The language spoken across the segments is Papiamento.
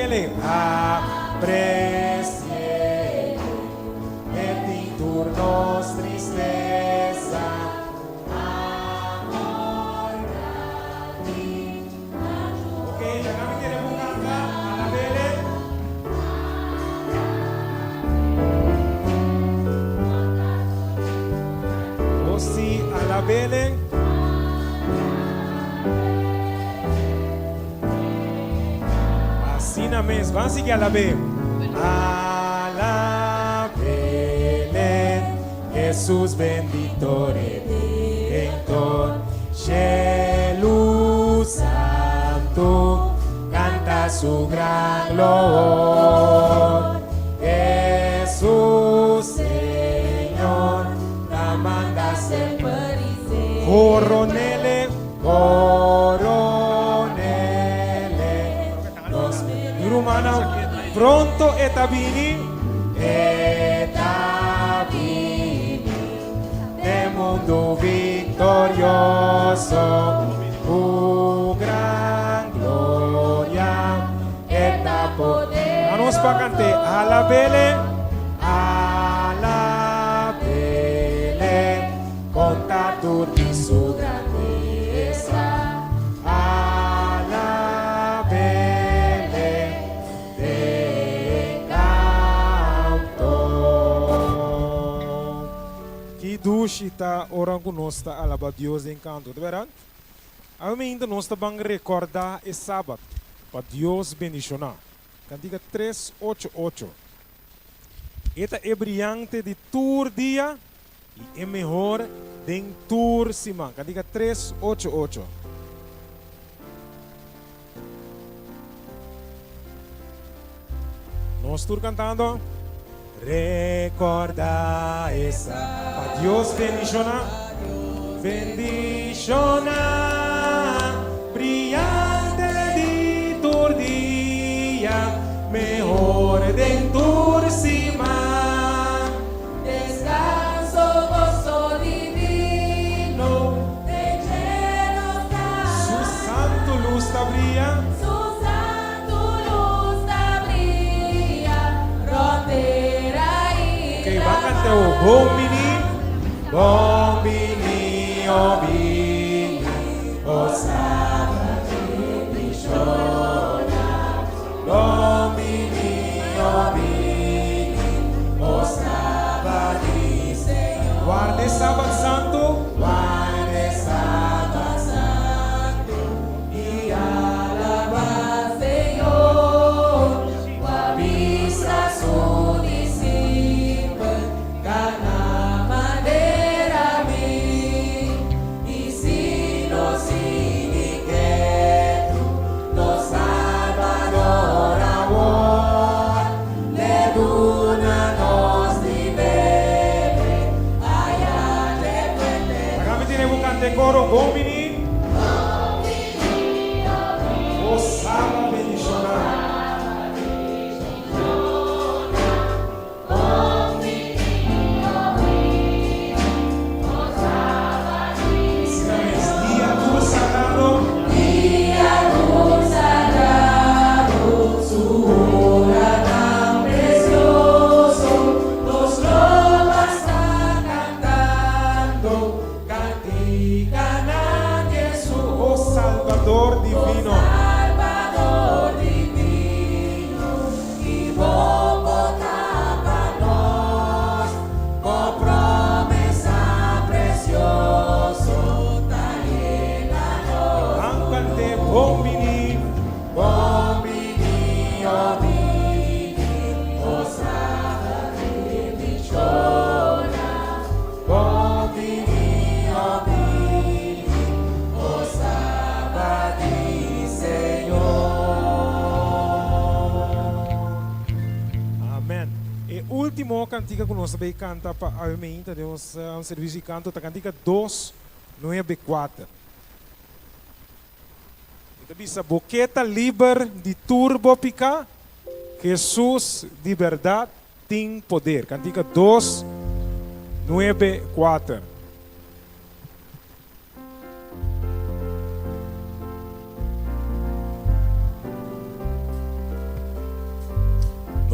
Alabele, apreciele, e tin tur nos tristeza. Amor grandi. Ok, laga mi tene bo canta, alabele. O si, alabele. Asina mes, ban sigui alab'é. Alab'E, Hesus bendito Redentor, Shelu Santu, kanta su gran loor. Hesus Señor ta manda semper. Coronele. Coronele nos mi rumannan pronto e ta bini e ta bini den mundo victorioso cu gran gloria e ta poder Anos pa cant'e alabele alabele. Konta tur di su grandesa, alab'Ele den kanto. Ki dushi ta ora ku nos ta alaba Dios den kanto, ta bèrdat? Awe mainta nos ta ban rekòrdá e Sabat pa Dios bendishoná. Kantika tres ocho ocho. E ta e briante di tur dia i e mehor den tur siman. Kantika tres ocho ocho. Nos tur kantando. Recorda e Pa Dios bendiciona. Bendiciona. Briyante di tur dia. Mehor den tur siman. Descanso goso divino den dje nos ta. Su santu lus ta bria. Su santu lus ta bria rònt tera i Ok, ban kanta o Bon bini, bon bini, o bini, o Sabat bendishona. Bon bini, o bini, o Sabat di Señor. Warda e Sabat santu. Warda e Sabat santu i alabá Señor. Ku a bisa su disipel, Kana manera mi. I si nos sigui ketu, nos Salbador awor le duna nos di bebe aya dje fuente. Laga mi tene bo kanta e koro, Bon bini. Bon bini, oh bini. Bo Saba bendishoná. Asina mes, dia tur sagrado. Dia tur sagrado, su ora tan precioso, nos lo pasa cantando Canticanan Jesús, oh Salvador divino. Oh Salvador divino. Ki bon bo ta pa nos, bo promesa precioso ta yena nos Nan cant'é bon bini. Bon bini, oh bini, oh Sabat bendiciona. Bon bini, oh bini, oh Sabat di Señor. Amen. E ultimo cantica cu nos ta bay canta pa awe meinta den nos servicio di canto ta cantica dos nuebe cuater. E ta bisa, Bo ke ta liber di tur bo pica? Jesus di berdad tin poder. Cantica dos nuebe cuater.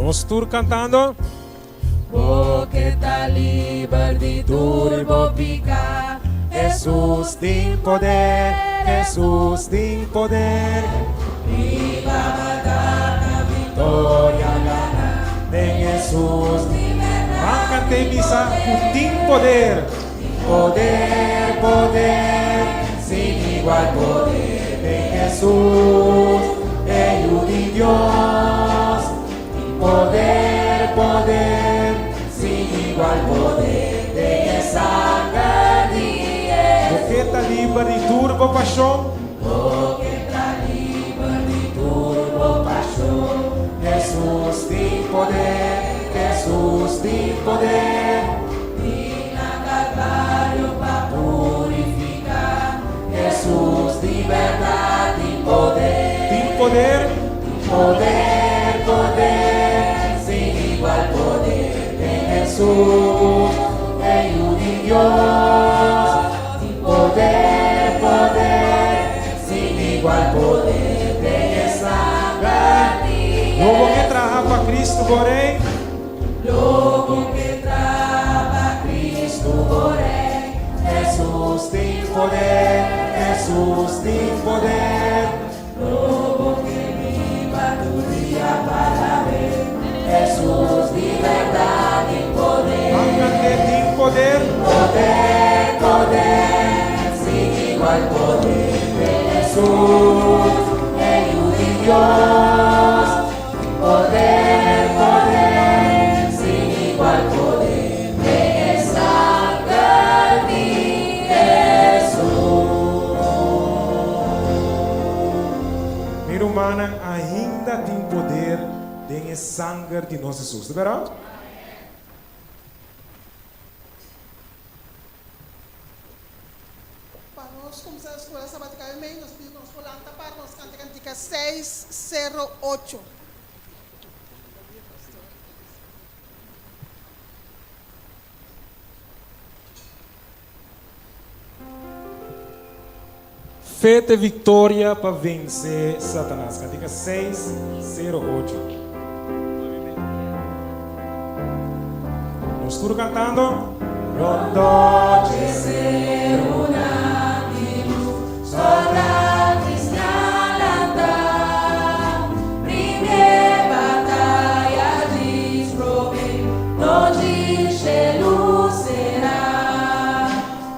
Nos tur kantando. Bo ke ta liber di tur bo piká. Hesus tin poder, Hesus tin poder. Riba maldat na viktoria gana. Den Hesus. Di bèrdat. Ban kant'é bisa ku tin poder. Poder, poder, sin igual poder den Hesus, e Yu di Dios. Tin poder, poder, sin igual poder den e sanger di Hesus. Bo ke ta liber di tur bo pashon? Bo ke ta liber di tur bo pashon? Hesus tin poder, Hesus tin poder. Di na Kalvario pa purifiká. Hesus di bèrdat tin poder. Tin poder. Tin poder, poder, sin igual poder den Hesus, e Yu di Dios. Tin poder, poder, sin igual poder den e sanger di Lo bo ke traha pa Cristo bo Rei? Lo bo ke traha pa Cristo bo Rei? Hesus tin poder, Hesus tin poder. Lo bo ke biba tur dia pa alab'é? Hesus di bèrdat tin poder. Ban kant'é tin poder. Poder, poder, sin igual poder den Hesus, e Yu di Dios. Tin poder, poder, sin igual poder den e sanger di Hesus. Mi rumannan, ainda tin poder den e sanger di nos Hesus, ta berdad? Pa nos kumsa Escuela Sabatica Amen, nos pidi ku nos por lanta para nos kanta kantika seis sero ocho. Fe te victoria pa vence Satanas. Cantica 608. Nos tur cantando. Rondó dje serunan di lus, sòldat kristian lanta, Prende bataya djis promé, no djis shelu será.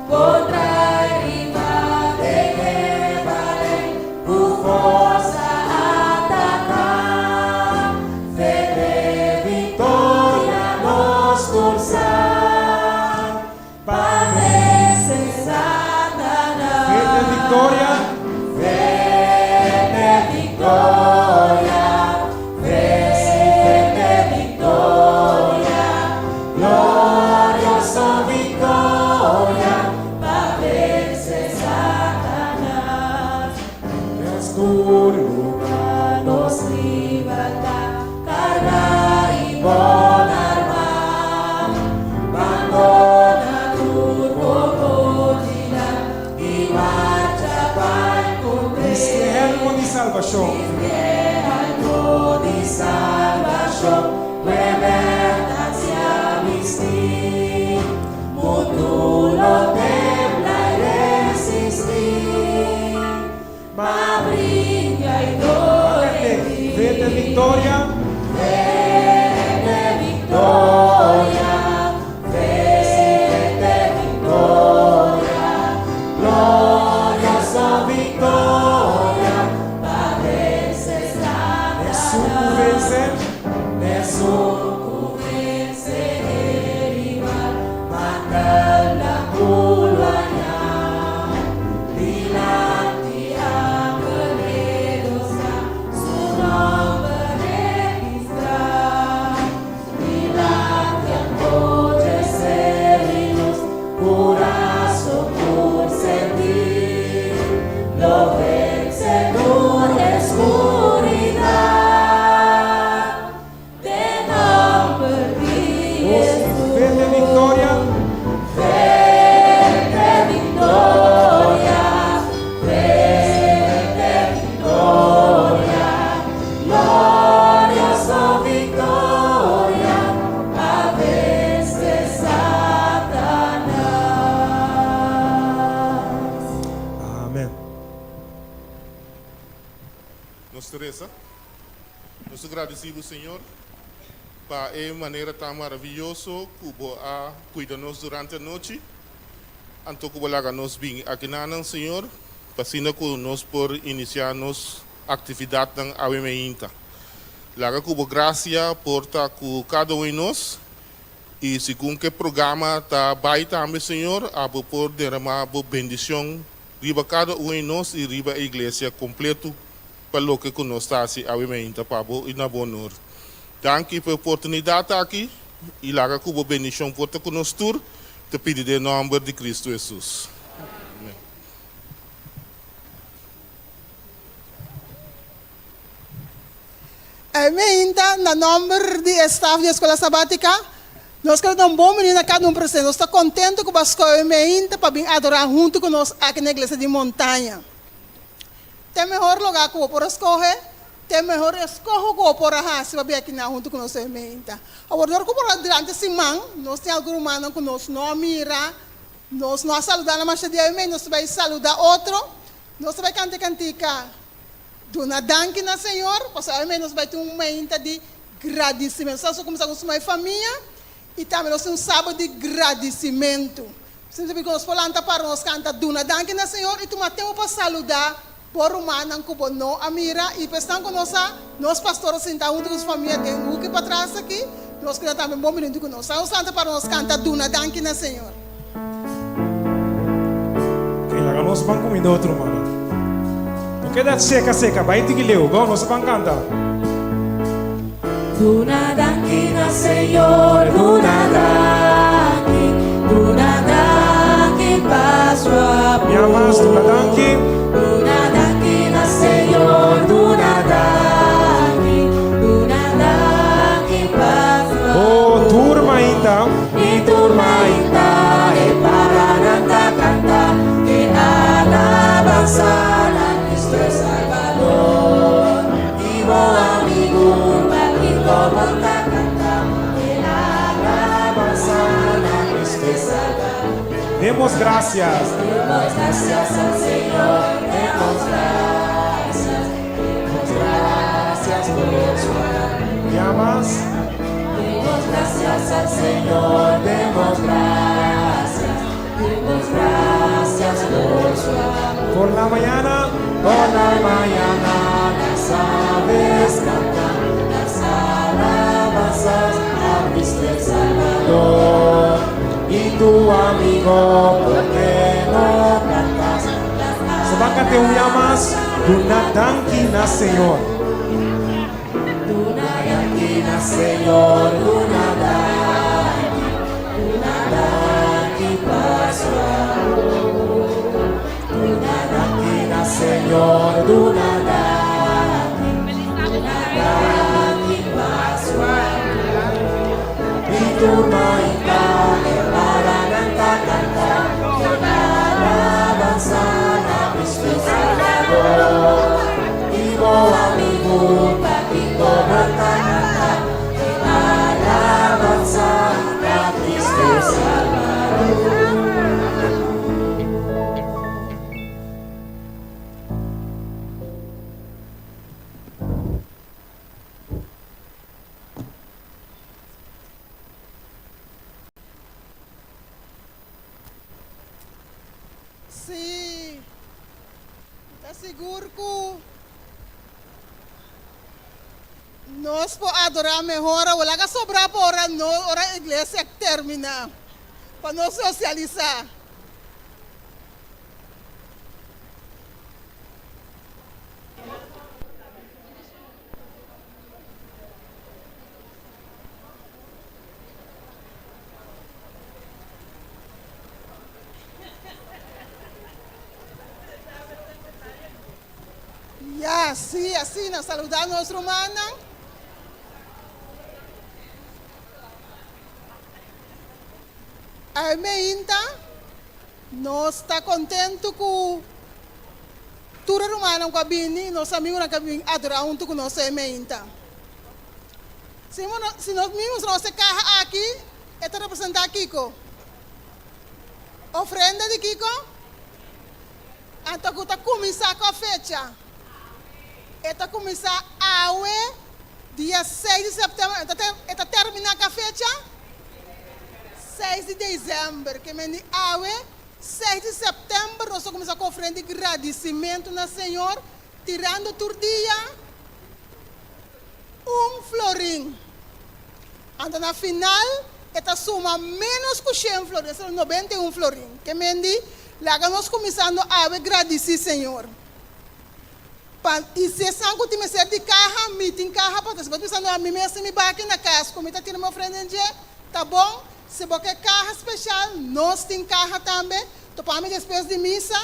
Kontra e rival den e balei, ku forsa ataká. Fe te viktoria nos tur sa, pa vense Satanas. Fe te viktoria. Fe te viktoria, fe si fe te viktoria, glorioso viktoria, pa vense Satanas. Tur lugar Nos libertad, carga y bon arma, bandona tur cocodila y marcha bai con Bisti e helmo di salbashon. Bisti e helmo di salbashon, ku e bèrdat sea bistí. Mundu lo tembla i resistí. Ma bringa i Fe dor te viktoria. Fe te viktoria. Fe si fe te viktoria. Glorioso viktoria. Pa vense Satanas. Esun ku vense. Esun ku vense e rival. Mata kulanya. Dilanti angel dosa. Su nòmber. Amèn. Nos ta resa. Nos ta gradisí bo, Señor, pa e manera tan maravioso ku bo a kuida nos durante anochi, anto ku bo laga nos bini akinanan, Señor, pa asina ku nos por inisiá nos aktividatnan awe meinta. Laga ku bo grasia por ta ku kada un di nos, i segun ku e programa ta bai tambe, Señor, abo por derama bo bendishon riba kada un di nos i riba e iglesia kompletu pa loke ku nos ta hasi awe meinta pa bo i na bo honor. Danki pa e oportunidat aki i laga ku bo bendishon por ta ku nos tur, ta pidi den nòmber di Kristu Hesus. Amen. E meinta, na nòmber di e staf di Escuela Sabática, nos kere da un bon bini na kada un presente. Nos ta kontentu ku bo a skohe e meinta pa bin adorá huntu ku nos aki na Iglesia di Montaña. Ta e mehor lugá ku bo por a skohe, ta e mehor eskoho ku bo por a hasi pa bin akinan huntu ku nos e meinta. Awor, dor ku por a durante siman, nos tin algun rumannan ku nos no a mira, nos no a saludá nan masha dia e meinta, nos ta bai saludá otro, nos ta bai kanta e kantika. Duna danki na Señor, pasobra awe nos bai tin un mainta di gradisimentu. Nos a kuminsá ku suma e famia i tambe nos tin un sábado di gradisimentu. Simplemente ku nos por lanta para nos kanta duna danki na Señor i tuma tempu pa saludá bo rumannan ku bo no a mira i pa esnan ku no sa, nos pastor a sinta huntu ku su famia den huki patras aki, nos keda tambe bon bini huntu ku nos. Nos lanta para nos kanta duna danki na Señor. Oké, laga nos ban kuminda otro rumannan. No keda seka seka, bai tiki leu. Gou, nos a ban kanta. Duna danki na Señor, duna danki, duna danki pa su amor. Mia mas, duna danki. Duna danki na Señor, duna danki, duna danki pa su amor. Oh, tur mainta. I tur mainta e paranan ta kanta e alabansa na Cristo e Salbador. I bo amigu pakiko bo ta kanta e alabansa na Cristo e Salbador. Demos gracias. Demos gracias al Señor, demos gracias, demos gracias por su amor. Llamas. Demos gracias al Señor, demos gracias, demos gracias por su amor. Por la mañana, Por la mañana las aves cantan las alabanzas a Cristo el Salvador. Y tu amigo, ¿por qué no cantas las Se va a cantar un llamas, duna danki na Señor. Duna danki na Señor, duna danki, duna danki pa su amor. Duna danki na Señor, duna danki, duna danki pa su amor. I tur mainta e paranan ta kanta, alabansa na Cristo Salvador. I bo amigu pakiko bo ta kanta e alabansa na Cristo Salvador. Sí, mi ta sigur ku nos por adorá mehor awor. Laga sobrá pa ora no, ora iglesia terminá, pa nos sosialisá. Ya, sí, asina, saludá nos rumannan. Ay meinta, nos ta kontentu ku tur e rumannan ku a bini i nos amigunan ku a bin adorá huntu ku nos e meinta. Si si nos mismo nos e kaha aki, e ta representá kiko? Ofrenda di kiko? Anto ku ta kuminsá kua fecha? E ta kuminsá awe, dia seis di sèptèmber, e ta terminá kua fecha? Seis di desèmber. Ke men di awe, seis di sèptèmber, nos ta kuminsá ku ofrenda di gradisimentu na Señor, tirando tur dia un florin. Anto na final e ta suma ménos ku shen florin, esei ta 91 florin. Ke men di, Laga nos kuminsando awe gradisí Señor. Pa, i si esnan ku tin mester di kaha, mi tin kaha pa ta. Si bo ta bisa, No, mi mes tin mi baki na kas ku mi ta tira mi ofrenda den dje, ta bon. Si bo ke kaha speshal, nos tin kaha tambe. Topa mi despues di misa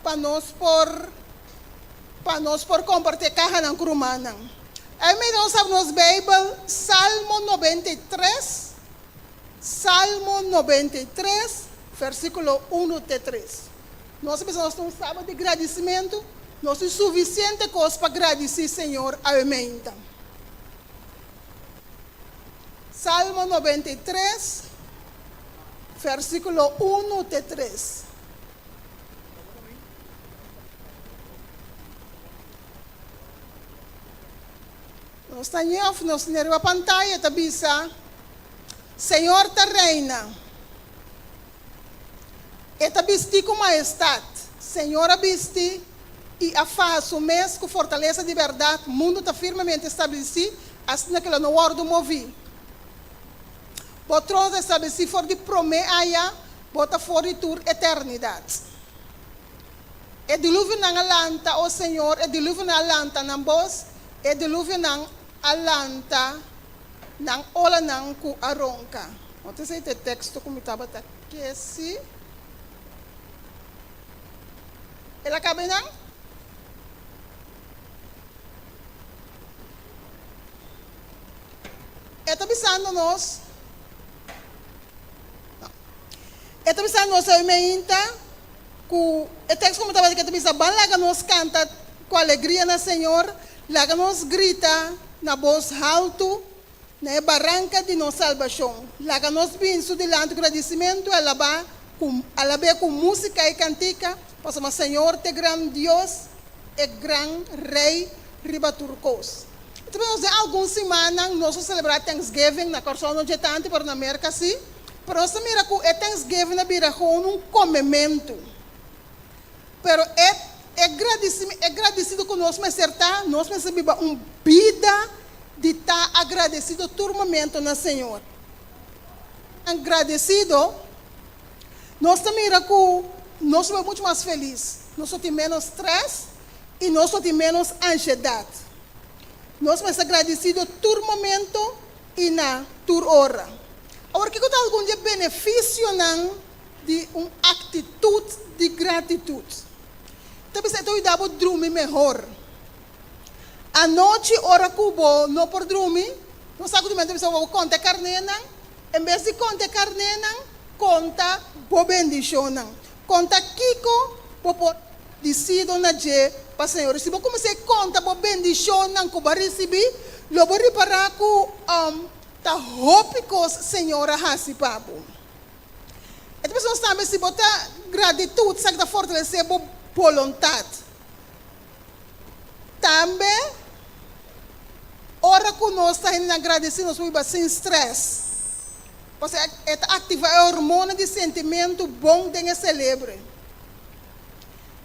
pa nos por pa nos por kompartí e kahanan ku rumannan. Awe nos abri nos Beibel, Salmo 93, Salmo 93, versíkulo unu te tres. Nos a bisa nos ta un sabat di gradisimentu, nos tin sufisiente kos pa gradisí Señor awe meinta. Salmo 93, versíkulo unu te tres. Nos ta ñe of nos tene riba pantaya ta bisa, Señor ta reina. E ta bisti ku maestat. Señor a bisti i a faha su mes ku fortalesa di bèrdat, mundu ta firmemente establesí, asina ku lo no wòrdu moví. Bo trono ta establesí for di promé aya, bo ta for di tur eternidat. E diluvionan a lanta, o Señor, e diluvionan a lanta nan bos, e diluvionan a lanta nan olanan ku a ronka. No ta esei ta e teksto ku mi tabata ke si. El a kaba einan? E ta bisando nos, no. E ta bisando nos awe meinta ku e teksto ku mi tabata ke ta bisa, Ban laga nos kanta ku alegria na Señor, laga nos grita na bos haltu na e baranka di nos salbashon. Laga nos bin su dilanti ku gradisimentu i alabá ku alab'é ku músika i kantika, pasobra Señor ta e gran Dios, e gran Rei riba tur kos. Ta nos den algun simannan nos a selebrá Thanksgiving, na Kòrsou no dje tantu pero na Merka sí. Pero nos ta mira ku e Thanksgiving a bira gewoon un komementu. Pero e e gradisimi e gradisido ku nos mester ta, nos mester biba un bida di ta agradesido tur momento na Señor. Agradesido, nos ta mira ku nos ta biba muchu mas felis, nos lo tin ménos strès i nos lo tin ménos anshedat. Nos mester gradisido tur momento i na tur ora. Awor, kiko ta algun di e benefisionan di un aktitut di gratitut? Ta bisa e ta yuda bo drumi mehor. Anochi ora ku bo no por drumi, nos sa ku ta bisa bo konta e karnénan. En bes di konta e karnénan, konta bo bendishonnan. Konta kiko bo por disido na dje pa Señor. I si bo kuminsá konta bo bendishonnan ku bo a risibí, lo bo ripará ku ta hopi kos Señor a hasi pa bo. E ta bisa nos tambe si bo ta gratitut, esaki ta fortalesé bo boluntat. Tambe, ora ku nos ta hendenan gradisí, nos por biba sin strès. Pasobra e ta aktivá e hormona di sentimentu bon den e selebre.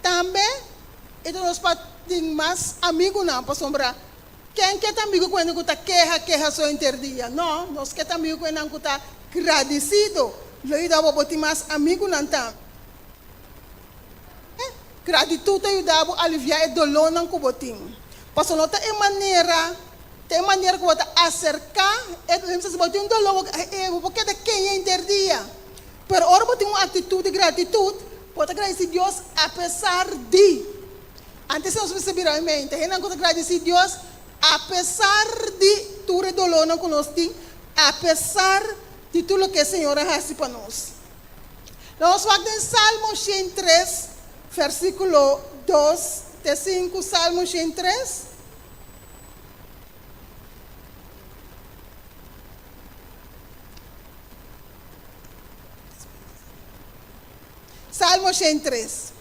Tambe, e ta nos pa tin mas amigunan, pasobra ken ke ta amigu ku hende ku ta keha keha so henter dia? No, nos ke ta amigu ku hendenan ku ta gradisido. Lo yuda bo bo tin mas amigunan tambe. Gratitut ta yuda bo aliviá e dolónan ku bo tin. Pasobra no ta e manera, ta e manera ku bo ta aserká e doló. Si bo tin un doló, bo e bo por keda keña henter dia. Pero ora bo tin un aktitut di gratitut, bo ta gradisí Dios apesar di. Antes nos mester bira e mente, hendenan ku ta gradisí Dios apesar di tur e dolónan ku nos tin, apesar di tur loke e Señor a hasi pa nos. Nos wak den Salmo 103, versíkulo 2 te 5, Salmo 103. Salmo 103.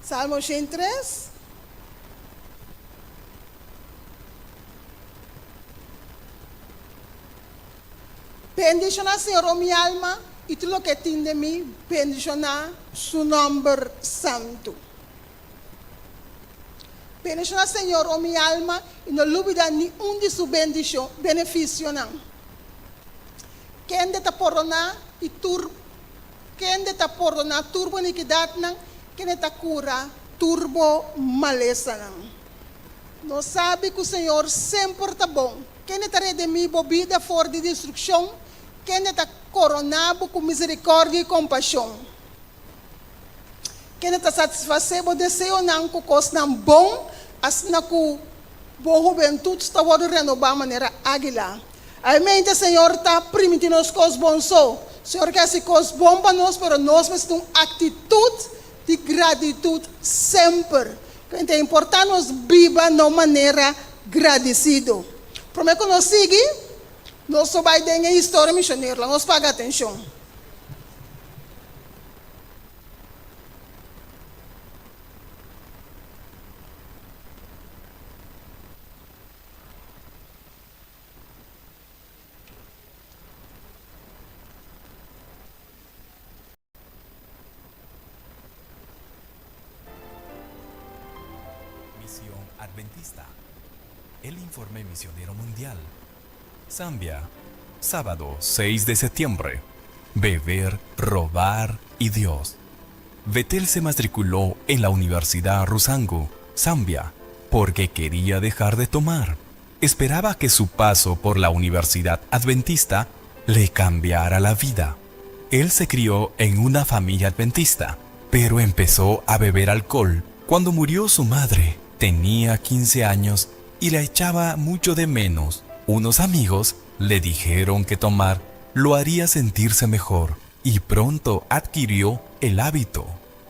Salmo 103. Bendishoná Señor, o mi alma, i tur loke tin den mi, bendishoná su nòmber santu. Bendishoná Señor, o mi alma, i no lubidá ni un di su bendishon, benefisionan. Kende ta pordoná i tur Kende ta pordoná tur bo inikidatnan, kende ta kura tur bo malesanan. Nos sabi ku Señor semper ta bon. Kende ta redemí bo bida for di destrukshon, kende ta koroná bo ku miserikòrdia i kompashon. Kende ta satisfasé bo deseonan ku kosnan bon, asina ku bo hubentut ta wòrdu renobá manera águila. Aimenta Señor ta primintí nos kos bon so. Señor ke hasi kos bon pa nos, pero nos mester tin un aktitut di gratitut semper. Kende ta importá nos biba na un manera gradisido. Promé ku nos sigui, nos lo bai den e historia misionero. Laga nos paga atenshon. Misión Adventista, El Informe Misionero Mundial, Zambia, sábado 6 de septiembre. Beber, robar y Dios. Betel se matriculó en la Universidad Rusangu, Zambia, porque quería dejar de tomar. Esperaba que su paso por la Universidad Adventista le cambiara la vida. Él se crió en una familia adventista, pero empezó a beber alcohol cuando murió su madre. Tenía 15 años y la echaba mucho de menos. Unos amigos le dijeron que tomar lo haría sentirse mejor y pronto adquirió el hábito.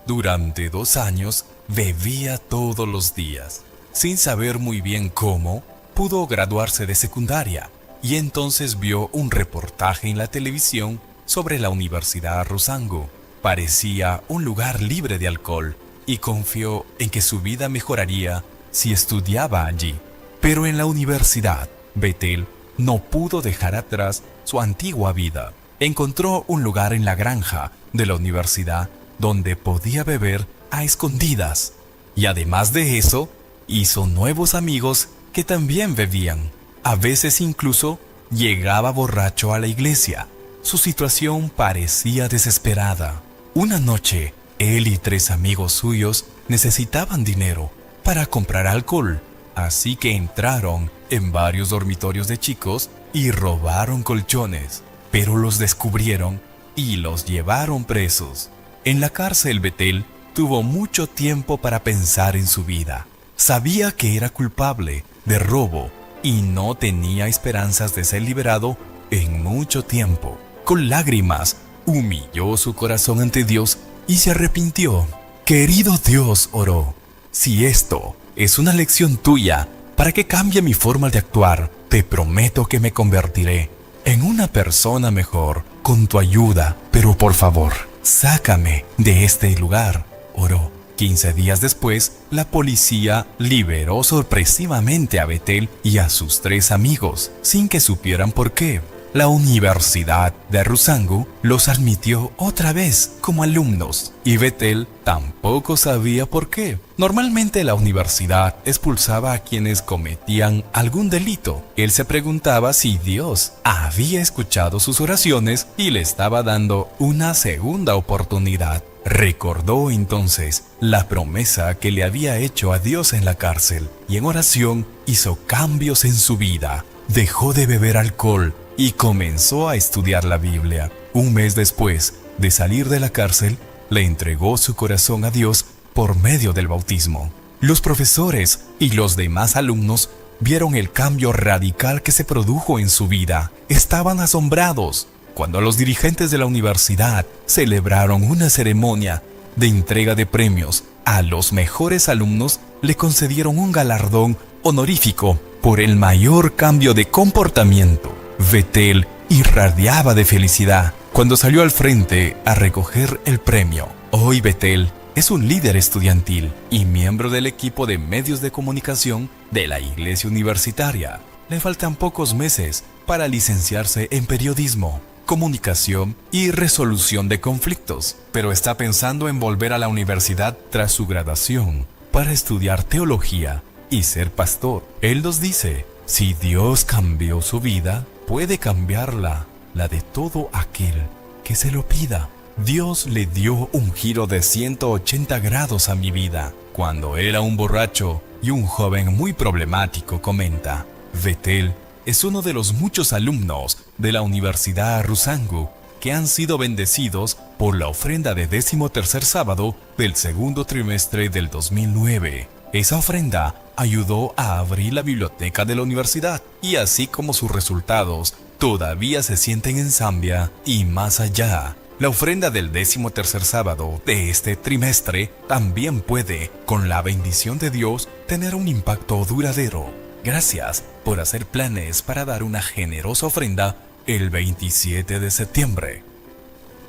Durante dos años bebía todos los días. Sin saber muy bien cómo, pudo graduarse de secundaria y entonces vio un reportaje en la televisión sobre la Universidad Rusangu. Parecía un lugar libre de alcohol y confió en que su vida mejoraría si estudiaba allí. Pero en la universidad, Betel no pudo dejar atrás su antigua vida. Encontró un lugar en la granja de la universidad donde podía beber a escondidas. Y además de eso, hizo nuevos amigos que también bebían. A veces incluso llegaba borracho a la iglesia. Su situación parecía desesperada. Una noche, él y tres amigos suyos necesitaban dinero para comprar alcohol, así que entraron en varios dormitorios de chicos y robaron colchones, pero los descubrieron y los llevaron presos. En la cárcel Betel tuvo mucho tiempo para pensar en su vida. Sabía que era culpable de robo y no tenía esperanzas de ser liberado en mucho tiempo. Con lágrimas, humilló su corazón ante Dios y se arrepintió. Querido Dios, oró, si esto es una lección tuya para que cambie mi forma de actuar, te prometo que me convertiré en una persona mejor con tu ayuda, pero por favor, sácame de este lugar, oró. 15 días después, la policía liberó sorpresivamente a Betel y a sus tres amigos, sin que supieran por qué. La Universidad de Rusangu los admitió otra vez como alumnos y Betel tampoco sabía por qué. Normalmente la universidad expulsaba a quienes cometían algún delito. Él se preguntaba si Dios había escuchado sus oraciones y le estaba dando una segunda oportunidad. Recordó entonces la promesa que le había hecho a Dios en la cárcel y en oración hizo cambios en su vida. Dejó de beber alcohol y comenzó a estudiar la Biblia. Un mes después de salir de la cárcel, le entregó su corazón a Dios por medio del bautismo. Los profesores y los demás alumnos vieron el cambio radical que se produjo en su vida. Estaban asombrados cuando los dirigentes de la universidad celebraron una ceremonia de entrega de premios a los mejores alumnos, le concedieron un galardón honorífico por el mayor cambio de comportamiento. Betel irradiaba de felicidad cuando salió al frente a recoger el premio. Hoy Betel Es un líder estudiantil y miembro del equipo de medios de comunicación de la Iglesia Universitaria. Le faltan pocos meses para licenciarse en periodismo, comunicación y resolución de conflictos, pero está pensando en volver a la universidad tras su graduación para estudiar teología y ser pastor. Él nos dice, si Dios cambió su vida, puede cambiarla, la de todo aquel que se lo pida. Dios le dio un giro de 180 grados a mi vida. Cuando era un borracho y un joven muy problemático, comenta. Betel es uno de los muchos alumnos de la Universidad Rusangu que han sido bendecidos por la ofrenda de décimo tercer sábado del segundo trimestre del 2009. Esa ofrenda ayudó a abrir la biblioteca de la universidad y así como sus resultados todavía se sienten en Zambia y más allá. La ofrenda del décimo tercer sábado de este trimestre también puede, con la bendición de Dios, tener un impacto duradero. Gracias por hacer planes para dar una generosa ofrenda el 27 de septiembre.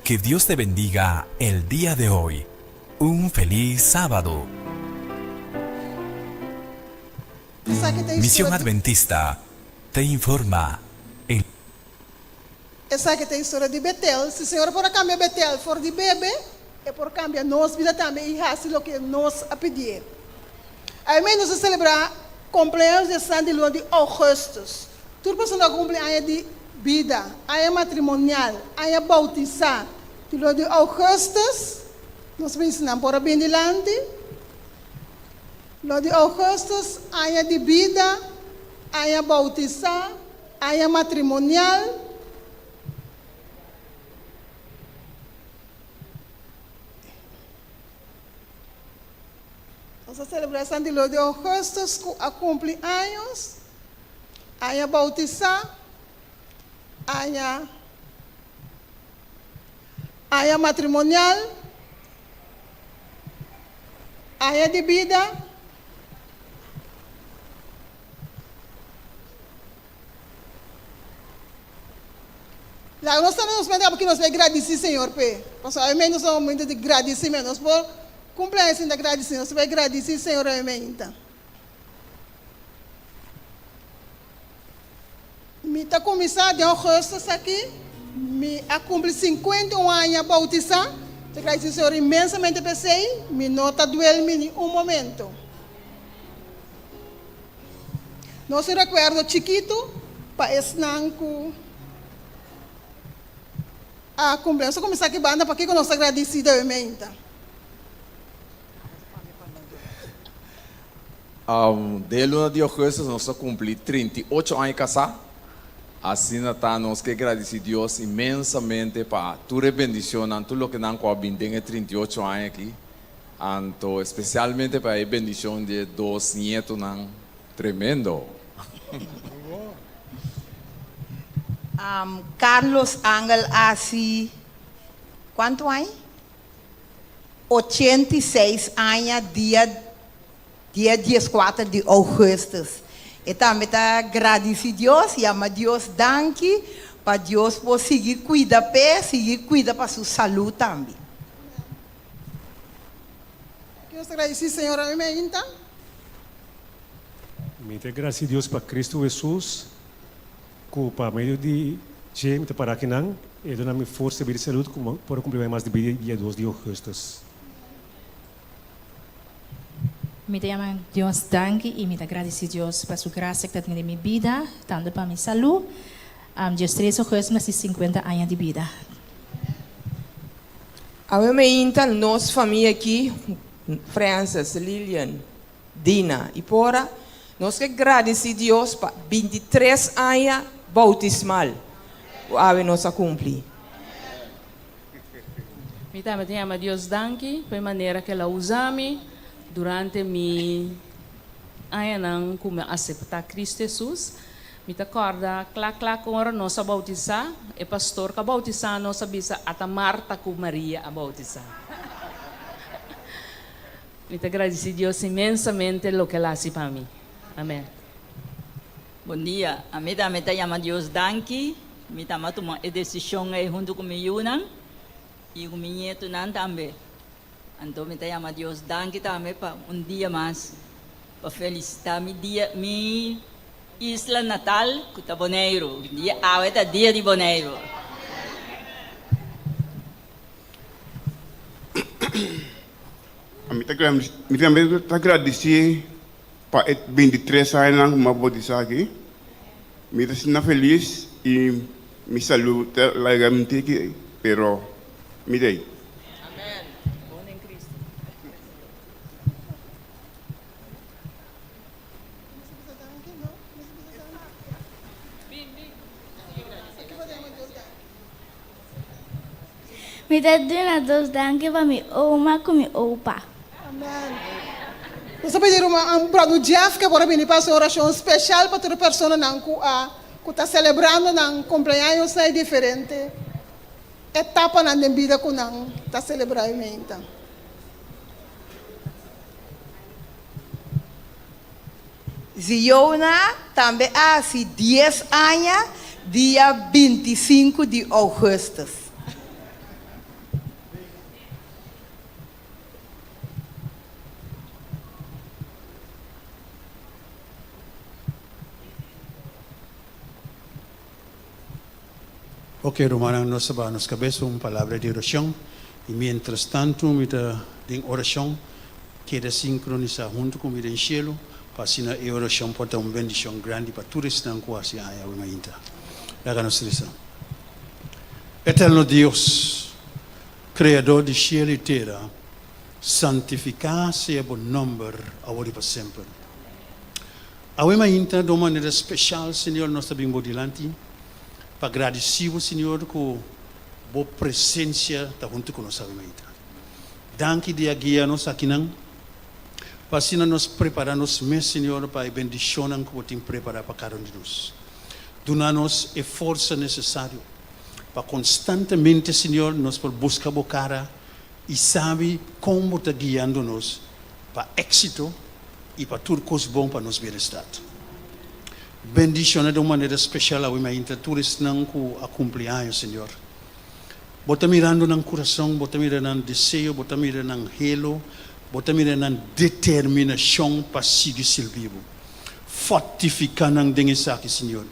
Que Dios te bendiga el día de hoy. Un feliz sábado. Misión Adventista te informa el Esaki ta e historia di Betel. Si Señor por a cambia Betel for di bebe, E por cambia nos bida tambe y haci loke nos a pidié. Awe nos a celebra cumpleaños di esnan di luna di augustus. Tur persona cu cumpli aña di bida, aña matrimonial, aña bautisa di luna di augustus, nos bisa nan por a bin dilanti. Luna di augustus, aña di bida, aña bautisa, aña matrimonial. Nos a celebra San di luna di augustus cu a cumpli años, aña bautisa, aña aña matrimonial, aña di bida. Laga nos tambe nos mente ki nos bay gradici Señor p'e. Pasobra awe nos ta un momento di gradicimento. Nos por cumpli aña sin ta gradici. Nos ta bay gradici Señor awe meinta. Mi ta cuminsa den augustus aki. Mi a cumpli 51 aña bautisa. Ta gradici Señor inmensamente p'esey. Mi no ta duel mi ni un momento. Nos un rekuerdo chikitu pa esnan ku a kumpli. Nos a kuminsá ki banda pakiko nos ta gradisí Deus meinta. Den luna di ougùstus nos a kumpli 38 aña kasá. Asina ta nos ke gradisí Dios inmensamente pa tur e bendishonnan, tur loke nan ku a bin den e 38 aña aki. Anto especialmente pa e bendicion di e dos nietonan tremendo. Carlos Angel haci cuanto aña? 86 aña dia dia dieskuater di augustus. E tambe ta gradici Dios, yama Dios danki pa Dios por sigui cuida p'e, sigui cuida pa su salud tambe. Ki nos ta gradisí Señor ami meinta? Mi ta grasi Dios pa Cristo Hesus, ku pa medio di dje mi ta para akinan. E duna mi forsa, bida i salud ku mi por a kumpli mas di bida dia dos di ougùstùs. Mi ta yama Dios danki i mi ta gradisí Dios pa su grasia ku ta tin den mi bida, tantu pa mi salú. Dios tres ougùstùs mi ta hasi sinkuenta aña di bida. Awe meinta nos famia aki, Francis, Lilian, Dina y Pora, nos ke gradici Dios pa 23 aña bautismal cu awe nos a cumpli. Mi tambe ta yama Dios danki pa e manera ku el a usa mi durante mi añanan ku mi a aseptá Kristu Hesus. Mi ta kòrda kla kla kon ora nos a boutisá, e pastor ku a boutisá nos a bisa ata Marta ku Maria a boutisá. Mi ta gradisí Dios inmensamente loke el a hasi pa mi. Amèn. Bon dia, ami tambe ta yama Dios danki, mi tambe a tuma e desishon ei huntu ku mi yunan i ku mi ñetunan tambe. Anto mi ta yama Dios danki tambe pa un dia mas pa felisitá mi dia mi isla natal ku ta Boneiru. Dia awe ta dia di Boneiru. Mi ta mi tambe ta gradisí pa e 23 añanan ku mi a bautisa aki. Mi ta sinti felis i mi salú ta laga mi tiki pero mi ta ei. Mi ta duna Dios danki pa mi oma ku mi opa. Amen. Nos ta pidi ruman Brother Jeff ke por a bini pa hasi un orashon speshal pa tur e personanan ku a ku ta selebrando nan kumpleaños na e diferente etapanan den bida ku nan ta selebrá e meinta. Ziona tambe a hasi dies aña dia 25 di ougùstùs. Ok rumannan nos ta baha nos kabes pa un palabra di orashon i mientras tantu mi ta den orashon keda sinkronisá huntu ku mi den shelu pa asina e orashon por ta un bendishon grandi pa tur esnan ku hasi aña awe mainta. Laga nos resa. Eterno Dios, Kreador di shelu i tera, santifiká sea bo nòmber awor i pa semper. Awe mainta di un manera special, Señor, nos ta bin bo dilanti pa gradici bo, Señor, cu bo presencia ta hunto cu nos awe mainta. Danki di a guia nos akinan pa asina nos prepara nos mes, Señor, pa e bendicionnan cu bo tin prepara pa cada un di nos. Duna nos e forsa necesario pa constantemente, Señor, nos por busca bo cara y sabi con bo ta guiando nos pa exito i pa tur kos bon pa nos bienestat. Bendiciona den un manera special awe mainta tur esnan cu a cumpli aña, Señor. Bo ta mirando nan curason, Bo ta mira nan deseo, Bo ta mira nan helo, Bo ta mira nan determinacion pa sigui sirbi Bo. Fortifica nan den esaki, Señor,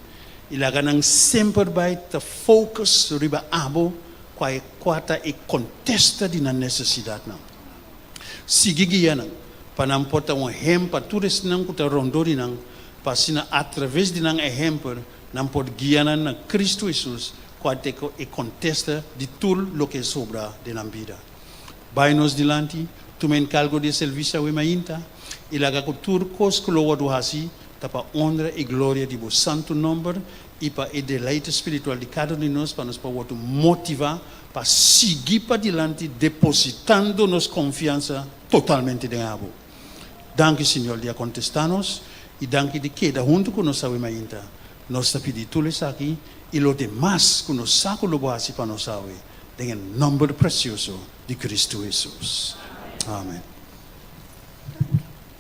i laga nan semper bai ta focus riba Abo, cua e cua ta e contesta di nan necesidadnan. Sigui guia nan, pa nan por ta un ehempel pa tur esnan ku ta rondó di nan, pa asina atraves di nan ehempel nan por guia nan na Kristu Hesus, kual ta e kontesta di tur loke sobra den nan bida. Bai nos dilanti, tuma enkargo di e servisio awe mainta, i laga ku tur kos ku lo wòrdu hasi ta pa onra i gloria di bo santu nòmber i pa e deleite spiritual di kada un di nos, pa nos por wòrdu motivá pa sigui padilanti depositando nos konfiansa totalmente den abo. Danki Señor di a kontestá nos i danki di keda huntu ku nos awe mainta. Nos ta pidi tur esaki i lo demas ku nos sa ku lo bo hasi pa nos awe, den e nòmber presioso di Kristu Hesus. Amen.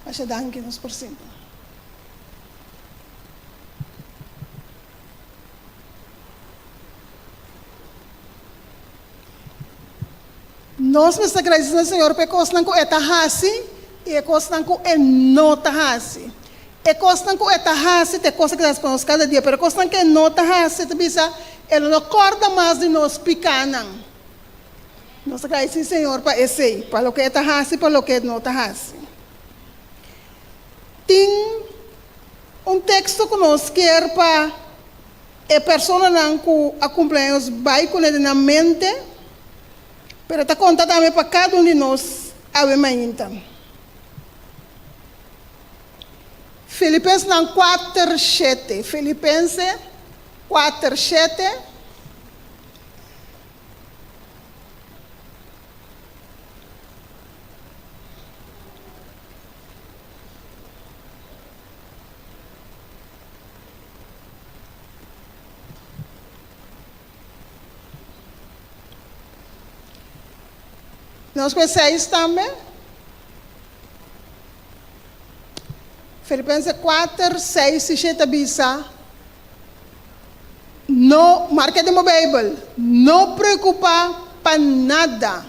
Masha danki nos por sinta. Nos mester gradisí na Señor pa e kosnan ku E ta hasi i e kosnan ku E no ta hasi. E kosnan ku E ta hasi ta e kosnan ku E ta hasi pa nos kada dia, pero e kosnan ku E no ta hasi, E ta bisa, E lo no kòrda mas di nos pikánan. Nos ta gradisí Señor pa esei, pa loke E ta hasi i pa loke E no ta hasi. Tin un teksto ku nos kier pa e personanan ku a kumpleaños bai kuné den nan mente, pero ta konta tambe pa kada un di nos awe mainta. Filipensenan 4, 7, Filipense 4, 7. Nos kue seis tambe. Filipenses 4, 6 i 7 ta bisa, No, marka den bo Beibel, no preokupá pa nada.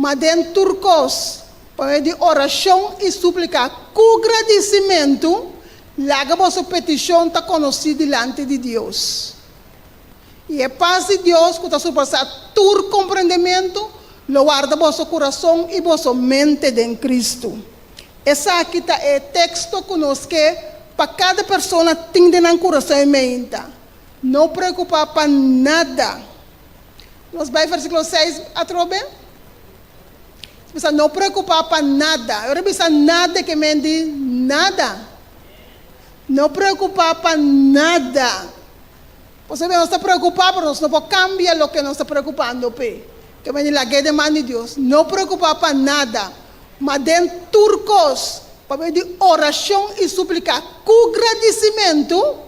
Ma den tur kos, pa medio di orashon i súplika ku gradisimentu, laga boso petishon ta konosí dilanti di Dios. I e pas di Dios ku ta surpasá tur komprendementu lo warda boso kurason i boso mente den Kristu. Esaki ta e teksto ku nos ke pa kada persona tin den nan kurason i meinta. No preokupá pa nada. Nos bai versíkulo seis atrobe. Bisa no preokupá pa nada. Ora bisa nada ke men di nada. No preokupá pa nada. Pasobra nos ta preokupá pero nos no por kambia loke nos ta preokupando p'e. Ke men di lag'é den man di Dios. No preokupá pa nada, ma den tur kos, pa medio di orashon i súplika ku gradisimentu,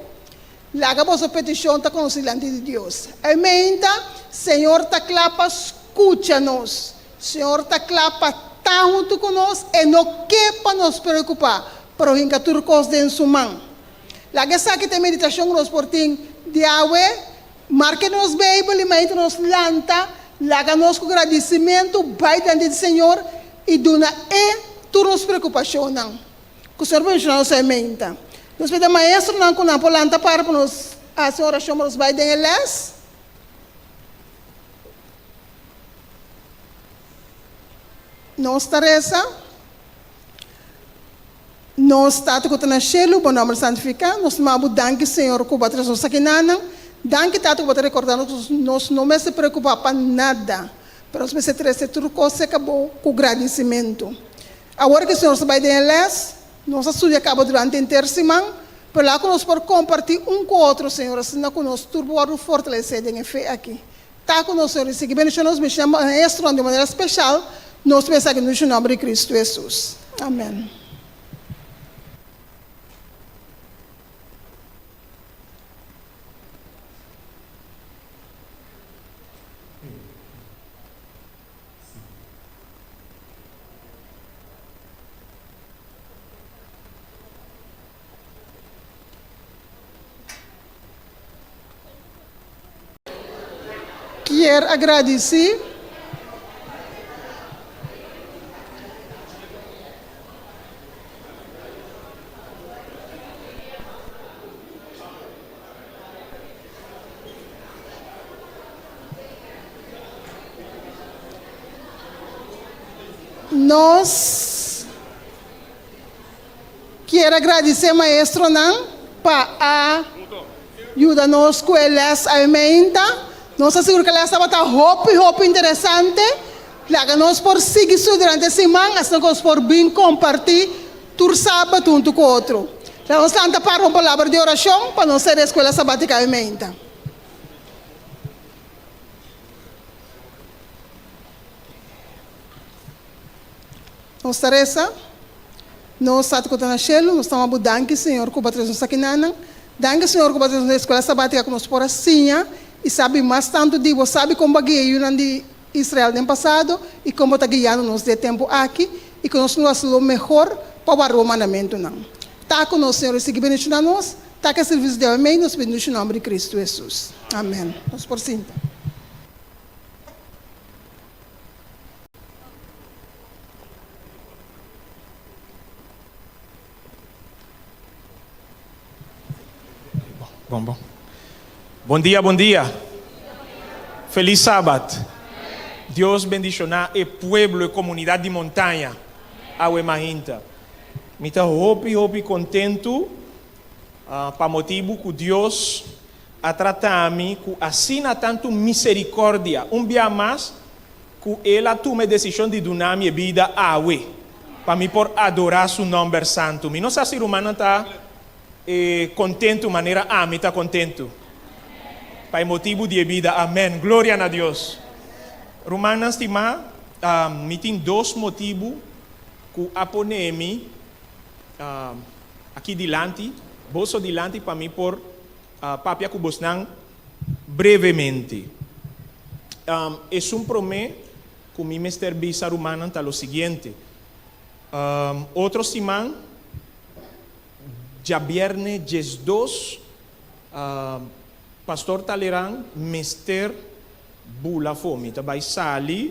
Laga boso petishon ta konosí dilanti di Dios. E meinta, Señor ta kla pa skucha nos. Señor ta kla pa ta huntu ku nos. E no ke pa nos preokupá, pero hinka tur kos den Su man. Laga esaki ta e meditashon ku nos por tin di awe. Marka den nos Beibel i meinta nos lanta, laga nos ku gradisimentu bai dilanti di Señor i duna E tur nos preokupashonnan. Ku Señor bendiciona nos e meinta. Nos pidi e maestronan ku nan por lanta para pa nos hasi un orashon pa nos bai den e les. Nos ta resa, Nos Tata ku ta na shelu, bo nòmber santifiká. Nos ta manda bo danki, Señor, ku bo a trese nos aki nanan. Danki, Tata, ku bo ta rekordá nos ku nos no mester preokupá pa nada, pero nos mester trese tur kos serka bo ku gradisimentu. Awor ku Señor ta bai den e les, nos a studia kaba durante henter siman, pero laga ku nos por kompartí un ku otro, Señor, asina ku nos tur por wòrdu fortalesé den e fe aki. Ta ku nos, Señor, i sigui bendishoná nos bendishoná maestronan di un manera speshal, nos mester aki den nòmber di Kristu Hesus. Amèn. Kier a gradici. Nos kier a gradisé maestronan pa a yuda nos ku e lès awe meinta. Nos ta sigur ku e lès tabata hopi hopi interesante. Laga nos por sigui su durante e siman asina ku nos por bin kompartí tur sabat huntu ku otro. Laga nos lanta para un palabra di orashon pa nos sera e eskuela sabatika awe meinta. Nos ta resa, Nos Tata ku ta na shelu, nos ta ama bo danki, Señor, ku bo a trese nos aki nanan. Danki, Señor, ku bo a trese nos na e eskuela sabatika ku nos por a siña i sabi mas tantu di bo. Sabi kon bo a guia e yunan di Israel den pasado i kon bo ta guiando nos den e tempu aki i ku nos lo hasi lo mehor pa warda bo mandamentunan. Ta ku nos, Señor, i sigui bendishoná nos. Ta ku e servisio di awe mei nos pidi den nomber di Kristu Hesus. Amen. Nos por sinta. Bon, bon. Bon dia, bon dia. Feliz Sabat. Dios bendiciona e pueblo, e comunidad di Montaña. Awe mainta. Mi ta hopi, hopi contento pa motibu cu Dios a trata mi cu asina tantu misericordia un bia mas cu El a tuma e decision di duna mi e bida awe pa mi por adora Su nomber santu. Mi no sa si rumannan ta contentu manera ami ta contentu pa e motibu di e bida. Amen. Gloria na Dios. Rumannan stimá, mi tin dos motibu cu a pone mi aki dilanti, boso dilanti pa mi por papia ku bosnan brevemente. Esun promé ku mi mester bisa rumannan ta lo siguiente, Otro siman, djabièrnè 12, Pastor Talleyrand mester bula afó. Mi ta bai sali.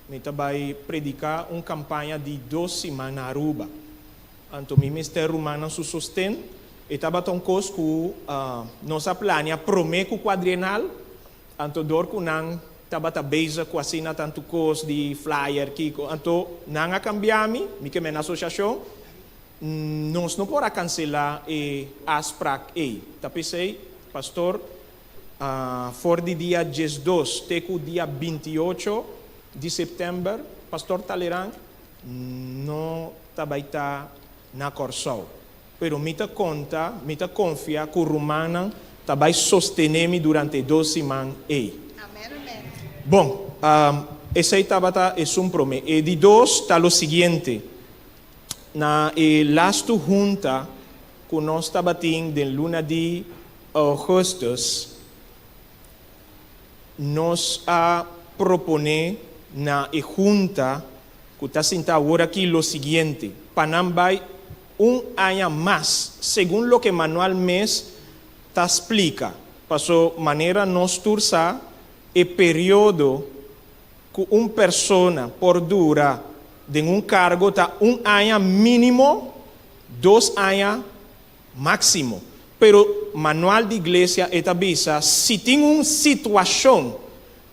Mi ta bai prediká un kampaña di dos siman na Aruba. Anto mi mester rumannan su sosten. E tabata un kos ku nos a plania promé ku kuadrienal, anto dor ku nan tabata bezig ku asina tantu kos di flyer kiko, anto nan a kambia mi, mi ke men asosiashon, nos no por a kanselá e afsprak ei. Ta p'esei, pastor, For di dia 12 te ku dia 28 di sèptèmber, Pastor Talleyrand no ta bai ta na Kòrsou. Pero mi ta konta, mi ta konfia ku rumannan ta bai sostené mi durante e dos siman ei. Bon, esei tabata esun promé. E di dos ta lo siguiente, Na e lastu hunta ku nos tabatin den luna di Augustus, nos a proponé na e hunta ku ta sinta awor aki lo siguiente, pa nan bai un aña mas, segun loke manual mes ta splika, paso manera nos tur sa, e periodo ku un persona por dura den un kargo ta un aña mínimo, dos aña máksimo. Pero manual di iglesia e ta bisa si tin un situashon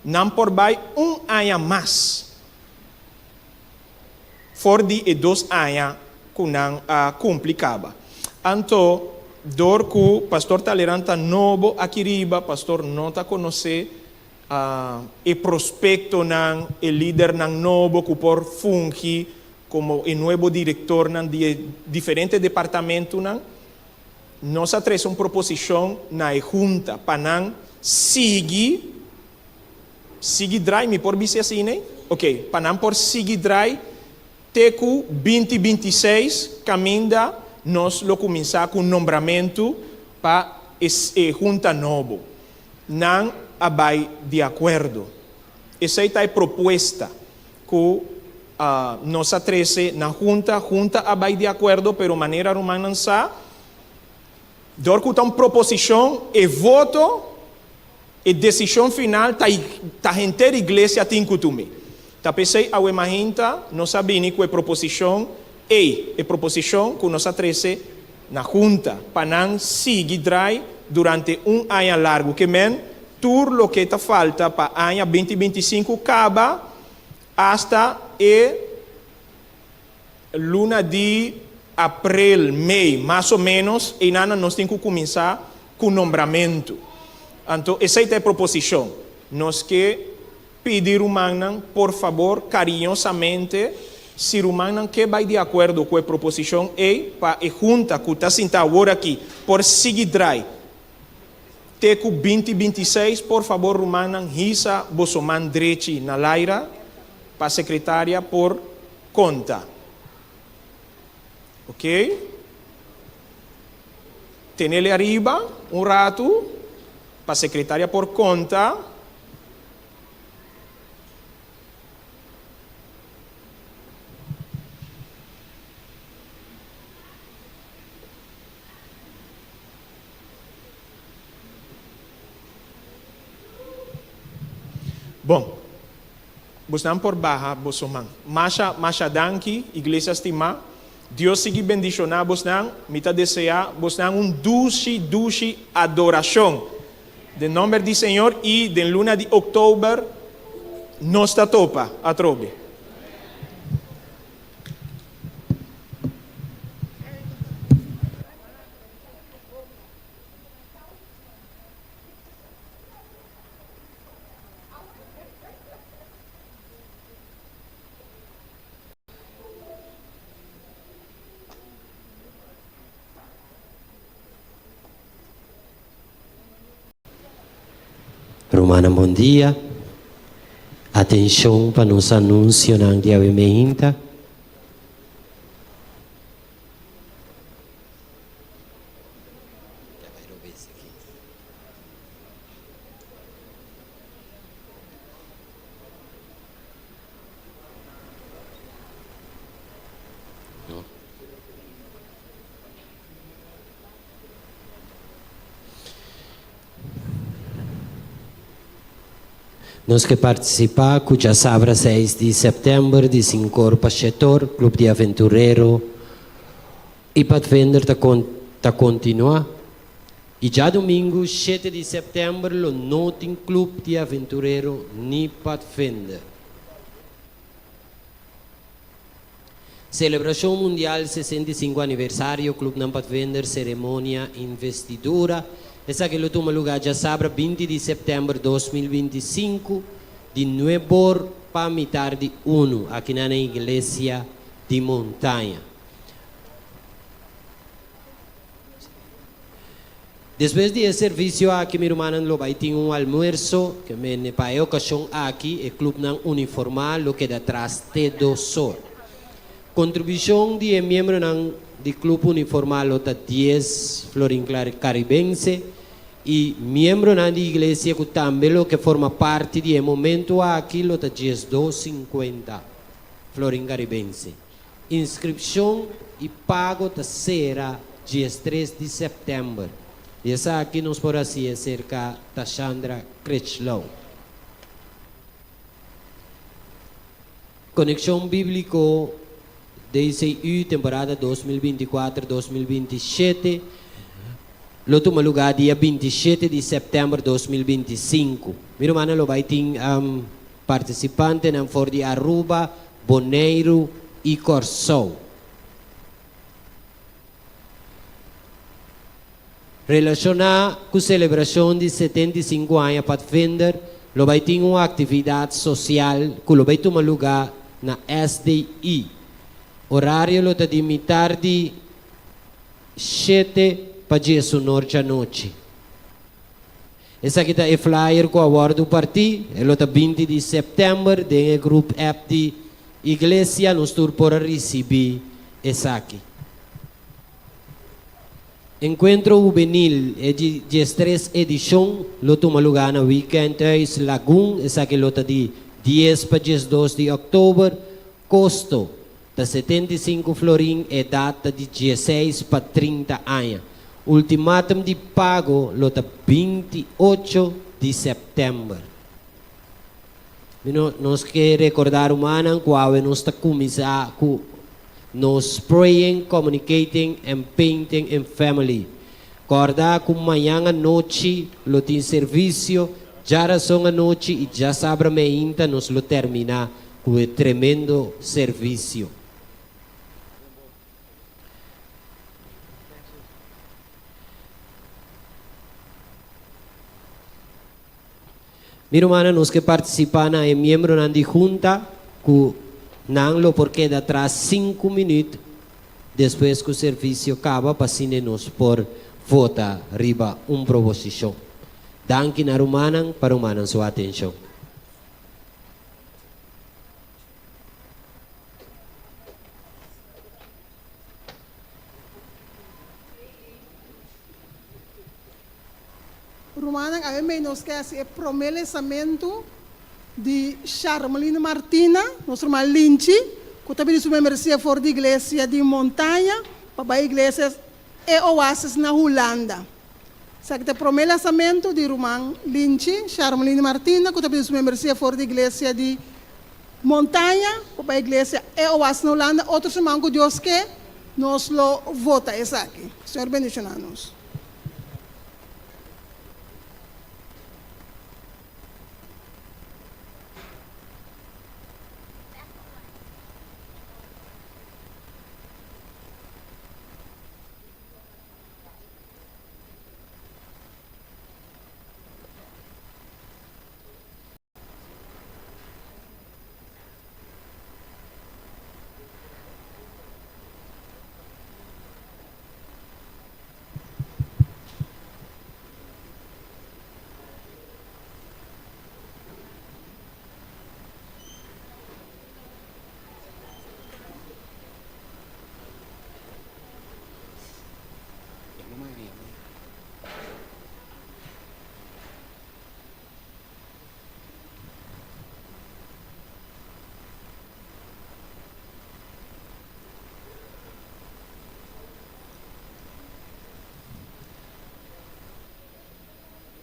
nan por bai un aña mas for di e dos aña ku nan a kumpli kaba. Anto dor ku Pastor Talleyrand ta nobo aki riba, Pastor no ta konosé e prospektonan, e lidernan nobo ku por fungi komo e nuevo direktornan di e diferente departamentunan, nos a trese un proposishon na e hunta pa nan sigui, sigui drai, mi por bisa asina? Ok, pa nan por sigui drai te ku binti 26 kaminda nos lo kuminsá ku nombramentu pa e hunta nobo. Nan a bai di akuerdo. Esei ta e propuesta ku nos a trese na hunta. Hunta a bai di akuerdo, pero manera rumannan sa, dor ku ta un proposishon, e voto, e desishon final ta ta henter iglesia tin ku tuma. Ta p'esei awe mahinta nos a bini ku e proposishon ei, e proposishon ku nos a trese na hunta, pa nan sigui drai durante un aña largu. Ke men, tur loke ta falta pa aña 2025 kaba Asta e luna di aprel, mei, mas o ménos, einan nos tin ku kuminsá ku nombramentu. Anto esei ta e proposishon. Nos ke pidi rumannan, por fabor, kariñosamente, si rumannan ke bai di akuerdo ku e proposishon ei, pa e hunta ku ta sintá awor aki por sigui drai Te ku 2026 por fabor rumannan hisa boso man drechi na laira pa secretaria por konta. Ok. Tenele ariba un ratu pa secretaria por konta. Bon, bosnan por baha boso man. Masha, masha danki, iglesia stimá. Dios sigui bendishoná bosnan. Mi ta deseá bosnan un dushi, dushi adorashon. Den nòmber di Señor i den luna di òktober nos ta topa atrobe. Rumannan bon dia. Atenshon pa nos anunsionan di awe meinta. Nos ke partisipá ku djasabra 6 di sèptèmber di sinkor pa shetor, Club di Aventurero i Padvinder ta ta kontinuá. I djadumingu shete di sèptèmber lo no tin Club di Aventurero ni Padvinder. Selebrashon Mundial 65 Aniversario Clubnan Padvinder Seremonia Investidura Esaki lo tuma lugá djasabra 20 di sèptèmber 2025 di nueb'or pa mitar di unu akinan na Iglesia di Montaña. Despues di e servisio aki mi rumannan lo bai tin un almuerso ke mende pa e okashon aki e klupnan uniformá lo keda tras te dosor. Kontribushon di e miembronan di klup uniformá lo ta dies florin karibense i miembronan di iglesia ku tambe lo ke forma parti di e momentu aki lo ta 12 50 florin karibense. Inskripshon i pago ta sera 13 di sèptèmber. I esaki nos por hasi serka Tashandra Critchlow. Konekshon Bíbliko DCU temporada 2024-2027 lo tuma lugá dia 27 di sèptèmber 2025. Mi rumannan lo bai tin partisipantenan for di Aruba, Boneiru i Kòrsou. Relashoná ku selebrashon di 75 aña Padvinder, lo bai tin un aktividat sosial ku lo bai tuma lugá na SDI. Orario lo ta di mitar di 7 pa 11 or anochi. Esaki ta e flyer ku a wòrdu partí, e lo ta 20 di sèptèmber den e group app di iglesia, nos tur por a risibí esaki. Enkuentro Hubenil, e 13 edishon, lo tuma lugá na Weekendhuis Lagun, esaki lo ta di 10 pa 12 di òktober. Kosto ta 75 florin, edat ta di 16 pa 30 aña. Ultimatum di pago lo ta 28 di sèptèmber. Nos ke rekordá rumannan ku awe nos ta kuminsá ku nos praying, communicating and painting in family. Kòrda ku mañan anochi lo tin servisio, djarason anochi i djasabra mainta nos lo terminá ku e tremendo servisio. Mi rumannan, nos ke partisipá na e miembronan di hunta ku nan lo por keda tras 5 minüt despues ku servisio kaba pa asina nos por vota riba un proposishon. Danki na rumannan pa rumannan su atenshon. Rumannan, awe mei nos ke hasi e promé lesamentu di Charmeline Martina, nos ruman Linchi, ku ta bini su membresia for di Iglesia di Montaña pa bai Iglesia E Oasis na Hulanda. Esaki ta e promé lesamentu di ruman Linchi, Charmeline Martina, ku ta bini su membresia for di Iglesia di Montaña pa bai Iglesia E Oasis na Hulanda. Otro siman ku Dios ke, nos lo vota esaki. Señor bendishoná nos.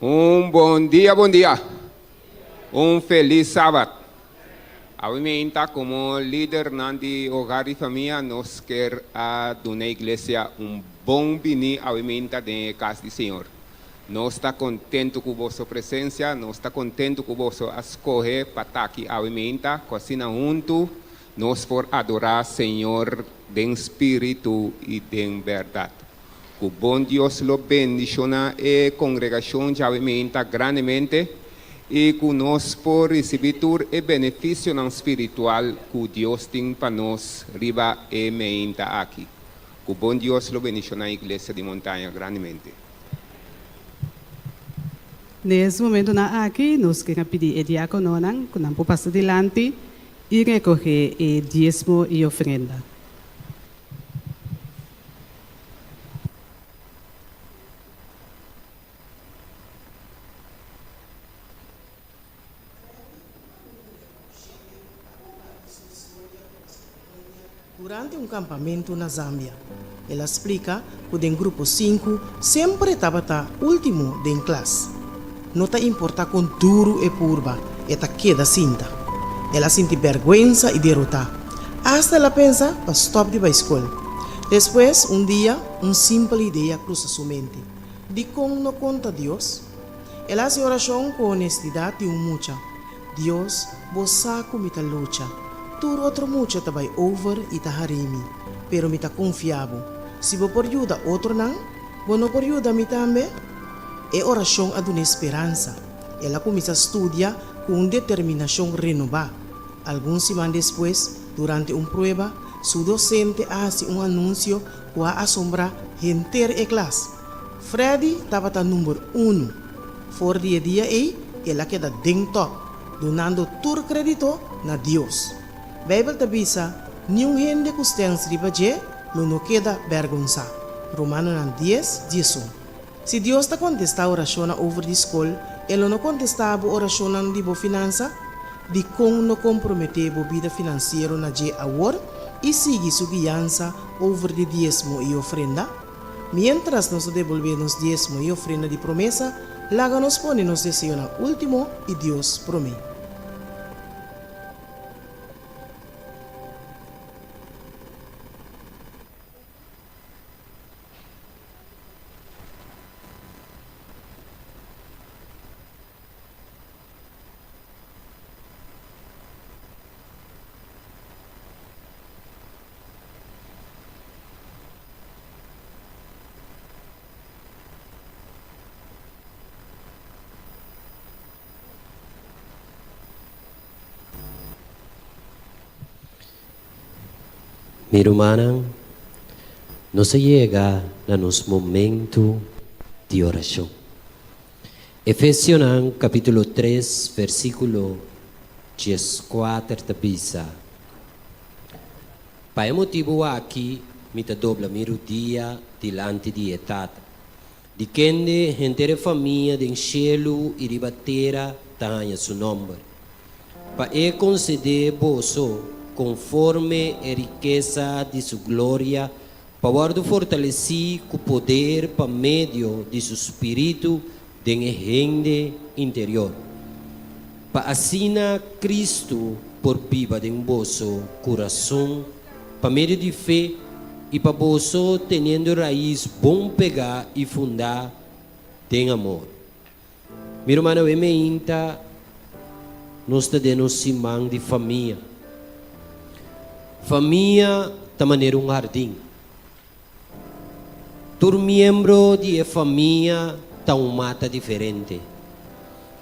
Un bon dia, bon dia. Un felis sabat! Awe meinta komo lidernan di Hogar di Famia nos ker a duna iglesia un bon bini awe meinta den e kas di Señor. Nos ta kontentu ku boso presensia, nos ta kontentu ku boso a skohe pa ta aki awe meinta ku asina huntu nos por adorá Señor den spiritu i den bèrdat. Ku bon Dios lo bendishoná e kongregashon djawe meinta grandemente i ku nos por risibí tur e benefisionan spiritual ku Dios tin pa nos riba e meinta aki. Ku bon Dios lo bendishoná Iglesia di Montaña grandemente. Nes momentonan aki nos ken a pidi e diakononan ku nan por pasa dilanti i rekohé e diesmo i ofrenda. Durante un kampamentu na Zambia, el a splika ku den grupo sinku semper e tabata último den klas. No ta importá kon duru e purba, e ta keda sinta. El a sinti bèrgwensa i derotá. Asta el a pensa pa stòp di bai skol. Despues, un dia, un simpel idea krusa su mente, Dikon no konta Dios? El a hasi orashon ku honestidat di un mucha, Dios, bo sa ku mi ta lucha. Tur otro mucha ta bai over i ta hari mi, pero mi ta konfia bo. Si bo por yuda otronan, bo no por yuda mi tambe? E orashon a dun'é speransa. El a kuminsá studia ku un determinashon renobá. Algun siman despues, durante un prueba, su dosente a hasi un anunsio ku a asombrá henter e klas. Freddy tabata number unu. For di e dia ei, el a keda den tòp, dunando tur krédito na Dios. Beibel ta bisa, Niun hende ku stèns riba dje lo no keda bèrgonsá. Romanonan dies, diesun. Si Dios ta kontestá orashonnan over di skol, e lo no kontestá bo orashonnan di bo finansa? Dikon no komprometé bo bida finansiero na dje awor i sigui su guiansa over di diesmo i ofrenda? Miéntras nos ta debolbé nos diesmo i ofrenda di promesa, laga nos pone nos deseonan último i Dios promé. Mi rumannan, nos a yega na nos momentu di orashon. Efesionan kapítulo tres versíkulo dieskuater ta bisa, Pa e motibu aki mi ta dobla mi rudia dilanti di e Tata, di kende henter e famia den shelu i riba tera ta haña su nòmber, pa e konsedé boso konforme e rikesa di su gloria pa wòrdu fortalesí ku poder pa medio di su spiritu den e hende interior, pa asina Kristu por biba den boso kurason pa medio di fe i pa boso teniendo rais bon pegá i fundá den amor. Mi rumannan, e meinta nos ta den nos siman di famia. Famia ta manera un hardin. Tur miembro di e famia ta un mata diferente,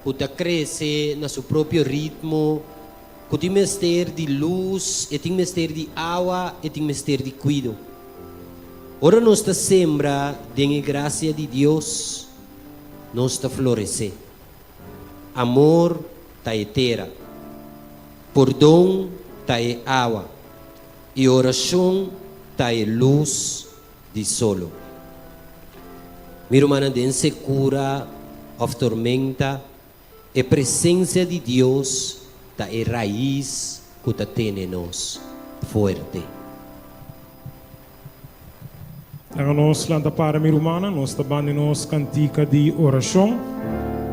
ku ta krese na su propio ritmo, ku tin mester di lus, e tin mester di awa, e tin mester di kuido. Ora nos ta sembra den e grasia di Dios, nos ta floresé. Amor ta e tera, pordon ta e awa, i orashon ta e lus di solo. Mi rumannan, den sekura òf tormenta, e presensia di Dios ta e rais ku ta tene nos fuerte. Laga nos lanta para mi rumannan, nos ta banda nos kantika di orashon.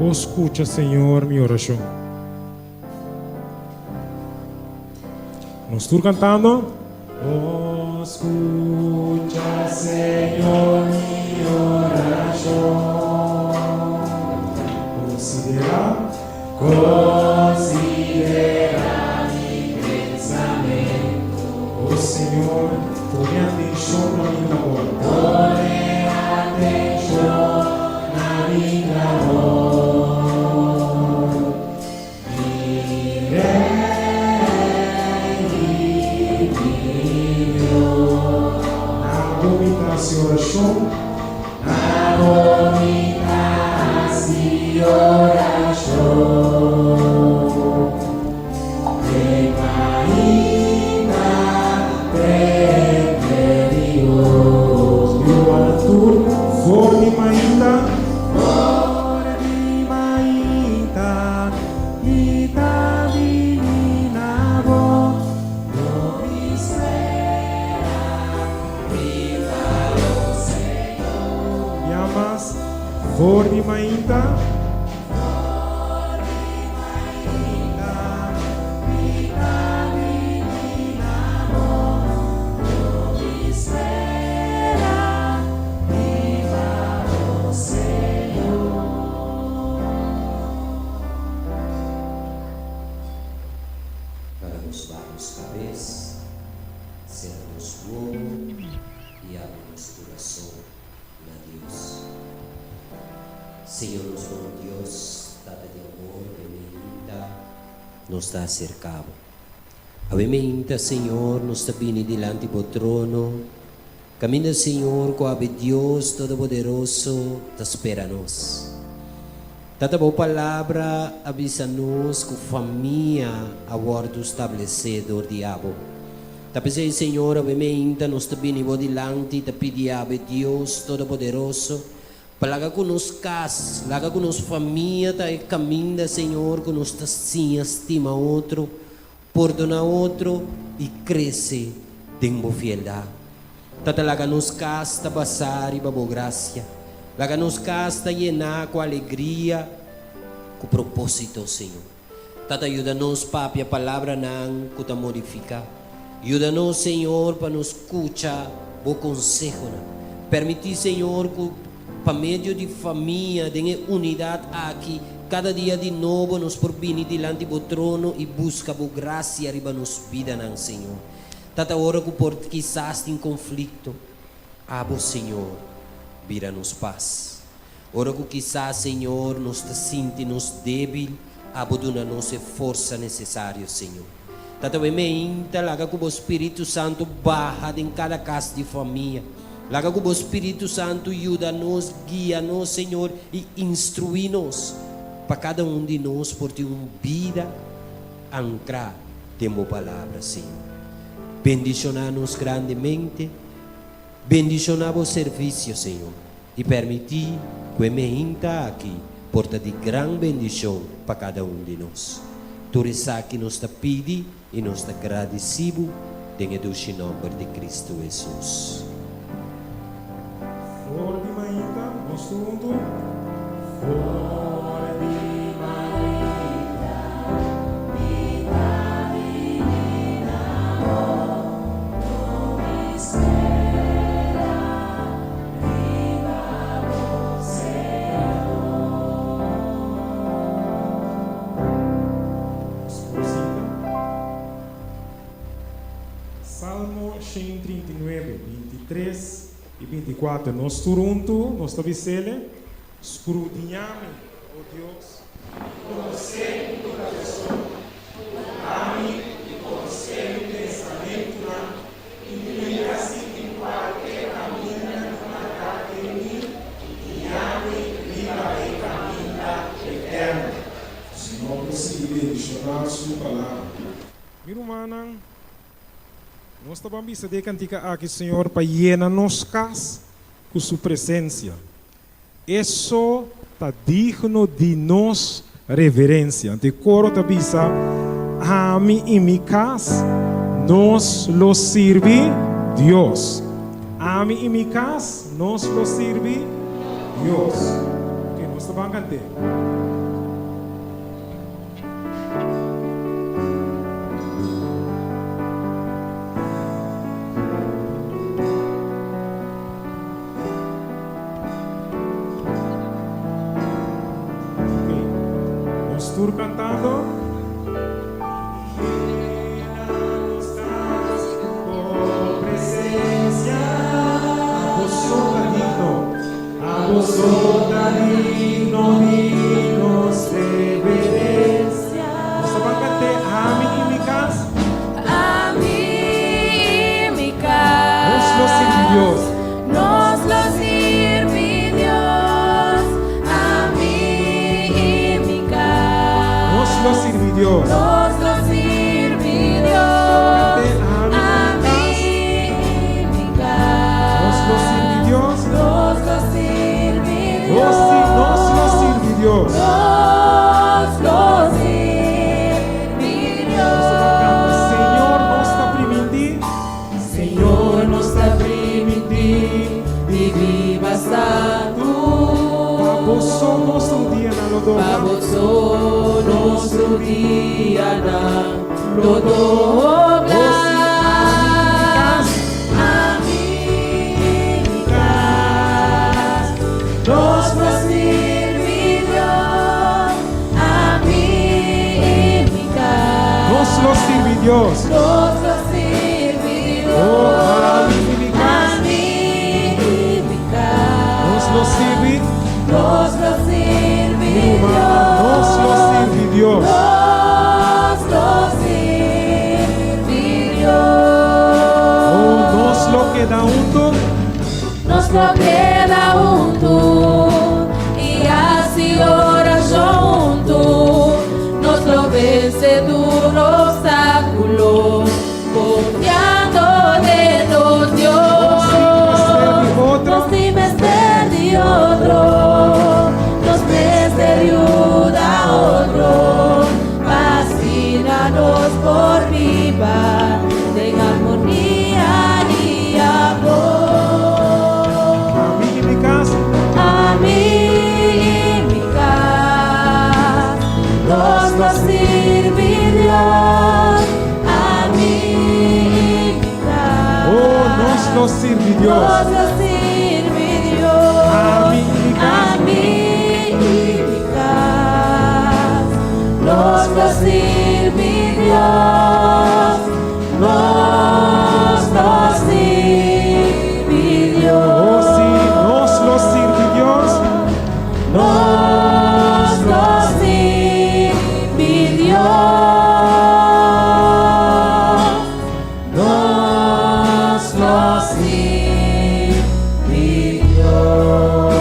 Bo skucha Señor mi orashon. Nos tur kantando. Skucha, Señor, mi orashon. Konsiderá. Konsiderá mi pensamentu. O Señor, pone atenshon na mi klamor. Pone atenshon na mi klamor. Mi Rei i mi Dios. Na bo mi ta hasi orashon. Na bo mi ta hasi orashon. Te mainta tende mi bos. Yoana tur for di mainta. For di mainta mi ta bini na bo. Lo mi spera riba bo, Señor. Yamas for di mainta. For di mainta mi ta bini na bo. Lo mi spera riba bo, Señor. Laga nos baha nos kabes, sera nos wowo i abri nos kurason na Dios. Señor nos bon Dios, Tata di amor, e meinta nos ta aserka bo. Awe meinta, Señor, nos ta bini dilanti bo trono, kaminda Señor ku awe Dios Todopoderoso ta spera nos. Tata bo palabra a bisa nos ku famia a wòrdu stablesé dor di abo. Ta p'esei, Señor, awe meinta nos ta bini bo dilanti ta pidi awe Dios Todopoderoso pa laga ku nos kas, laga ku nos famia ta e kaminda, Señor, ku nos ta siña stima otro, pordoná otro i krese den bo fieldat. Tata laga nos kas ta basá riba bo grasia. Laga nos kas ta yená ku alegria, ku propósito, Señor. Tata yuda nos papia palabranan ku ta modifiká. Yuda nos, Señor, pa nos skucha bo konsehonan. Permití, Señor, ku pa medio di famia den e unidat aki, kada dia di nobo nos por bini dilanti bo trono i buska bo grasia riba nos bidanan, Señor. Tata ora ku por kisas tin konflikto, abo, Señor, bira nos pas. Ora ku kisas, Señor, nos ta sinti nos débil, abo duna nos e forsa nesesario, Señor. Tata we meinta, laga ku bo Spiritu Santu baha den kada kas di famia. Laga ku bo Spiritu Santu yuda nos, guia nos, Señor, i instruí nos, pa kada un di nos por tin un bida ankrá den bo Palabra, Señor. Bendishoná nos grandemente. Bendishoná bo servisio, Señor. I permití ku e meinta aki por ta di gran bendishon pa kada un di nos. Tur esaki nos ta pidi i nos ta gradisí bo den e dushi nòmber di Kristu Hesus. For di mainta, nos tur huntu. For di mainta, mi ta bini na bo, no mi spera. Riba bo Señor. Esposita. Salmo 139, 23 i 24. Nos tur huntu nos ta bis'Ele, Skrudiñá mi, o Dios, i konosé mi kurason, Purba mi i konosé mi pensamentunan, i mira si tin kualke kaminda di maldat den mi, i guia mi riba e kaminda eterno. Señor ta sigui bendishoná Su Palabra. Mi rumannan, nos ta ban bisa di e kantika aki, Señor, pa yena nos kas ku Su presensia. Eso ta digno di nos reverencia. Anto e coro ta bisa, Ami i mi cas, nos lo sirbi Dios. Ami i mi cas, nos lo sirbi Dios. Ok, nos ta ban cant'é. tur kantando. Abo so ta digno, abo so ta digno di nos reverencia. Nos ta ban cant'é, Ami i mi cas. Ami i mi cas. Nos lo sirbi Dios. Nos lo sirbi Dios. Ami i mi cas. Nos lo sirbi Dios. Nos lo sirbi Dios. Ami i mi cas. Nos lo sirbi Dios. Nos lo sirbi Dios. Nos si, nos lo sirbi Dios. Nos lo sirbi Dios. Señor nos ta primintí. Señor nos ta primintí di biba santu. Pa bo so nos rudianan lo dobla. Pa bo so nos rudianan lo dobla. Ami i mi kas, nos lo sirbi Dios. Ami i mi kas. Nos lo sirbi Dios. Nos lo sirbi Dios. Oh, ami i mi kas. Ami i mi kas. Nos lo sirbi. Nos lo sirbi Ruman, nos lo sirbi Dios. Nos lo sirbi Dios. Oh, nos lo keda huntu. Nos lo keda huntu i hasi orashon huntu. Nos lo vense tur opstákulo, konfiando den nos Dios. Nos tin mester di otro, nos mester yuda otro, pa asina nos por biba den armonia i amor. Ami i mi kas. Ami i mi kas, nos lo sirbi Dios. Ami i mi kas. Oh, nos lo sirbi Dios. Nos lo sirbi Dios. Ami i mi kas. Ami i mi kas. Nos lo sirbi Dios. Nos lo sirbi Dios. Oh, sí, nos lo sirbi Dios. Nos lo sirbi Dios. Nos lo sirbi Dios.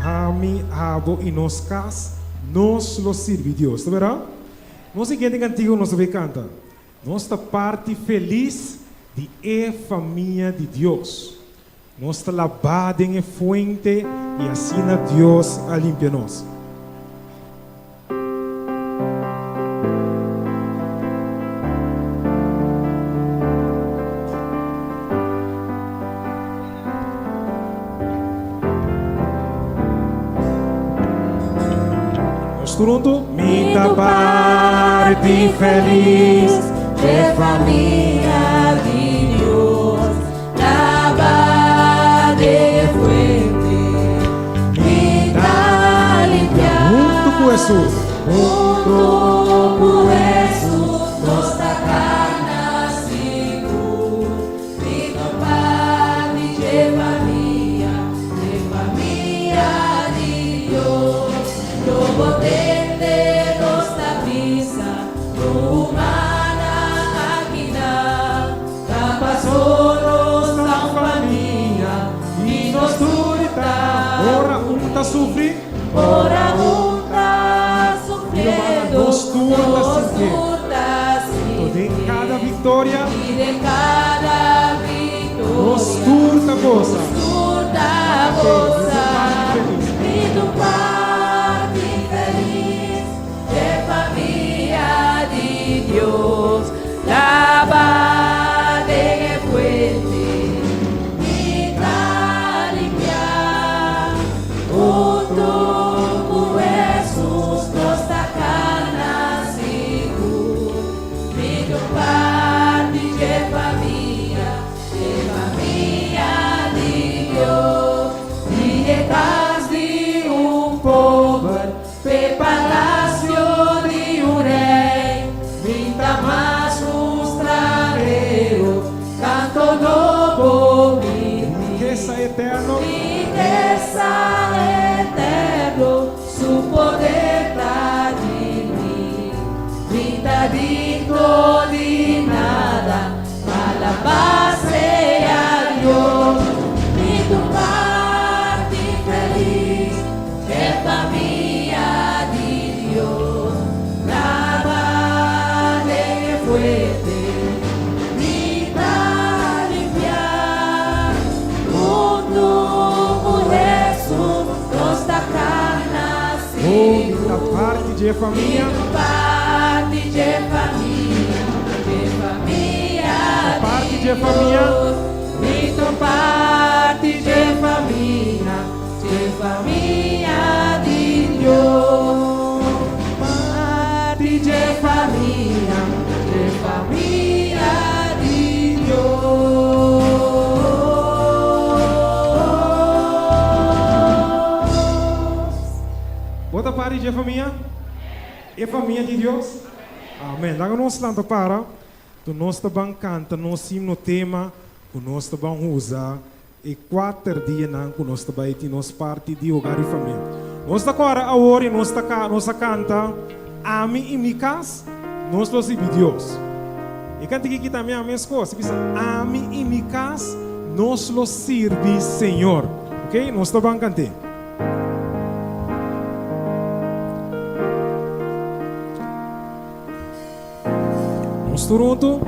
Ami, abo i nos kas, nos lo sirbi Dios. Ta bèrdat? Nos siguiente kantiga nos ta bai kanta. Nos ta parti felis di e famia di Dios. Nos ta labá den e fuente i asina Dios a limpia nos. Nos tur huntu. Mi ta parti felis Dje famia di Dios, labá den e fuente, mi ta limpiá. Huntu ku Hesus. Huntu ku Hesus, nos ta kana sigur. Mi ta parti dje famia, dje famia di Dios. Lo bo tende nos ta bisa, Rumannan akinan, ta paso nos ta un famia i nos tur ta. Ora un ta sufri. Ora un ta sufriendo. Nos tur ta sintié. Nos tur ta Anto den kada viktoria. I den kada viktoria. Nos tur ta gosa. Nos tur ta gosa. Mi ta parti felis dje famia di Dios. Labá den e fuente. Mi ta limpiá. Huntu ku Hesus nos ta kana sigur. Mi ta parti dje famia, dje famia di Dios. Di e eterno. Rikesa eterno, su poder ta di mi. Mi ta digno di nada, alabá sea Dios. Mi ta parti felis, e famia di Dios. Laba den fuente, mi ta limpia. Huntu ku Hesus, nos ta kana Oh, mi ta parti di famia. Parti di famia, di famia. Parti di famia. Mi ta parti di famia, di famia di Dios. Parti di famia, di famia di Dios. Bo ta parti di famia? E famia di Dios? Amèn. Laga nos lanta para, ku nos ta ban kanta nos himno tema, ku nos ta ban usa e kuater dianan ku nos ta bai tin nos parti di hogar i famia. Nos ta kòrda awor i nos ta nos a kanta Ami i mi kas, nos lo sirbi Dios. E kantika aki tambe a mes kos. E bisa Ami i mi kas, nos lo sirbi Señor. Ok, nos ta ban kant'é. Nos tur huntu.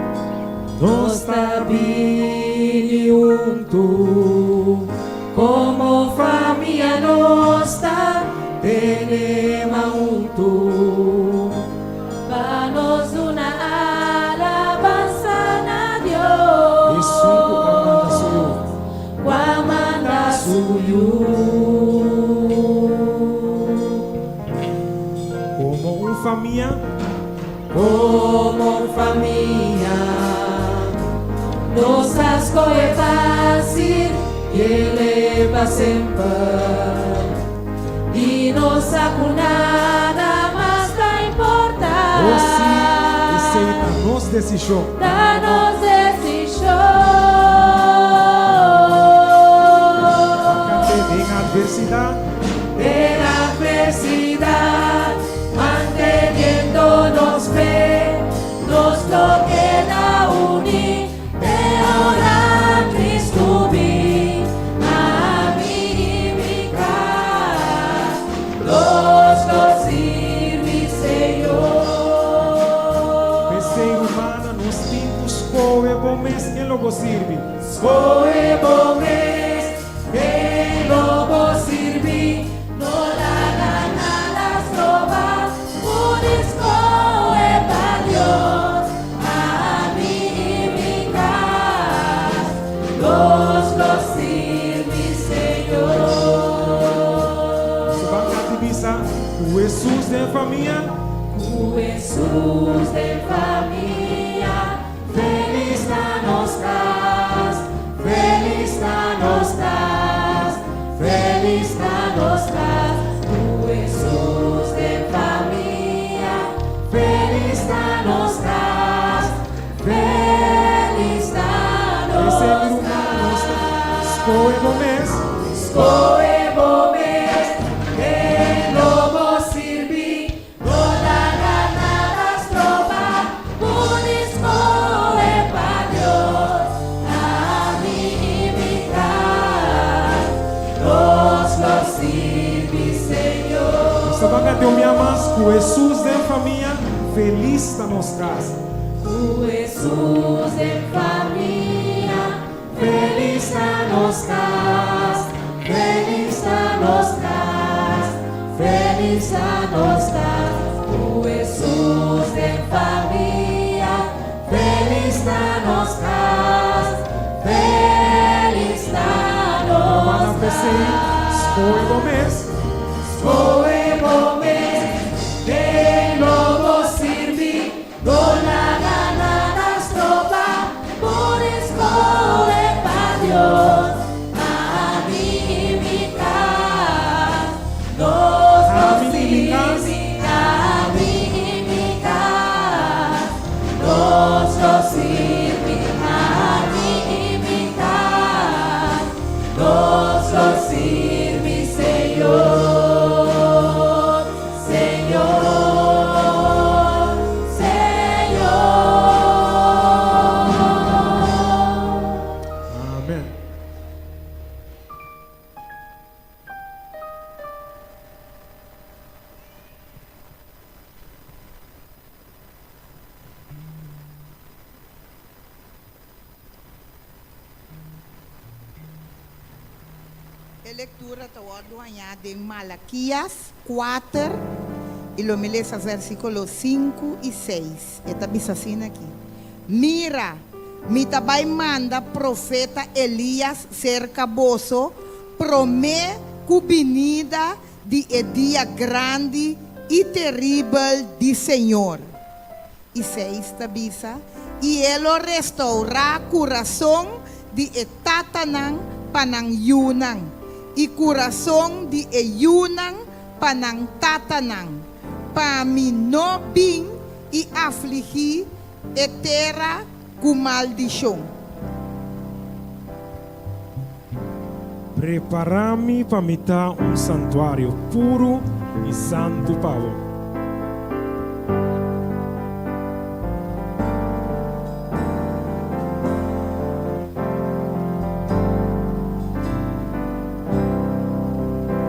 Nos ta bini huntu komo famia nos ta tene man huntu pa nos duna alabansa na Dios. Esun ku a manda su yu. Ku a manda su yu. Komo un famia. Komo un famia. Nos a skohe pa sirbié pa semper. I nos sa ku nada mas ta importá. Oh sí, esei ta nos desishon. Ta nos desishon. Kant'é den atversidat. Den atversidat, manteniendo nos fe, nos lo keda uní, te ora Kristu bin, ami i mi kas, nos lo sirbi Señor. P'esei, rumannan, nos tin ku skohe bo mes ken lo bo sirbi. Skohe bo mes ken lo bo sirbi. No laga nada stroba bo di skohe pa Dios. Ami i mi kas, nos lo sirbi Señor. Nos ban kanta bisa ku Hesus den famia. Ku Hesus den famia, felis ta nos kas, felis ta nos kas, felis ta nos kas. Ku Hesus den famia, felis ta nos kas, felis ta nos P'esei, ruman, nos ta skohe bo mes. Skohe bo mes, ken lo bo sirbi, no laga nada stroba, bo di skohe pa Dios, ami i mi kas, nos lo sirbi Señor. Nos ta ban kanta un bia mas ku Hesus den famia, felis ta nos kas. Ku Hesus den famia, felis ta nos kas, felis ta nos kas, felis ta nos kas. Ku Hesus den famia, felis ta nos kas, felis ta nos P'esei, kas. skohe bo mes. Skohe bo mes, ken lo bo sirbi, no laga nada stroba, bo di skohe pa Dios, ami i mi kas, nos lo Ami i mi kas. sirbi, ami i mi kas, nos lo sirbi, ami i mi kas, nos. E lektura ta wòrdu hañá den Malakias kuater i lo mi lesa vèrsikulo sinku i seis. E ta bisa asina aki, Mira, mi ta bai manda profeta Elias serka boso promé ku binida di e dia grandi i teribel di Señor. I seis ta bisa, I e lo restourá kurason di e tatanan pa nan yunan, i kurason di e yunan pa nan tatanan, pa mi no bin i afligí e tera ku maldishon. Prepará mi pa mi ta un santuario puru i santu pa bo.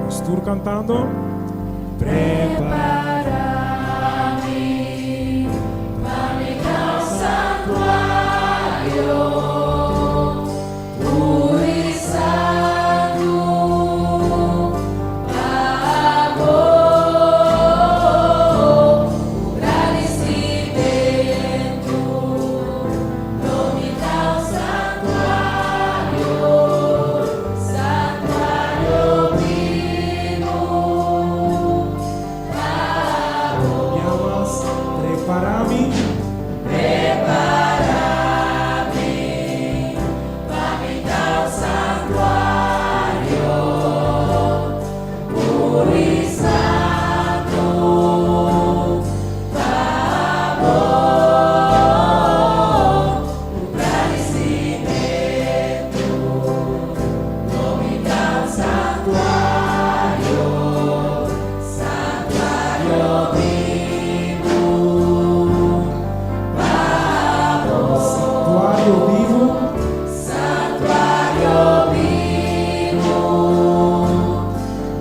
Nos tur cantando. Prepará mi pa mi ta un santuario puru i santu pa bo. Ku gradisimentu lo mi ta un santuario, santuario bibu pa bo. Llamas, prepara mi. Prepara mi pa mi ta un santuario puru i santu pa bo. Ku gradisimentu lo mi ta un santuario, santuario bibu pa bo. Santuario bibu. Santuario bibu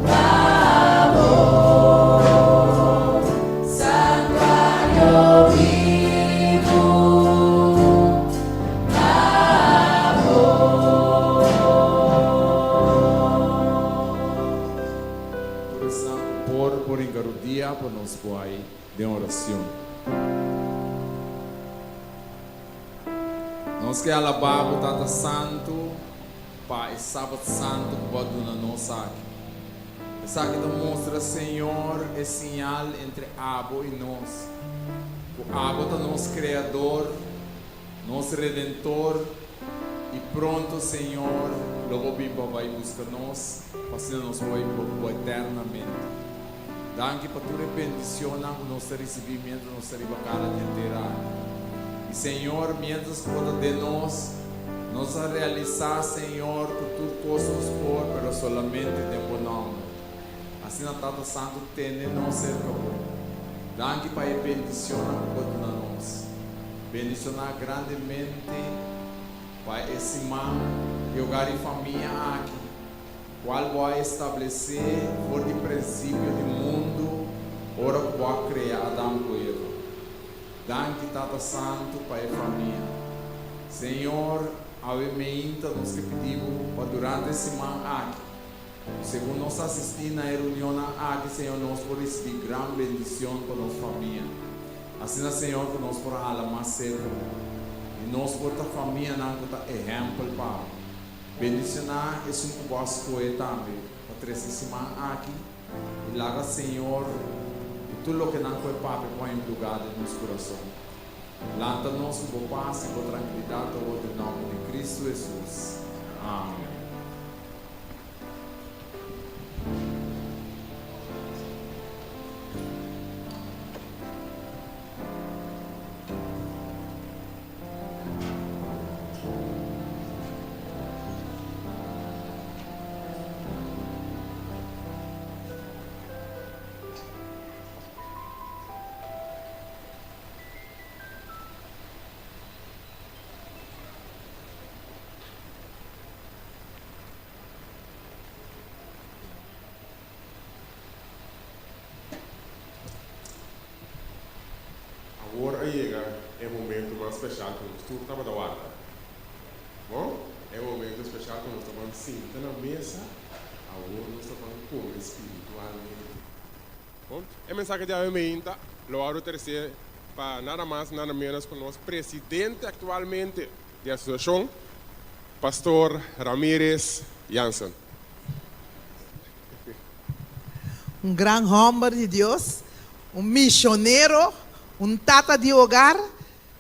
pa bo. Santuario bibu pa bo. Tur esnan ku por por hinka rudia pa nos por ai den oracion. Nos ke alabá bo Tata Santu pa e Sabat Santu ku bo a duna nos aki. Esaki ta mustra, Señor, e siñal entre abo i nos, ku abo ta nos Kreador, nos Redentor, i pronto, Señor, lo bo bin pa bai buska nos, pa asina nos por bai biba ku bo eternamente. Danki pa tur e bendicionnan cu nos ta ricibi mientras nos ta riba cara di e tera aki. Y Señor, mientras cu Bo ta den nos, nos a realisa, Señor, cu tur cos nos por, pero solamente den Bo nomber. Asina, Tata Santo, tene nos cerca Bo. Danki pa e bendicionnan cu Bo a duna nos. Bendiciona grandemente pa e siman di hogar y famia aki. Cual bo a establece for di principio di mundo ora cu bo a crea Adam cu Eva. Danki Tata Santo pa e famia. Señor, awe meinta nos ke pidi bo pa durante e siman aki, segun nos asisti na e reunionnan aki, Señor, nos por ricibi gran bendicion pa nos famia. Asina, Señor, cu nos por hala mas cerca bo y nos por ta famianan cu ta ehempel pa bo. Bendicioná esun ku bo a skohe tambe pa trese siman aki i laga Señor ku tur loke nan ku e papia pon un lugá den nos kurason. Lanta nos ku bo pas i bo trankilidat awor den nòmber di Kristu Hesus. Amen. Awor a yega e momento mas special cu nos tur tabata warda. Bon, e momento special cu nos ta ban sinta na mesa. Awor nos ta ban kome spiritualmente. Bon, e mensahe di awe meinta lo wòrdu tresé pa nada mas nada ménos ku nos presidente aktualmente di asosiashon, Pastor Ramirez Jansen. Un gran hòmber di Dios, un misionero, un tata di hogar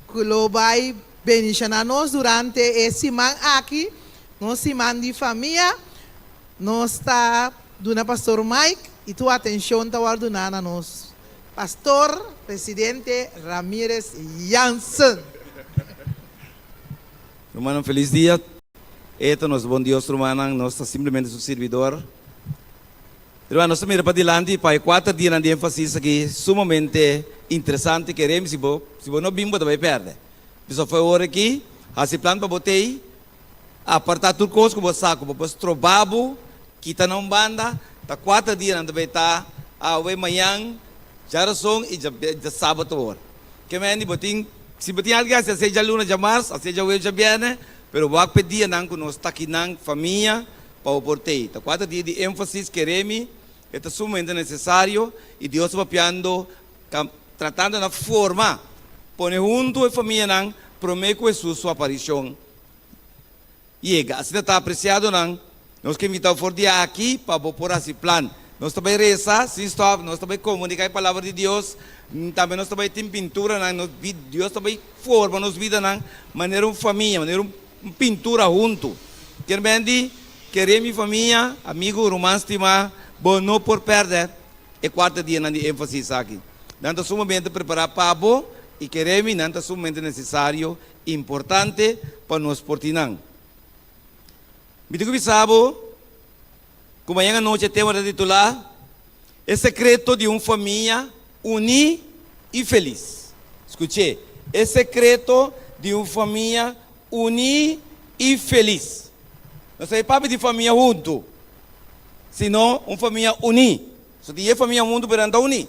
ku lo bai bendishoná nos durante e siman aki, nos siman di famia. Nos ta duna Pastor Mike i tur atenshon ta wòrdu duná na nos Pastor Presidente Ramirez Jansen. Rumannan felis dia. E ta nos bon Dios rumannan, nos ta simplemente su sirbidor. Ruman nos ta mira padilanti pa e kuater dianan di énfasis aki sumamente interesante kerem si bo si bo no bin bo ta bai pèrdè. Bisa for e ora aki hasi plan pa bo tei apartá tur kos ku bo sa ku bo por stroba bo kita na un banda ta kuater dianan ta bai ta awe mañan djarason i djasabat awor. Ke mende bo tin si bo tin algu hasi hasié djaluna djamars hasié djaweves djabièrnè pero wak pa e dianan ku nos ta akinan famia Pa bo por tei. Ta kuater dia di énfasis, kere mi, e ta sumamente nesesario i Dios ta papiando, tratando na forma, pone huntu e famianan promé ku Hesus su aparishon yega. Asina ta, apresiadonan, nos ke invitá bo for di aki pa bo por hasi plan. Nos ta bai resa sin stòp, nos ta bai komuniká e Palabra di Dios, tambe nos ta bai tin pinturanan, nos Dios ta bai forma nos bidanan manera un famia, manera un Un pintura huntu. Kier men di, Kere mi famia, amigu, ruman stimá, bo no por pèrdè e kuarta dianan di énfasis aki. Nan ta sumamente prepará pa bo i kere mi, nan ta sumamente nesesario i importante pa nos por tin nan. Mi tin ku bisa bo ku mañan anochi e tema ta titulá E sekreto di un famia uní i felis. Skuch'é, E sekreto di un famia uní i felis. No ta e papia di famia huntu, sino un famia uní. So tin e famia huntu pero nan ta uní.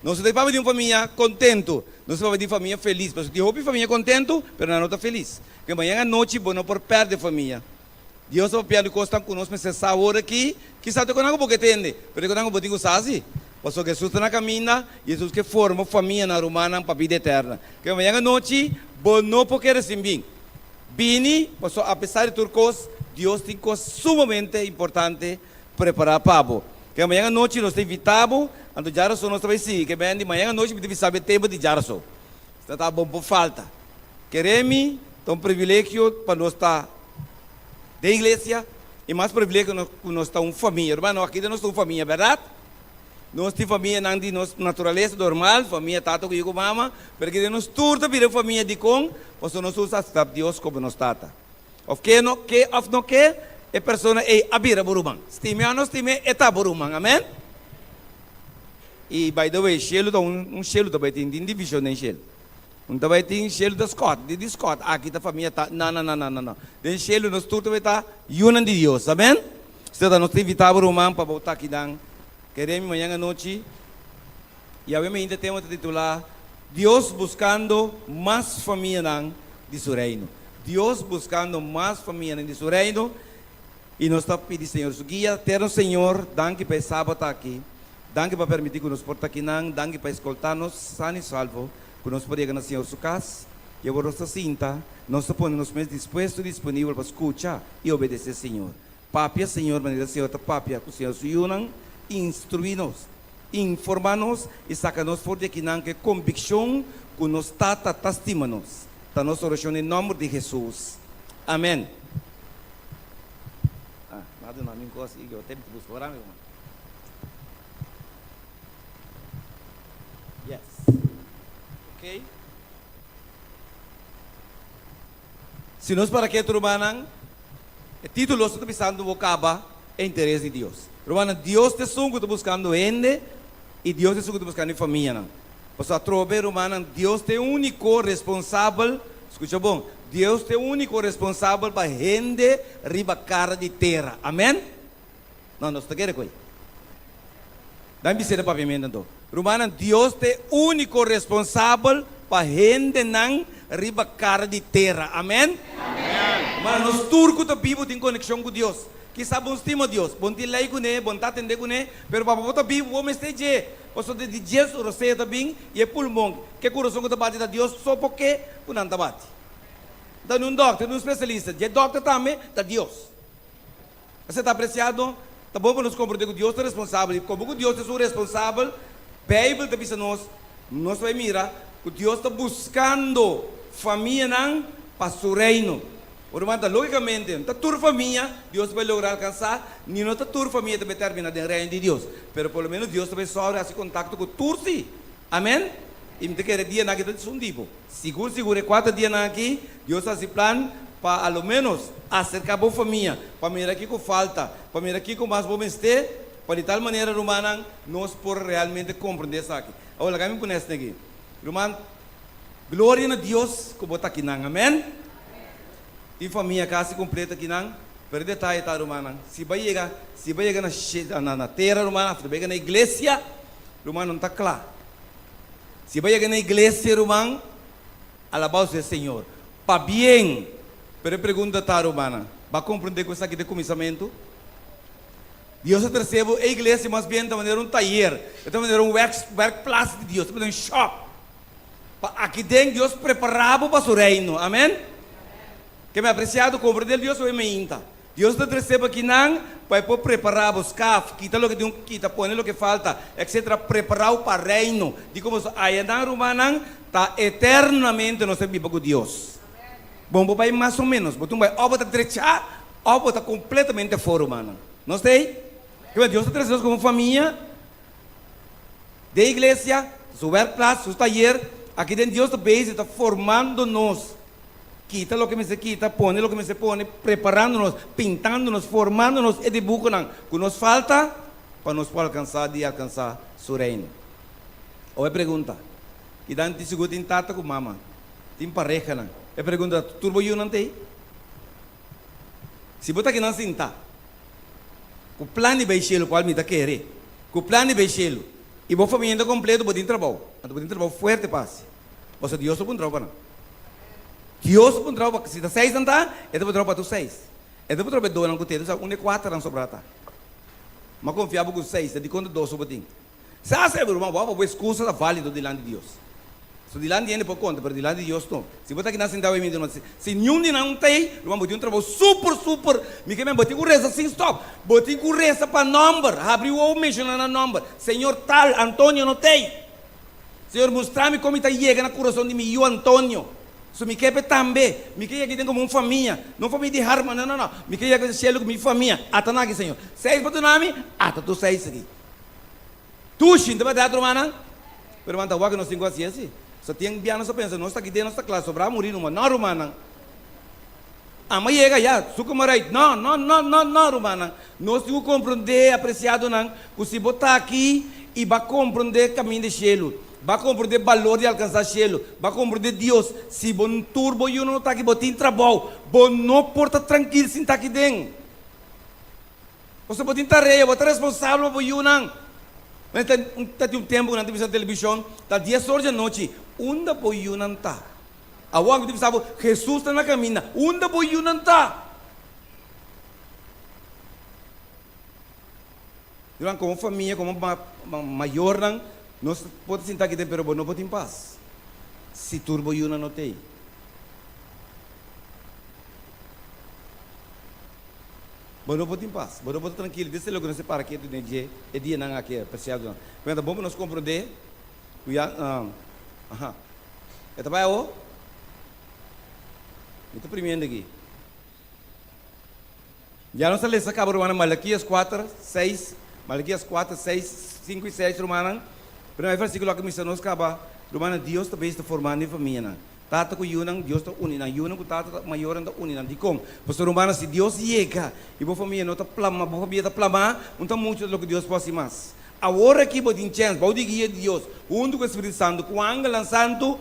Nos no ta e papia di un famia kontentu, nos ta papia di famia felis. Pasobra tin hopi famia kontentu pero nan no ta felis. Ke mañan anochi bo no por pèrdè famia. Dios ta papia di kosnan ku nos mester sa awor aki. Kisas ta konnan ku bo ke tende, pero e konnan ku bo tin ku sa si. Pasobra Hesus ta na kaminda i Hesus ke forma famia na rumannan pa bida eterna. Ke mañan anochi bo no por kere sin bin. Bini, pasobra apesar di tur kos, Dios tin kos sumamente importante prepará pa bo. Ke mañan anochi nos ta invitá bo, anto djarason nos ta bai sigui. Ke mañan di mañan anochi mi ta bisa bo e tema di djarason. Ta ta bon por falta. Kere mi ta un privilegio pa nos ta den iglesia i mas privilegio ku nos ta un famia. Hermano, aki nos ta un famia, bèrdat? Nos tin famianan di nos naturalesa normal, famia tata ku yu ku mama, pero aki den nos tur ta bira un famia. Dikon? Pasobra nos usa aseptá Dios komo nos Tata. Òf ke no ke òf no ke, e persona ei a bira bo ruman. Stim'é òf no stim'é, e ta bo ruman. Amèn? I by the way, shelu ta un un shelu ta bai tin tin divishon den shelu. Un ta bai tin shelu ta Scott, di di Scott, aki ta famia ta, no no no no no no. Den shelu nos tur ta bai ta yunan di Dios, amen? Usted ta nos ta invita bo ruman pa bo ta akinan. Kere mi mañan anochi, i awe mainta tema ta titula Dios buscando mas famianan di su reino. Dios buscando mas famianan di su reino. I nos ta pidi Señor su guia. Eterno Señor, danki pa e sabat aki. Danki pa permiti ku nos por ta akinan. Danki pa eskoltá nos san i salvo, ku nos por yega na Señor su kas. I awor nos ta sinta, nos ta pone nos mes dispuesto i disponibel pa skucha i obedesé Señor. Papia, Señor, manera Señor ta papia ku Señor su yunan. Instruí nos, informá nos i saka nos for di akinan ku e kombikshon ku nos Tata ta stima nos. Ta nos orashon den nòmber di Hesus. Amèn. Ah, m'a duna mi un kos i yo te busca ora mi man. Yes. Ok. Si nos para ketu rumannan, e título ta bisando bo kaba e interes di Dios. Rumannan, Dios ta esun ku ta buskando hende i Dios ta esun ku ta buskando e famianan. Pasobra atrobe, rumannan, Dios ta e úniko responsabel, skucha bon, Dios ta e úniko responsabel pa hende riba kara di tera. Amèn? No, nos ta kere ku ei. Dan bis'é na papiamentu anto. Rumannan, Dios ta e úniko responsabel pa hendenan riba kara di tera. Amèn? Rumannan, nos tur ku ta bibu tin konekshon ku Dios. Kisas bo no stima Dios, bo no tin lei kuné, bo no ta atendé kuné, pero pa bo ta bibu bo mester dje. Pasobra di dje su rosea ta bin i e pulmon ku e kurason ku ta bati ta Dios so por ke ku nan ta bati. Ta ni un dòkter, ni un spesialista, dje dòkter tambe ta Dios. Esei ta apresiado? Ta bon pa nos komprendé ku Dios ta responsabel. I komo ku Dios ta esun responsabel, Beibel ta bisa nos, nos ta bai mira ku Dios ta buskando famianan pa su Reino. Ora bo ta lógikamente, no ta tur famia Dios ta bai logra alkansá, ni no ta tur famia ta bai terminá den Reino di Dios. Pero por lo ménos Dios ta bai sòru hasi kontakto ku tur sí. Amèn? I mi ta kere dianan aki ta esun tipo. Sigur sigur e kuater dianan aki Dios a hasi plan pa a lo ménos aserká bo famia pa mira kiko falta, pa mira kiko mas bo mester, pa di tal manera rumannan nos por realmente komprendé esaki. Awor laga mi pone esne aki. Ruman, gloria na Dios ku bo ta akinan. Amèn. Tin famia kasi kompleto akinan, pero e detaye ta rumannan, si bo a yega, si bo a yega na na tera ruman, after bo a yega na iglesia, ruman no ta kla. Si bo yega na iglesia ruman, alabao sea Señor. Pabien! Pero e pregunta ta rumannan, bo a comprende cu esaki ta e cuminsamentu? Dios a trece bo e iglesia mas bien ta manera un tayer, e ta manera un werkplaats di Dios, ta manera un shop. Pa aki den Dios prepara bo pa su reino. Amen? Ke mi apreciado, comprende Dios hoy mainta. Dios ta trece bo akinan pa e por prepara bo, skaf, kita loke tin ku kita, pone loke falta, etc. Prepara bo pa Reino. Di komo so ayanan rumannan ta eternamente nos ta biba ku Dios. Bon bo bai mas o menos, bo tin bai of bo ta drecha of bo ta completamente afo rumannan. Nos ta ei? Kiba Dios ta trece nos komo famia den iglesia, su werkplaats, su tayer, aki den Dios ta bezig ta formando nos. Kita loke mester kita, pone loke mester pone, preparando nos, pintando nos, formando nos e dibuhonan ku nos falta pa nos por alkansá di alkansá Su Reino. Awor e pregunta, Kidan tin sigur tin tata ku mama, tin parehanan? E pregunta ta, Tur bo yunan ta ei? Si bo ta kinan sintá ku plan di bai shelu, kual mi ta kere, ku plan di bai shelu, i bo famia ta kompleto, bo tin trabou, anto bo tin trabou fuerte pa hasi. Pasobra Dios ta puntra bo pa nan. Dios ta puntra bo pa, si ta seis nan ta, e ta puntra bo pa tur seis. E ta puntra bo e donan ku te, tu sa unda e kuaternan sobrá ta. M'a konfia bo ku seis, ta dikon ta dos so bo tin? Sa sa e ruman, bo a bo eskusa ta válido dilanti di Dios. So dilanti di hende por konta, pero dilanti di Dios no. Si bo ta kinan sintá wei mi, si niun di nan ta ei, ruman bo tin un trabou super super, mi ke men bo tin ku resa sin stòp. Bo tin ku resa pa nòmber, habri wowo menshoná nan nòmber, Señor tal, Antonio no t'ei. Señor, mustra mi kon mi ta yega na kurason di mi yu Antonio. So mi ke p'e tambe. Mi ke yega den komo un famia. No un famia di harma, no, no, no. Mi ke yega den shelu ku mi famia. Ata nan aki, Señor. Seis pa duna mi, ata tur seis aki. Tushi, no ta bèrdat, rumannan? Pero ruman, ta wak nos tin ku hasi asi. So tin bia nos ta pensa, nos ta aki den, nos ta kla, sobrá muri numa. No, rumannan. Ama yega ya, suku marait. No, no, no, no, no, rumannan. Nos tin ku komprondé, apresiadonan, ku si bo ta aki i bo a komprondé kaminda di shelu, bo a komprondé balor di alkansá shelu, bo a komprondé Dios, si bo tur bo yunan no ta aki, bo tin trabou, bo no por ta trankil sin ta aki den. Pasobra bo tin tarea, bo ta responsabel pa bo yunan. Ta tin un tempu ku nan ta bisa na televishon, ta dies or di anochi, unda bo yunan ta? Awor mi ta bisa bo, Hesus ta na kaminda. Unda bo yunan ta? Durante komo famia, komo mayornan, nos por ta sinta aki den, pero bo no por tin pas si tur bo yunan no ta ei. Bo no por tin pas, bo no por ta trankil. Desde loke nos e para ketu den dje e dianan aki, apresiadonan. Pero ta bon pa nos komprondé ku ya, aha. E ta bai awo? Mi ta primiendo aki. Ya nos a lesa kaba rumannan Malakias kuater, seis, Malakias kuater, seis, sinku i seis rumannan. Pero e versikulo aki mester nos kaba, rumannan, Dios ta bezig ta formando e famianan. Tata ku yunan, Dios ta uni nan. Yunan ku tata ta mayornan ta uni nan. Dikon? Pasobra rumannan, si Dios yega i bo famia no ta plama, bo famia ta plamá, un ta muchu di loke Dios por hasi mas. Awor aki bo tin chèns, bou di guia di Dios, huntu ku e Spiritu Santu, ku angelnan santu,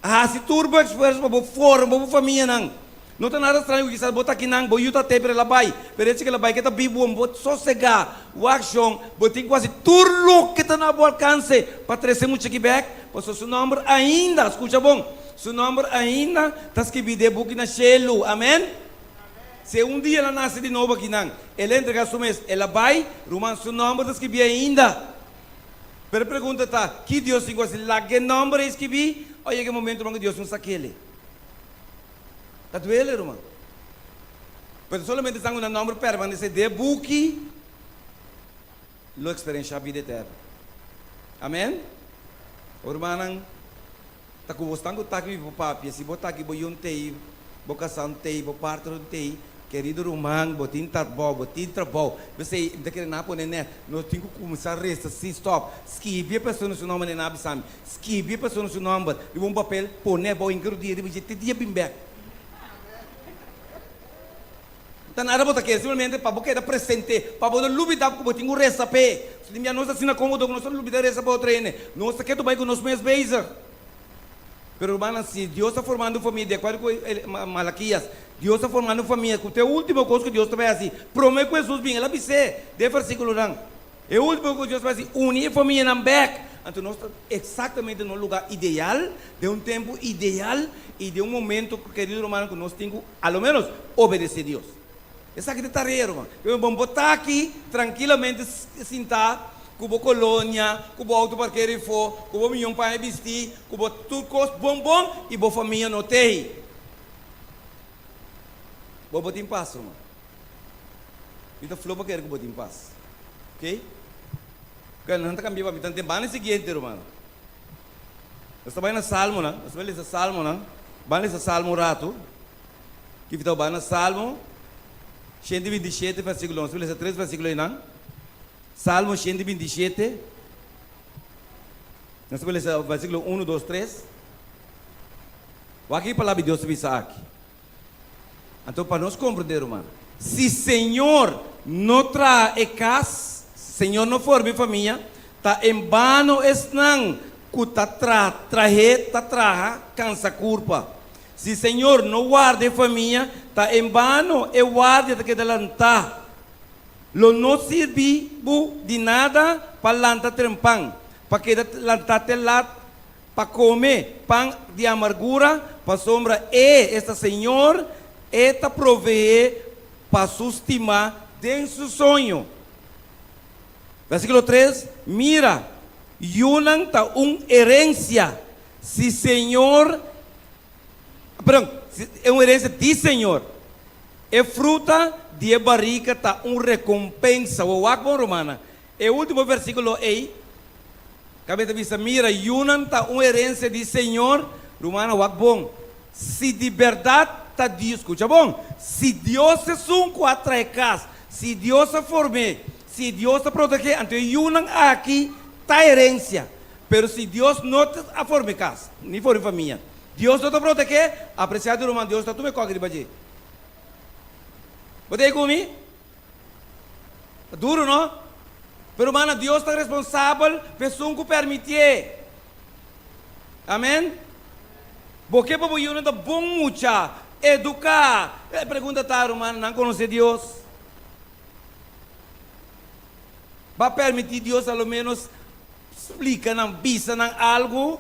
hasi tur bo esfuerso pa bo forma bo famianan. No ta nada straño ku kisas bo ta akinan, bo yu ta te, pero el a bai. Pero e chika el a bai ke ta bibu bo sosegá, wak shon, bo tin ku hasi tur loke ta na bo alkanse pa trese mucha aki bèk, pasobra su nòmber ainda, skucha bon, su nòmber ainda ta skibí den e buki na shelu. Amèn. Si e un dia el a nase di nobo akinan, el a entregá su mes, el a bai, ruman, su nòmber ta skibí ainda. Pero e pregunta ta, ki Dios tin ku hasi? Laga e nòmber ei skibí o yega e momentu ruman ku Dios no sa kele? Ta duele, ruman. Pero solamente esnan ku nan nòmber permanesé den e buki lo eksperenshá bida eterno. Amèn? O rumannan, ta ku bosnan ku ta aki mi por papia. Si bo ta aki, bo yun t'ei, bo kasá t'ei, bo partner t'ei, kerido ruman, bo tin trabou, bo tin trabou. P'esei, mi ta kere nan a pone nèt, nos tin ku kuminsá resa sin stòp. Skibi e persona su nòmber, nan a bisa mi. Skibi e persona su nòmber riba un papel, pone abou hinka rudia riba dje te dia bin bèk. Ta nada bo ta kere, simplemente pa bo keda presente, pa bo no lubida ku bo tin ku resa p'e. Si tin bia nos ta asina kómodo ku nos ta lubida resa pa otro hende. Nos ta ketu bai ku nos mes bezig. Pero rumannan, si Dios ta formando un famia, di akuerdo ku Malakias, Dios ta formando un famia ku ta e último kos ku Dios ta bai hasi promé ku Hesus bin. El a bis'é den e versíkulonan. E último ku Dios ta hasi, uni e famianan bèk. Anto nos ta eksaktamente na un lugá ideal, den un tempu ideal i den un momento, kerido rumannan, ku nos tin ku a lo ménos obedesé Dios. Esaki ta e tarea, ruman. Pero bo por ta aki trankilamente sintá ku bo kolonia, ku bo outo parker afó, ku bo mion paña bistí, ku bo tur kos bon bon i bo famia no t'ei. Bo por tin pas, ruman. Mi ta flo pa kere ku bo tin pas. Ok? Oke, nan ta kambia pa mi ta den banda siguiente, rumannan. Nos ta bai na Salmonan. Nos ta bai lesa Salmonan. Ban lesa Salmo un ratu. Ki ta bai na Salmo 127 versíkulo. Nos ta bai lesa tres versíkulo einan. Salmo 127. Nos ta bai lesa versíkulo 1, 2, 3. Wak ki palabra di Dios ta bisa aki. Anto pa nos komprendé, ruman, si Señor no traha e kas, si Señor no forma e famia, ta en bano esnan ku ta traha, trah'é, ta traha, kansa kurpa. Si Señor no warda e famia, ta en bano e wardia ta keda lantá. Lo no sirbi bo di nada pa lanta trempan, pa keda lantá te lat Pa come pan di amargura, pasobra E, esta Señor, E ta proveé pa su stimá den su soño. Versículo tres, Mira, yunan ta un herencia, si Señor, perdon, e un herencia di Señor. E fruta di e barica ta un recompensa. Bo wak bon, rumannan. E último versíkulo ei kaminda ta bisa, Mira, yunan ta un herensia di Señor. Rumannan, wak bon. Si di bèrdat ta Dios, skucha bon, si Dios esun ku a trae kas, si Dios a form'é, si Dios ta proteg'é, anto e yunan aki ta herensia. Pero si Dios no a forma e kas, ni forma e famia, Dios no ta proteg'é, apresiado ruman, Dios ta tuma e kòke riba dje. Bo ta ei ku mi? Ta duru no? Pero mana Dios ta responsabel pa esun ku permitié. Amen? Bo ke pa bo yunan ta bon mucha, eduká. E pregunta ta, ruman, nan konosé Dios? Bo a permití Dios a lo ménos splika nan, bisa nan algu?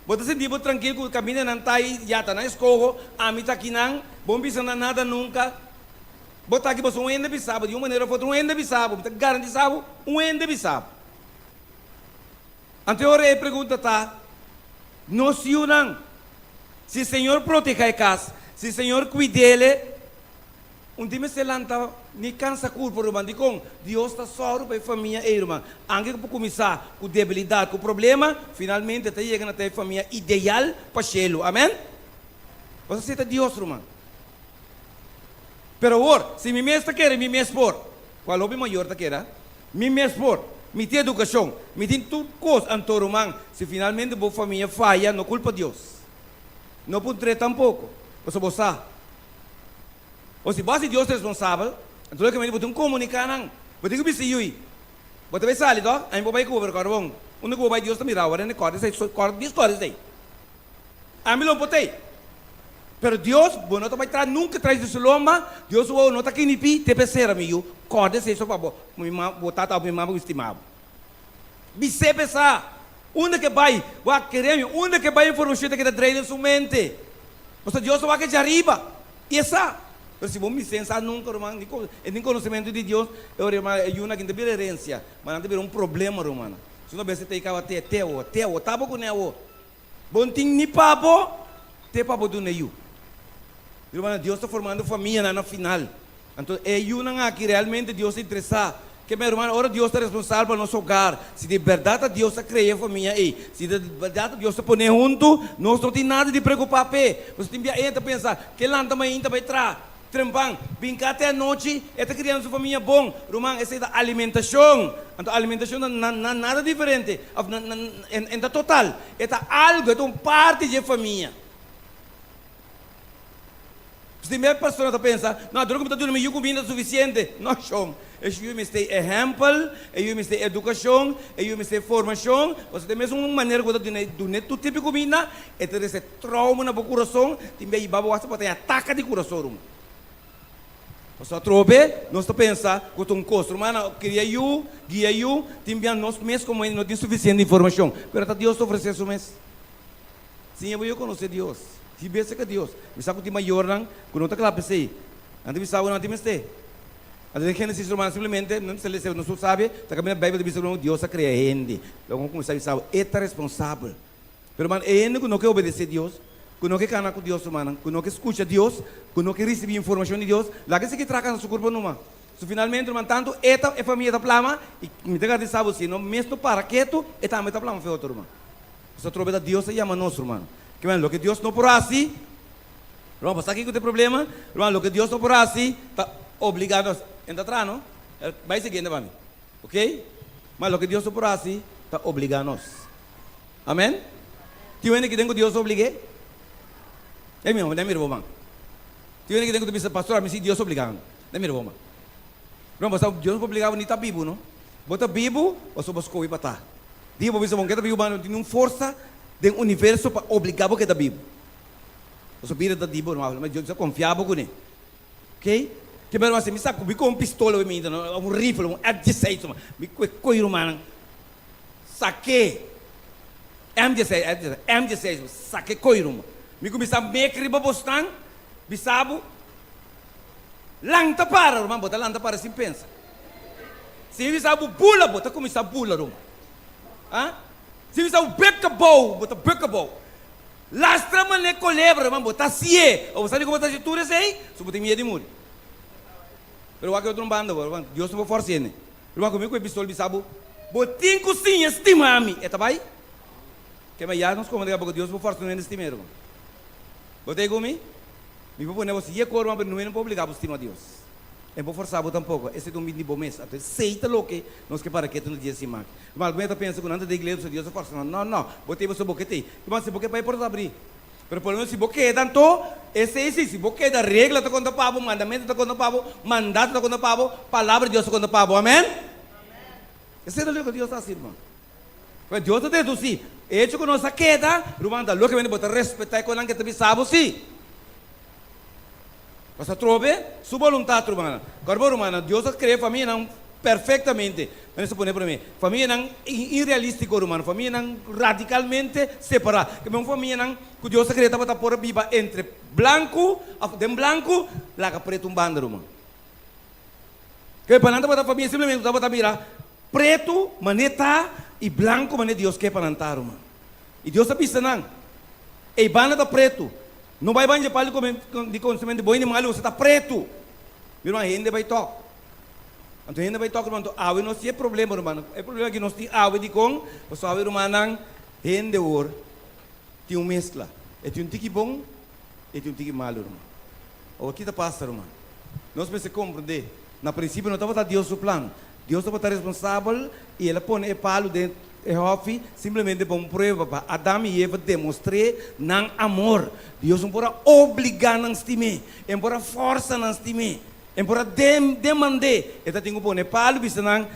Bo ta sinti bo trankil ku kaminda nan ta i ya ta nan eskoho, ami ta akinan, bo no bisa nan nada nunka? Bo ta aki pasobra un hende bisa bo, di un manera of otro un hende bisa bo, mi ta garantisa bo, un hende bisa bo. Anto e ora e pregunta ta, Nos yunan, si Señor proteha e kas, si Señor kuid'ele, un tin mester lanta ni kansa kurpo, ruman? Dikon? Dios ta sòru pa e famia ei, ruman. Anke ku por kuminsá ku debilidat, ku problema, finalmente ta yega na ta e famia ideal pa shelu. Amen? Pasobra esei ta Dios, ruman. Pero awor, si mi mes ta kere, mi mes por. Cual hopi mayor ta keda? Mi mes por. Mi tin educacion. Mi tin tur cos. Anto, ruman, si finalmente bo famia faya, no culpa Dios. No puntr'é tampoco, pasobra bo sa. O si bo haci Dios responsabel, anto logicamente bo tin cu comunica nan. Bo tin cu bisa yui, Bo ta bay sali, toh? Ami por bay cu bo, pero corda bon, unda cu bo bay Dios ta mira bo. Rende corda esey, corda, Dios corda esey. Ami lo por t'ei. Pero Dios, bo no ta bai traha nunka tras di su lomba, Dios su wowo no ta kinipí te p'esera, mi yu, kòrda esei so pa bo, mi ma, bo tata òf mi mama ku stima bo. Bis'é p'esá, unda ke bai, wak, kere mi, unda ke bai informashon ta keda drei den su mente. Pasobra Dios ta wak djariba, i e sa. Pero si bo mester sa nunka ruman, ni e tin konosementu di Dios, e ora ruman e yunan aki no ta bira herensia, ma nan ta bira un problema ruman. Su no bes te kaba te te awo, te awo, taba kuné awo. Bo no tin ni pa bo, te pa bo duna e yu. Rumannan, Dios ta formando famianan na final. Anto e yunan aki realmente Dios ta interesá. Ke men ruman, ora Dios ta responsabel pa nos hogar, si di bèrdat ta Dios a krea e famia ei, si di bèrdat ta Dios ta pon'é huntu, nos no tin nada di preokupá p'e. Nos tin bia e ta pensa, ke lanta mainta bai traha trempan, bin ka te anochi, e ta kriando su famia bon. Ruman, esei ta alimentashon. Anto alimentashon ta na nada diferente, òf na na en ta total. E ta algu, e ta un parti dje famia. Si mi persona ta pensa, No, dor ku mi ta duna mi yu kuminda ta sufisiente. No, shon. E yu mester ehèmpel, e yu mester edukashon, e yu mester formashon. Pasobra den mesun manera ku bo ta duna dun'é tur tipo di kuminda, e ta rese trauma na bo kurason, tin bia yiba bo hasta bo ta haña ataka di kurason, ruman. Pasobra atrobe nos ta pensa ku ta un kos. Rumannan, kria yu, guia yu, tin bia nos mes komo hende no tin sufisiente informashon. Pero ta Dios ta ofresé su mes. Siña bo yu konosé Dios. Si bes ka Dios. Mi sa ku tin mayornan ku no ta kla p'esei. Nan ta bisa bo nan tin mester. Anto den Génesis ruman simplemente no mester lesa nos tur sabi ta kaminda Beibel ta bisa ku Dios a krea hende. Loke bo kuminsá bisa bo e ta responsabel. Pero ruman e hende ku no ke obedesé Dios, ku no ke kana ku Dios rumannan, ku no ke skucha Dios, ku no ke risibí informashon di Dios, laga esaki traha na su kurpa numa. So finalmente ruman tantu e ta e famia ta plama i mi ta garantisa bo si no mes no para ketu e tambe ta plama fe otro ruman. Nos atrobe ta Dios a yama nos, ruman. Ke men, loke Dios no por hasi, ruman, bo sa kiko ta e problema? Ruman, loke Dios no por hasi, ta obligá nos. E ta traha, no? Bai siguiente pa mi. Ok? Ma loke Dios no por hasi, ta obligá nos. Amen? Tin hende ki den ku Dios a oblig'é? Ei mi homber, den mira bo man. Tin hende ki den ku ta bisa, Pastor, ami si Dios a obligá mi. Den mira bo man. Ruman, bo sa Dios no por obligá bo ni ta bibu, no? Bo ta bibu, pasobra bo skohe pa ta. Dia bo bisa bo keda bibu ma no tin un forsa den universo pa obliga bo keda bibu. Pasobra bida ta di bo no ma Dios a konfia bo kuné. Ok? Ke mero hasi mi sa ku mi ku un pistola mi no un rifle un F dieseis tuma mi kue koi rumannan sake M dieseis F dieseis M dieseis sake koi ruman mi kuminsá mek riba bosnan bisa bo lanta para ruman bo ta lanta para sin pensa. Si mi bisa bo bula, bo ta kuminsá bula, ruman. Ha? Si mi bisa bo bek abou, bo ta bek abou. Lastra manera kolebra, ruman, bo ta hasié. Bo sa di kon bo ta hasi tur esei? So bo tin miedu di muri. Pero wak e otro banda, ruman, Dios no por fòrs'é ne. Ruman, ku mi ku e pistol bisa bo, Bo tin ku siña stima mi. E ta bai? Kema ya nos komo di Dios por fòrsa un hende stim'é, ruman. Bo ta ei ku mi? Mi por pone bo si e kor, ruman, pero no hende por obligá bo stima Dios. E bo forsa bo tampoco. Esei ta un bin di bo mes. Anto esei ta loke nos ke para ketu na dia sin mak. Ma algun ta pensa ku nan ta den iglesia pasobra Dios a forsa nan. No, no. Bo ta ei pasobra bo ke ta ei. Ma si bo ke bai por ta abrí. Pero por lo menos si bo keda anto, esei si. Si bo keda regla ta konta pa bo, mandamentu ta konta pa bo, mandato ta konta pa bo, palabra di Dios ta konta pa bo. Amen? Esei ta loke Dios ta hasi, ruman. Pues Dios ta dedusí e hecho ku nos a keda, ruman, ta loke bo ta respetá e konan ke ta bisa bo si. Pasobra atrobe su boluntat, rumannan. Kòrda bo, rumannan, Dios a krea famianan perfektamente. Men esta pone promé, famianan irrealístiko, ruman, famianan radikalmente separá. Ke men famianan ku Dios a krea tabata por a biba entre blanku òf den blanku, laga pretu un banda, ruman. Ke pa nan tabata famia simplemente ku tabata mira pretu manera ta i blanku manera Dios ke pa nan ta, ruman. I Dios a bisa nan, Ei banda ta pretu, no bai banja pal di konsumentu di bo hende malu, boso ta pretu. Mi ruman, hende bai tok. Anto hende bai tok, ruman, anto awe nos tin e problema, ruman. E problema ki nos tin awe dikon? Pasobra awe, rumannan, hende wor tin un meskla. E tin un tiki bon, e tin un tiki malu, ruman. Awor ki ta pasa, ruman? Nos mester komprendé, na prinsipio no tabata Dios su plan. Dios tabata responsabel i el a pone e palu den e hòfi simplemente pa un prueba pa Adam i Eva demostr'é nan amor. Dios no por a obligá nan stim'é, e no por a fòrsa nan stim'é, e no por a demand'é. E ta tin ku pone e palu bisa nan,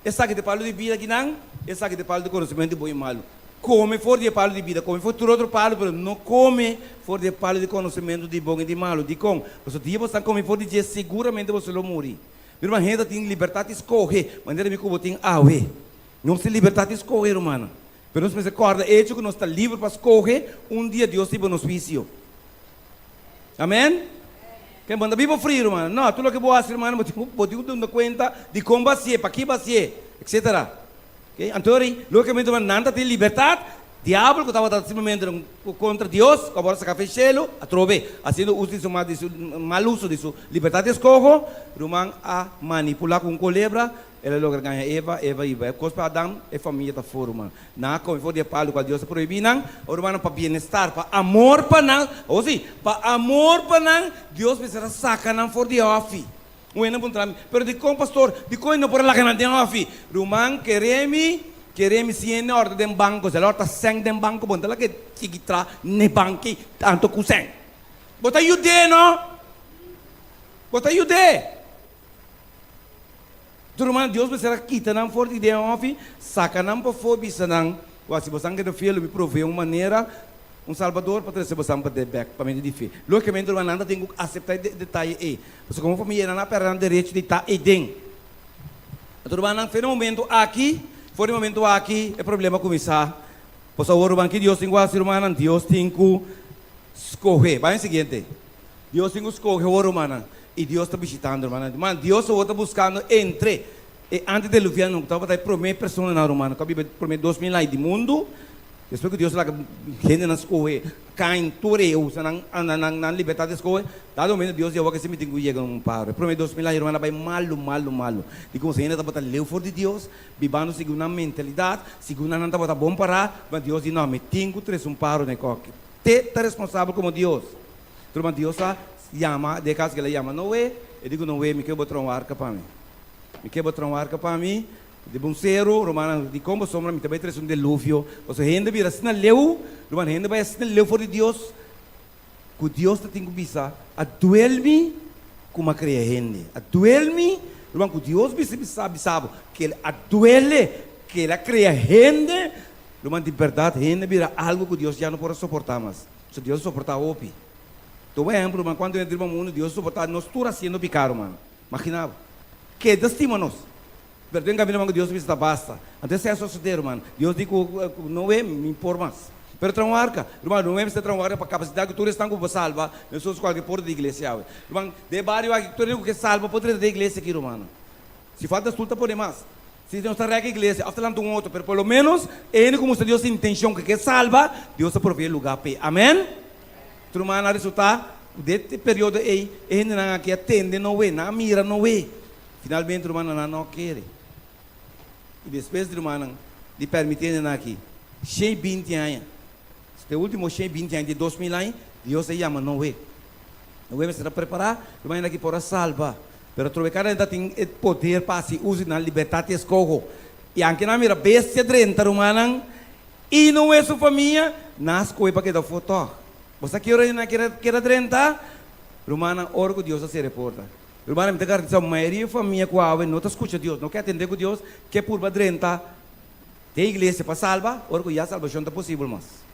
Esaki ta e palu di bida akinan, esaki ta e palu di konosementu di bon i malu. Kome for di e palu di bida, kome for tur otro palu, pero no kome for di e palu di konosementu di bon i di malu. Dikon? Pasobra dia boso ta kome for di dje, siguramente boso lo muri. Mi ruman, hende ta tin libertat di skohe manera mi ku bo tin awe. Nos tin libertat di skohe, rumannan. Pero nos mester kòrda e echo ku nos ta liber pa skohe, un dia Dios ta hiba nos huisio. Amèn? Ken bo no ta biba fri, ruman. No, tur loke bo hasi, ruman, bo tin ku bo tin ku duna kuenta di kon bo hasié, paki bo hasié, etsetera. Oke, anto ri, lógikamente, ruman, nan ta tin libertat. Diabel ku tabata simplemente kontra Dios, ku a wòrdu saká fen shelu, atrobe, hasiendo uso di su di su mal uso di su libertat di eskoho, ruman a manipulá ku un kolebra, el a logra gaña Eva, Eva i kos pa Adam, e famia ta for, ruman. Nan a kome for di e palu kual Dios a prohibí nan. Awor, rumannan, pa bienestar, pa amor pa nan, awor sí, pa amor pa nan, Dios mester a saka nan for di e hòfi. Un hende a puntra mi, Pero dikon, pastor? Dikon e no por a laga nan den hòfi? Ruman, kere mi, kere mi si hende òrta den banko, si el òrta sèn den banko, bo no ta laga e sigui tra n'e banki tantu ku sèn. Bo ta yud'é, no? Bo ta yud'é. Tur ruman, Dios mester a kita nan for di den hòfi, saka nan pafó, bisa nan, Wak, si bosan keda fiel, lo mi proveé un manera, un Salbador, pa trese bosan pa den bèk, pa medio di fe. Lógikamente, ruman, nan ta tin ku aseptá e detaye ei, pasobra komo famia nan a pèrdè nan derecho di ta ei den. Anto, rumannan, fe na momentu aki, for di momentu aki, e problema a kuminsá. Pasobra awor, ruman, ki Dios tin ku hasi, rumannan? Dios tin ku skohe. Bai na siguiente. Dios tin ku skohe awor, rumannan. I Dios ta bishitando, rumannan. Ruman, Dios awor ta buskando entre e antideluvianonan ku tabata e promé personanan, rumannan, ku a biba e promé 2000 aña di mundu. Despues ku Dios a laga hendenan skohe, Kain, tur e usa nan nan nan libertat di skohe, dado momento Dios di awor ke si mi tin ku yega un paro. E promé 2000 aña, rumannan, a bai malu, malu, malu. Di komo si hende tabata leu for di Dios, bibando segun nan mentalidat, segun nan nan tabata bon pará, ma Dios di, No, mi tin ku trese un paro na e kòki. Te ta responsabel komo Dios. Truman Dios a yama, den e kaso ke el a yama Noe, e di ku Noe, mi ke bo traha un arka pa mi. Mi ke bo traha un arka pa mi, riba un seru, rumannan, di kon pasobra mi ta bai trese un deluvio, pasobra hende bira asina leu, ruman, hende bai asina leu for di Dios, ku Dios ta tin ku bisa, a duel mi ku mi a krea hende, a duel mi, ruman, ku Dios bisa bisa bisa bo, ke el a duele ke el a krea hende, ruman, di bèrdat hende bira algu ku Dios ya no por a soportá mas. So Dios a soportá hopi. Tuma ehempel, ruman, kuantu hende riba mundu Dios a soportá nos tur hasiendo piká, ruman. Maginá bo. Keda stima nos. Pero den camino man ku Dios bisa ta basta. Anto esei a sosodé, ruman. Dios di ku Noe, mi por mas. Pero traha un arka. Ruman, Noe mester traha un arka pa kapasidat ku tur esnan ku bo salba, mesun kualke porta di iglesia awe. Ruman, den e bario aki tur hende ku ke salba por drenta den iglesia aki, rumannan. Si falta stul ta pone mas. Si nos ta rèk iglesia òf ta lanta un otro, pero por lo ménos e hende ku mustra Dios intenshon ku ke salba, Dios ta proveé lugá p'e. Amèn? Tur rumannan a resultá ku den e periodo ei e hendenan aki a tende Noe, nan a mira Noe. Finalmente rumannan nan no a kere. I despues di rumannan di pèrmití hendenan aki 120 aña, e último 120 aña di 2000 aña, Dios a yama Noe. Noe mester a prepará, rumannan aki por a salba. Pero atrobe kada hende ta tin e poder pa hasi uso di nan libertat di eskoho. I anke nan mira bestia drenta, rumannan, i Noe su famia, nan a skohe pa keda afó tòg. Bo sa ki ora nan a keda drenta? Rumannan, ora ku Dios a sera e porta. Rumannan, mi ta garantisá bo, mayoria di famia ku awe no ta skucha Dios, no ke atendé ku Dios, ke purba drenta den iglesia pa salba, ora ku ya salbashon ta posibel mas.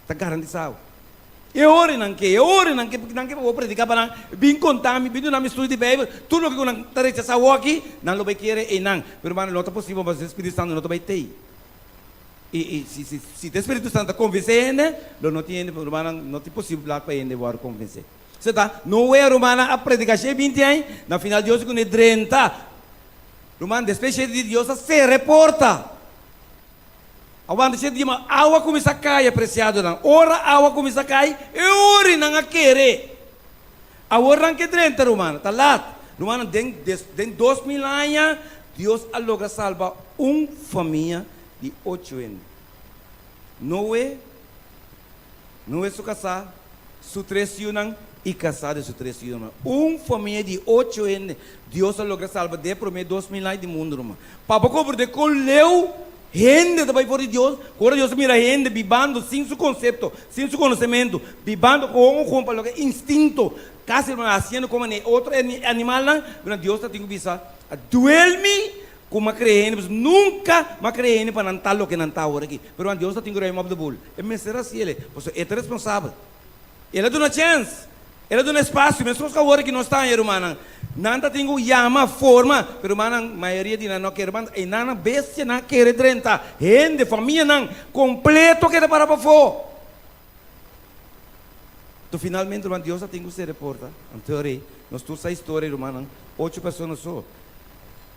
Ta garantisá bo. E ora nan ke, e ora nan ke, nan ke pa bo prediká pa nan, bin konta mi, bin duna mi studio di Beibel, tur loke ku nan ta rechasá awoki, nan lo bai kere einan. Pero hermano, no ta posibel pasobra e Spiritu Santu no ta bai tei. I, i si, si, si ta e Spiritu Santu ta konvensé hende, lo no tin hende, rumannan, no tin posibilidat pa hende wòrdu konvensé. Se ta, Noe, rumannan, a prediká shei binti aña, na final Dios di kuné drenta. Ruman, despues shei di Dios a sera e porta. Awanta shete di ma awa kuminsá kai, apresiadonan. Ora awa kuminsá kai, e ora nan a kere. Awor nan ke drenta, rumannan. Ta lat. Rumannan, den den 2000 aña, Dios a logra salba un famia di ocho hende. Noe, Noe su kasá, su tres yunan i kasá di su tres yunan. Un famia di ocho hende Dios a logra salba den e promé 2000 aña di mundu, ruman. Pa bo komprendé kon leu hende ta bai for di Dios, ku ora Dios a mira hende bibando sin su konsepto, sin su konosementu, bibando kon kon pa loke instinto, kasi ruman hasiendo komo e otro animalnan, ruman Dios ta tin ku bisa, A duel mi ku mi a krea hende, pasobra nunka mi a krea hende pa nan ta loke nan ta awor aki. Pero ruman Dios ta tin ku ruim op de bul. E mester hasi el, pasobra e ta responsabel. El a duna chèns, el a duna espasio, meskos ku awor ki nos ta haña rumannan. Nan ta tin ku yama, forma, pero rumannan, mayoria di nan no kere. Ruman, einan nan bestianan a kere drenta, hende, famianan kompleto a keda para pafó. Anto finalmente ruman Dios a tin ku sera e porta. Anto rei, nos tur sa historia rumannan, ocho persona so.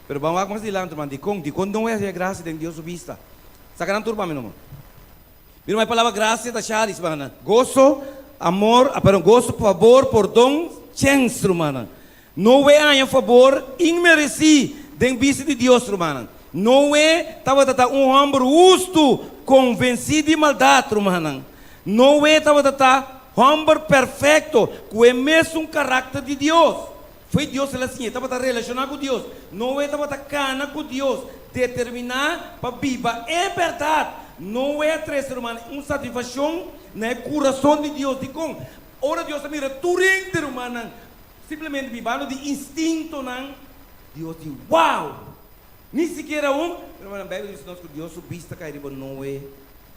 Pero ban wak mas dilanti ruman, dikon? Dikon Noe a haña grasia den Dios su bista? Saka nan tur pa mi numa. Mira, e palabra grasia ta charis, rumannan. Goso, amor, ah, perdon, goso, fabor, pordon, chèns, rumannan. Noe a haña fabor inmeresí den bista di Dios, rumannan. Noe tabata ta un hòmber hustu, konvensí di maldat, rumannan. Noe tabata ta hòmber perfekto, ku e mesun karakter di Dios. Fo'i Dios el a siña, e tabata relashoná ku Dios. Noe tabata kana ku Dios, determiná pa biba e bèrdat. Noe a trese, rumannan, un satisfakshon na e kurason di Dios. Dikon? Ora Dios a mira tur hende, rumannan, simplemente bibando di instintonan, Dios di, Wow! Ni sikiera un. Pero rumannan, Beibel ta bisa nos ku Dios su bista kai riba Noe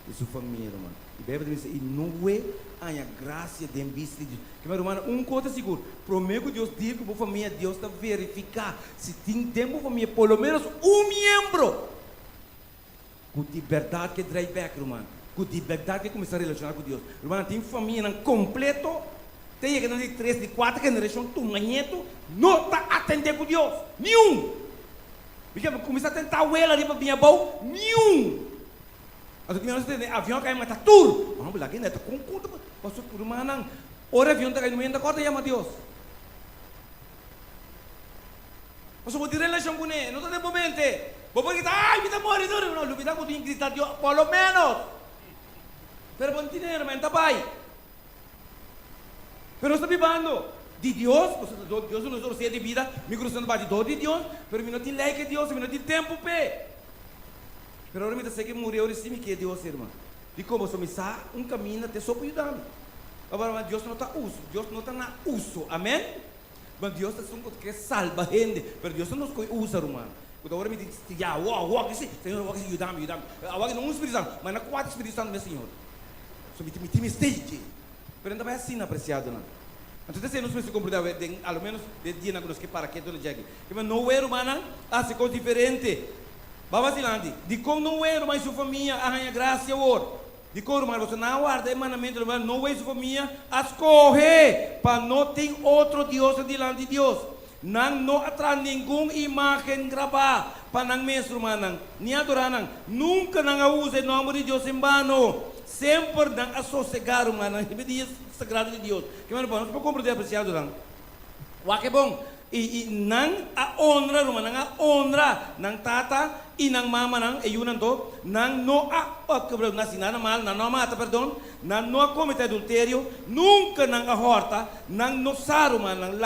i su famia, ruman. I Beibel ta bisa, I Noe a haña grasia den bista di Dios. Kema, rumannan, un kos ta sigur, promé ku Dios deal ku bo famia, Dios ta verifiká si tin den bo famia por lo ménos un miembro ku di bèrdat ke drai bèk, ruman, ku di bèrdat ke kuminsá relashoná ku Dios. Rumannan, tin famianan kompleto te yega na di tres, di kuater generashon tuma ñetu no ta atendé ku Dios. Niun! Mi ke kuminsá tentá wela riba biña abou, niun! Anto tin nos tende avion a kai mata tur. Ora bo laga e neta kon kon ta paso rumannan ora avion ta kai no menda kòrda yama Dios. Pasobra bo tin relashon kuné no ta den bo mente. Bo por grita ay mi ta muri duru no lubida ku tin grita Dios por lo menos. Pero bo no tin e ruman ta bai. Pero nos ta bibando di Dios pasobra Dios ta nos orosea di bida mi kurason ta bati dor di Dios pero mi no tin lei ke Dios mi no tin tempu p'e. Pero ora mi ta sa ke muri ora si mi ke Dios herman. Dikon pasobra mi sa un kaminda te so por yuda mi. Pasobra Dios no ta uso, Dios no ta na uso. Amen. Ma Dios ta esun ku ke salba hende, pero Dios no nos koe usa ruman. Ku ta ora mi di ya awor awor ke si, Señor awor ke si yuda mi yuda mi. Awor ke no un Spiritu Santo, ma na kuater Spiritu Santo mes Señor. So mi tin mi tin mistake. Pero no ta bai asina apresiadonan. Anto ta esei nos mester komprendé awe den a lo menos den dianan ku nos ke para ketu na djaki. Kiba Noe rumannan a hasi kos diferente. Ba mas dilanti, Dikon Noe ruman i su famia a haña grasia awor? Dikon ruman boso nan a warda e mandamentu ruman? Noe i su famia a skohe pa no tin otro diosnan dilanti Dios. Nan no a traha ningun imágen grabá pa nan mes rumannan, ni adorá nan. Nunka nan a usa e nòmber di Dios en bano. Semper nan a sosegá rumannan riba e dia sagrado di Dios. Ke manera bo nos por komprendé apresiadonan? Wak e bon. I nan a honra, ruman, nan a honra nan tata i nan mamanan, e yunan to. Nan no a hasi nada mal, nan no a mata, perdon, nan no a kometé adulterio, nunka nan a hòrta, nan no sa, ruman, nan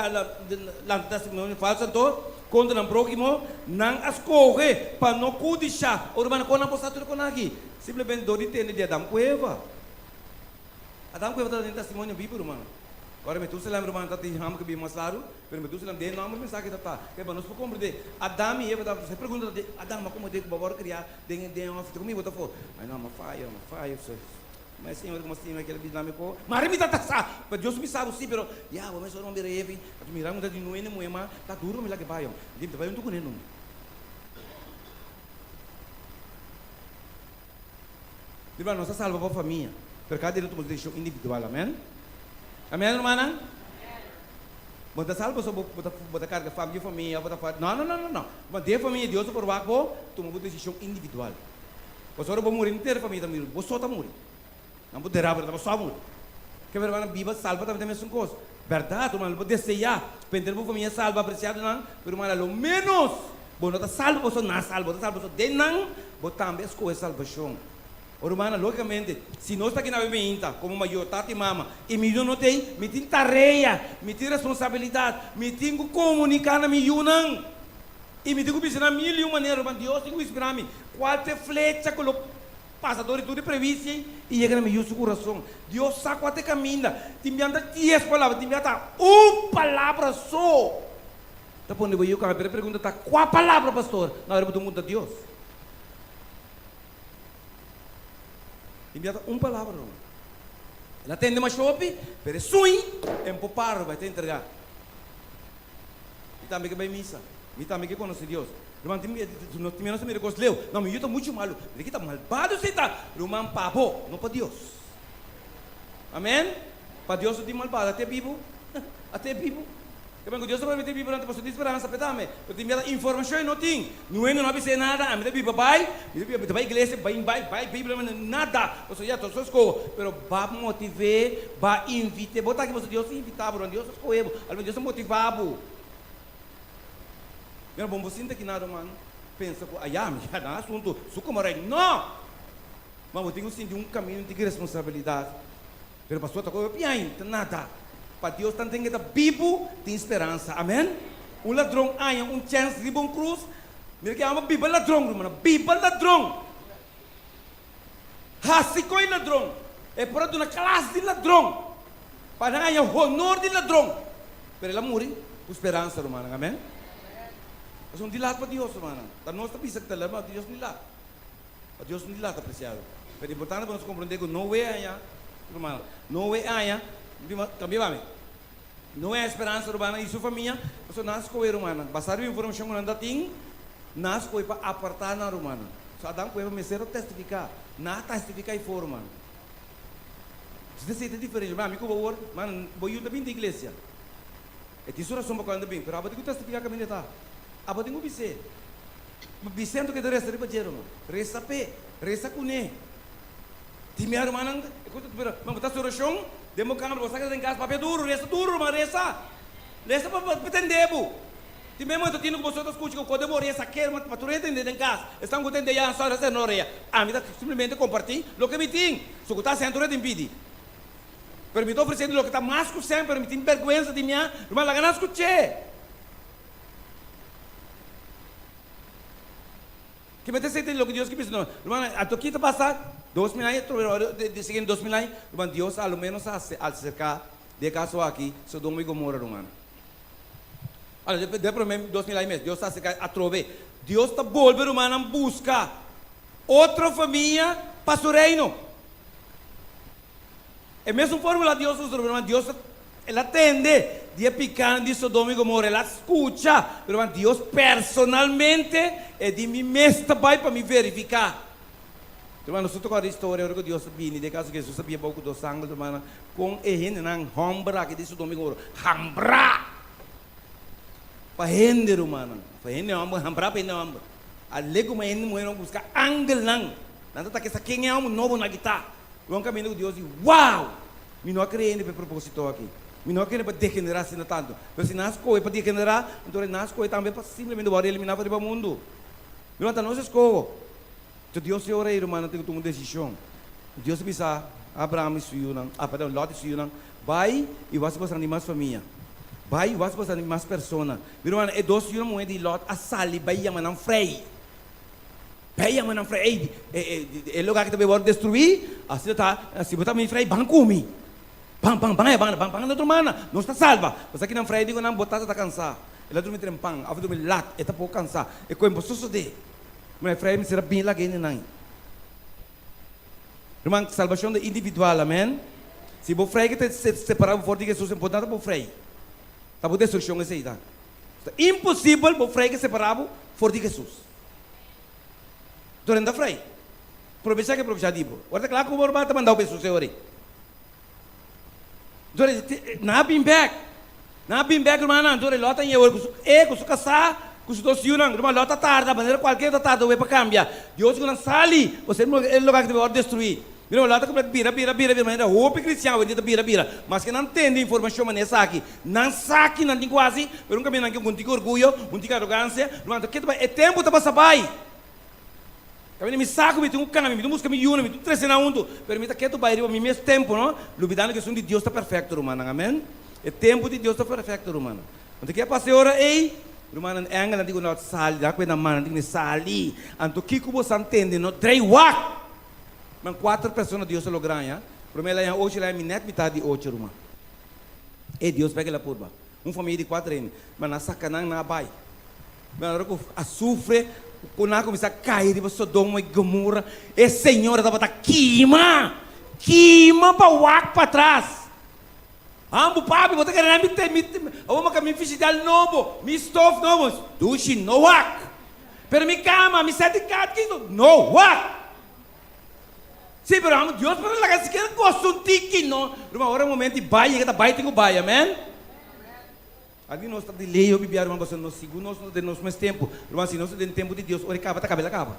lanta testimonio falso anto kontra nan próhimo, nan a skohe pa no kudishá. O rumannan, kon nan por sa tur e konan aki? Simplemente dor di tende di Adam ku Eva. Adam ku Eva ta den testimonio bibu, ruman. Ora Metusalem ruman ta tin hamber ku bin mas laru, pero Metusalem den nomber mensahe ta ta. Ke nos por komprende Adam i Eva tabata sa e pregunta ta di Adam ma komo den ku bo a wòrdu kriá den den òf ta komi bo ta for? Ai no, m'a faya, m'a faya so. Ma e Señor ku m'a stima kere bisa mi ko mari mi ta ta sa, pero Dios mi sa bo si pero ya bo mes ora mi bira hefi a mira mi ta di nuene muhé ma ta duru mi lak e bai mi ta bai huntu kuné numa. Di berdad, nos ta salba pa famia, pero cada dia nos tuma su decision individual. Amen? Amen, rumannan? Bo no ta salba pasobra bo ta, bo ta carga fam di famia, bo ta fa, no, no, no, no, no. Ma den famia Dios ta por wak bo tuma bo decision individual. Pasobra ora bo muri, henter famia ta muri, bo so ta muri. Nan por dera bo, bo so a muri. Ke rumannan, biba salba tambe ta mesun cos. Berdad, rumannan, lo bo desea pa henter bo famia salba, apreciadonan, pero rumannan, lo menos Bo no ta salba boso na salba, bo ta salba boso den nan, bo tambe a skohe salbashon. O rumannan, lógikamente, si nos ta aki na Bebeinta komo mayor, tata i mama, i mi yu no t'ei, mi tin tarea, mi tin responsabilidat, mi tin ku komuniká na mi yunan, i mi tin ku bisa nan mil i un manera, ruman, Dios tin ku inspirá mi, kual ta e flecha ku lo pasa dor di tur e previsia ei i yega na mi yu su kurason. Dios sa kua ta e kaminda. Tin biaha ta dies palabra, tin biaha ta un palabra so. Ta pone bo yu kaba, pero e pregunta ta, Kua palabra, pastor? No, ora bo ta punta Dios. Tin bia ta un palabra, ruman. El a tende masha hopi, pero e suñ en por para, ruman, e ta entrega. Mi tambe ke bai misa. Mi tambe ke konosé Dios. Ruman, tin bia, nos tin bia nos ta mira kos leu. No, mi yu ta muchu malu. Mira ki ta malbado si ta. Ruman, pa bo, no pa Dios. Amen? Pa Dios no tin malbado, a te bibu, a te bibu. Ke men ku Dios ta permití bibu nan ta pasobra tin speransa p'e tambe. Pero tin biaha informashon e no tin. Nue no a bis'é nada, ami ta biba bai, mi ta biba, mi ta bai iglesia, bai bai bai Biblia, nada. Pasobra ya, tur skoho. Pero ba motiv'é, ba invit'é. Bo ta aki pasobra Dios a invitá bo, Dios a skohe bo, alabes Dios a motivá bo. Mira, bo no por sinta aki nada, ruman, pensa ku ayá mi ya nan asuntu su komo rei. No! Ma bo tin ku sinti un kaminda, tin ki responsabilidat. Pero pastor ta kohe piain, ta nada. Pa Dios tanten ke ta bibu, tin speransa. Amen. Un ladron haña un chèns riba un krus, mira ke ama biba ladron, rumannan, biba ladron! Hasi koe ladron. E por a duna klas di ladron, pa nan haña honor di ladron. Pero el a muri ku speransa, rumannan. Amen. Pasobra un di lat pa Dios, rumannan. Ta nos ta bisa ku ta lat, ma Dios no di lat. Pa Dios no di lat, apresiado. Pero importante pa nos komprondé ku Noe haña, rumannan, Noe haña, kambia pa mi, Noe haña speransa, rumannan, i su famia, pasobra nan a skohe, rumannan, basá riba informashon ku nan ta tin, nan a skohe pa apartá nan, rumannan. So Adan ku Eva mester a testifiká. Nan a testifiká e forma. Si ta esei ta diferensha. Mi ku bo awor, man, bo yu ta bin di iglesia. E tin su rason pa kual nan ta bin, pero abo tin ku testifiká kaminda e ta. Abo tin ku bis'é. Ma bis'é anto ke ta resa riba dje, ruman. Resa p'e. Resa kuné. Tin mi rumannan, e ku ta pero, man, bo ta hasi orashon den bo kamber, bo sa keda den kas, papia duru, resa duru, ruman, resa. Resa pa pa tende bo. Tin mes momento tinu ku boso ta skucha ku kote bo resa ker pa tur hende tende den kas. Esnan ku tende ya sa resa no rea. Ami ta simplemente kompartí loke mi tin. So ku ta hasiendo tur hende tin pidi. Pero mi ta ofresiendo loke ta mas ku sèn pero mi tin bèrgwensa di mi a ruman laga nan skuch'é. Ke mi ta senti loke Dios ke bisa no. Ruman anto ki ta pasa 2000 aña atrobe di siguiente 2000 aña ruman Dios a lo menos a aserká den e kaso aki Sodoma i Gomora ruman. Ora, den promé 2000 aña mes, Dios ta aserká atrobe. Dios ta bolbe rumannan buska otro famia pa su reino. E mesun fórmula Dios usa, rumannan. Dios ta, el a tende di e pikánan di Sodoma i Gomorra, el a skucha. Pero ruman, Dios personalmente, e di, Mi mes ta bai pa mi verifiká. Ruman, nos tur ta kòrda e historia ora ku Dios a bini den kaso ku Hesus a bia bou ku dos angel, rumannan, kon e hendenan hòmber aki di Sodoma i Gomorra hambrá pa hende, rumannan, pa hende hòmber, hambrá pa hende hòmber. A lei kuma hende muhénan buska angelnan, nan ta ta ke sa ken e hòmber nobo nan aki ta. Lo un kaminda ku Dios di, Wow! Mi no a krea hende pa e propósito aki. Mi no a krea pa degenerá asina tantu. Pero si nan a skohe pa degenerá, anto nan a skohe tambe pa simplemente wòrdu eliminá for riba mundu. Mi lanta nos eskoho. Enton Dios e ora ei, rumannan, tin ku tuma un desishon. Dios a bisa Abraham i su yunan, ah, perdon, Lòt i su yunan, Bai i wak si boso tin mas famia. Bai i wak si boso tin mas persona. Mi rumannan, e dos yunan muhé di Lòt a sali bai yama nan frei. Bai yama nan frei. Ei, e lugá aki ta bai wòrdu destruí. Asina ta, si bo ta mi frei, ban ku mi. Ban, ban, ban e banda, ban, ban na otro banda. Nos ta salba. Pasobra aki nan frei di ku nan, bo tata ta kansá. El a drumi trempan, òf a drumi lat, e ta poko kansá. E koe bo sosodé. Ma Efraim mester a bin laga hende nan. Ruman, salbashon ta individual, amen. Si bo frei ke ta separa bo for di Jesus, bo no ta bo frei. Ta bo destrukshon esei ta. Ta imposibel bo frei ke separa bo for di Jesus. Durante ta frei. Probechá ke probechá di bo. Ora ta kla ku bo ruman ta mandau pa Jesus e ora ei. Dore, nan a bin bek. Nan a bin bek, rumannan. Dore, Lòt a yega ku su, e ku su kasá, ku su dos yunan. Ruman, Lòt a tarda, manera kualkier ta tarda wei pa kambia. Dios ku nan sali, pasobra e lugá ki ta wòrdu destruí. Mira, Lòt a kuminsá bira, bira, bira, bira, manera hopi kristian awendia ta bira, bira. Maske nan tende informashon manera esaki, nan sa ki nan tin ku hasi, pero un kaminda nan ke un tiki orguyo, un tiki arogansia. Ruman, ke ta bai? E tempu ta pasa bai. Kaminda mi sa ku mi tin ku kambia, mi tin buska mi yunan, mi tin trese nan huntu, pero mi ta ketu bai riba mi mes tempu, no? Lubidando ku esun di Dios ta perfekto, rumannan. Amen. E tempu di Dios ta perfekto, rumannan. Anto ke a pasa e ora ei? Rumannan, engelnan tin ku no sali, nan ku e nan man, nan tin ku sali. Anto kiko bo sa ntende, no? Drei wak! Man, kuater persona Dios a logra haña. Promé el a haña ocho, el a haña mi nèt mitat di ocho, ruman. E Dios p'e kila purba. Un famia di kuater hende. Ma nan a saka nan, nan a bai. Ma ora ku asufre ku nan a kuminsá kai riba Sodoma i Gomorra, e señora tabata kima, kima pa wak patras. Ambu papi, bo ta kere nan mi te, mi te, awor mi a mi fishidal nobo, mi stof nobo. Dushi, no wak. Pero mi kama, mi sèt di kat, kiko? No wak. Sí, pero amo Dios por a laga sikiera gosa un tiki, no. Ruman, ora e momento di bai yega ta bai tin ku bai, amen. Algin nos ta delay hopi bia, ruman, pasobra nos sigun nos no ta den nos mes tempu. Ruman, si nos ta den tempu di Dios, ora e kaba ta kaba el a kaba.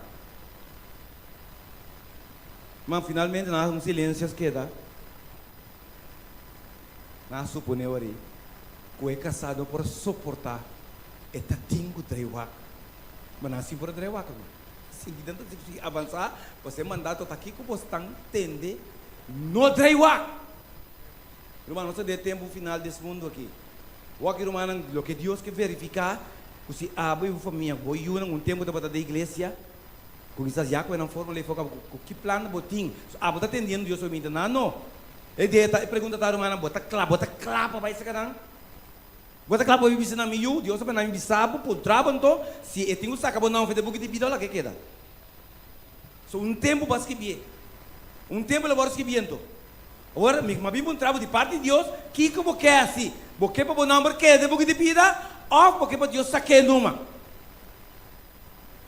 Ruman, finalmente nan a un silencio a keda. Nan a supone ora ei ku e kasá no por a soportá e ta tin ku drei wak. Ma nan sin por a drei wak, ruman. Sigui nan ta sigui avansá, pasobra e mandato ta kiko bo stan tende, no drei wak! Ruman, nos ta den e tempu final di es mundu aki. Wak, rumannan, loke Dios ke verifiká, ku si abo i bo famia, bo yunan un tempu tabata den iglesia, ku kisas ya ku e nan forma lei foka ku ki plan bo tin. So abo ta tendiendo Dios hopi minta? Nan no. E idea ta, e pregunta ta, rumannan, bo ta kla, bo ta kla pa bai saka nan? Bo ta kla pa bai bisa nan, Mi yu, Dios a manda mi bisa bo, puntra bo anto, si e tin ku saka bo nan for di e buki di bida o laka e keda. So un tempu bo a skibié. Un tempu lo bo a skibié anto. Awor, mi a bin puntra bo di parti di Dios, kiko bo ke hasi? Bo ke pa bo nòmber keda den buki di bida òf bo ke pa Dios sak'é numa?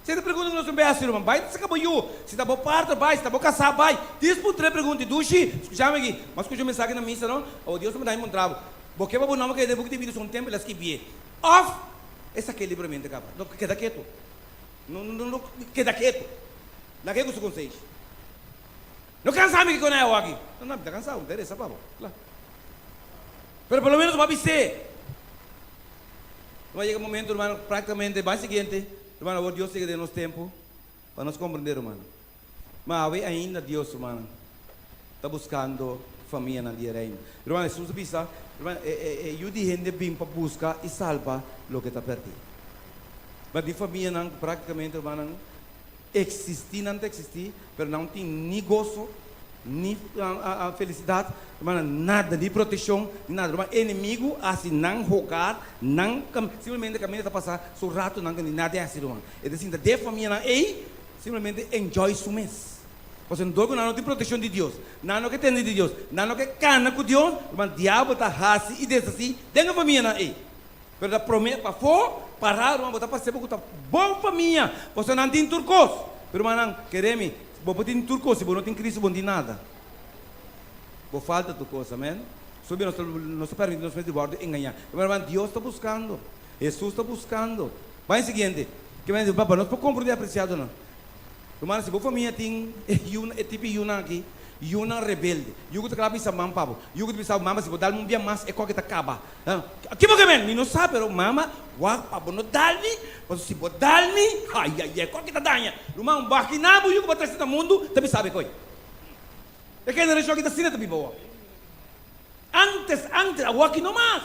Seta pregunta ku nos un bes hasi, ruman. Bai ta saka bo yu. Si ta bo partner, bai. Si ta bo kasá, bai. Dis puntra e pregunta. I dushi, skucha mi aki. Mi a skucha un mensahe na misa, no? Awor Dios ta manda mi puntra bo, Bo ke pa bo nòmber keda den buki di bida? So un tempu el a skibié. Òf e sak'é libremente kaba? No, keda ketu. No, no, no, keda ketu. Laga e ku su konsenshi. No kansa mi ku na e awaki. No, no, mi ta kansa, mi ta resa pa bo. Kla. Pero por lo menos bo a bis'é. Lo a yega un momento, hermano, prácticamente bai siguiente, hermano, awor Dios yega den nos tempo pa nos comprende, hermano. Ma awe ainda Dios, hermano, ta buscando famianan di e reino. Hermano, Jesús a bisa, hermano, e, e, e yu di hende bin pa busca y salba loke ta perdi. Ma di famianan cu prácticamente, hermano, Existi nan ta existi, pero nan no tin ni goso, ni felicidad, hermano, nada, ni proteccion, ni nada. Hermano, enemigo a haci nan hogar, nan simplemente caminda ta pasa su rato nan ni nada haci, hermano. E ta sinta den famianan ey, simplemente enjoy su mes. Pasobra dor cu nan no tin proteccion di Dios, nan no ke tende di Dios, nan no ke cana cu Dios, hermano, diablo ta haci y deshaci den e famianan ey. Pero ta prome pafó pará ruman bo ta parse bo ku ta bon famia pasobra nan tin tur kos. Pero rumannan kere mi bo por tin tur kos si bo no tin Cristo bo no tin nada. Bo falta tur kos amen. Sobi nos ta nos ta permiti nos mes di wòrdu engañá. Ruman Dios ta buskando. Hesus ta buskando. Bai siguiente. Ke men di papa nos por komprondé apresiadonan. Rumannan si bo famia tin e yunan e tipo yunan aki yunan rebelde yu ku ta kla bisa mama pa bo yu ku ta bisa bo mama si bo dal mi un bia mas e koke ta kaba Ki bo ke men? Mi no sa pero mama wak pa bo no dal mi pasobra si bo dal mi ayayay koke ta daña. Ruman bakina bo yu ku bo trese na mundu ta bisa bo e koi. E generashon aki ta asina ta biba awor. Antes antes awor aki no mas.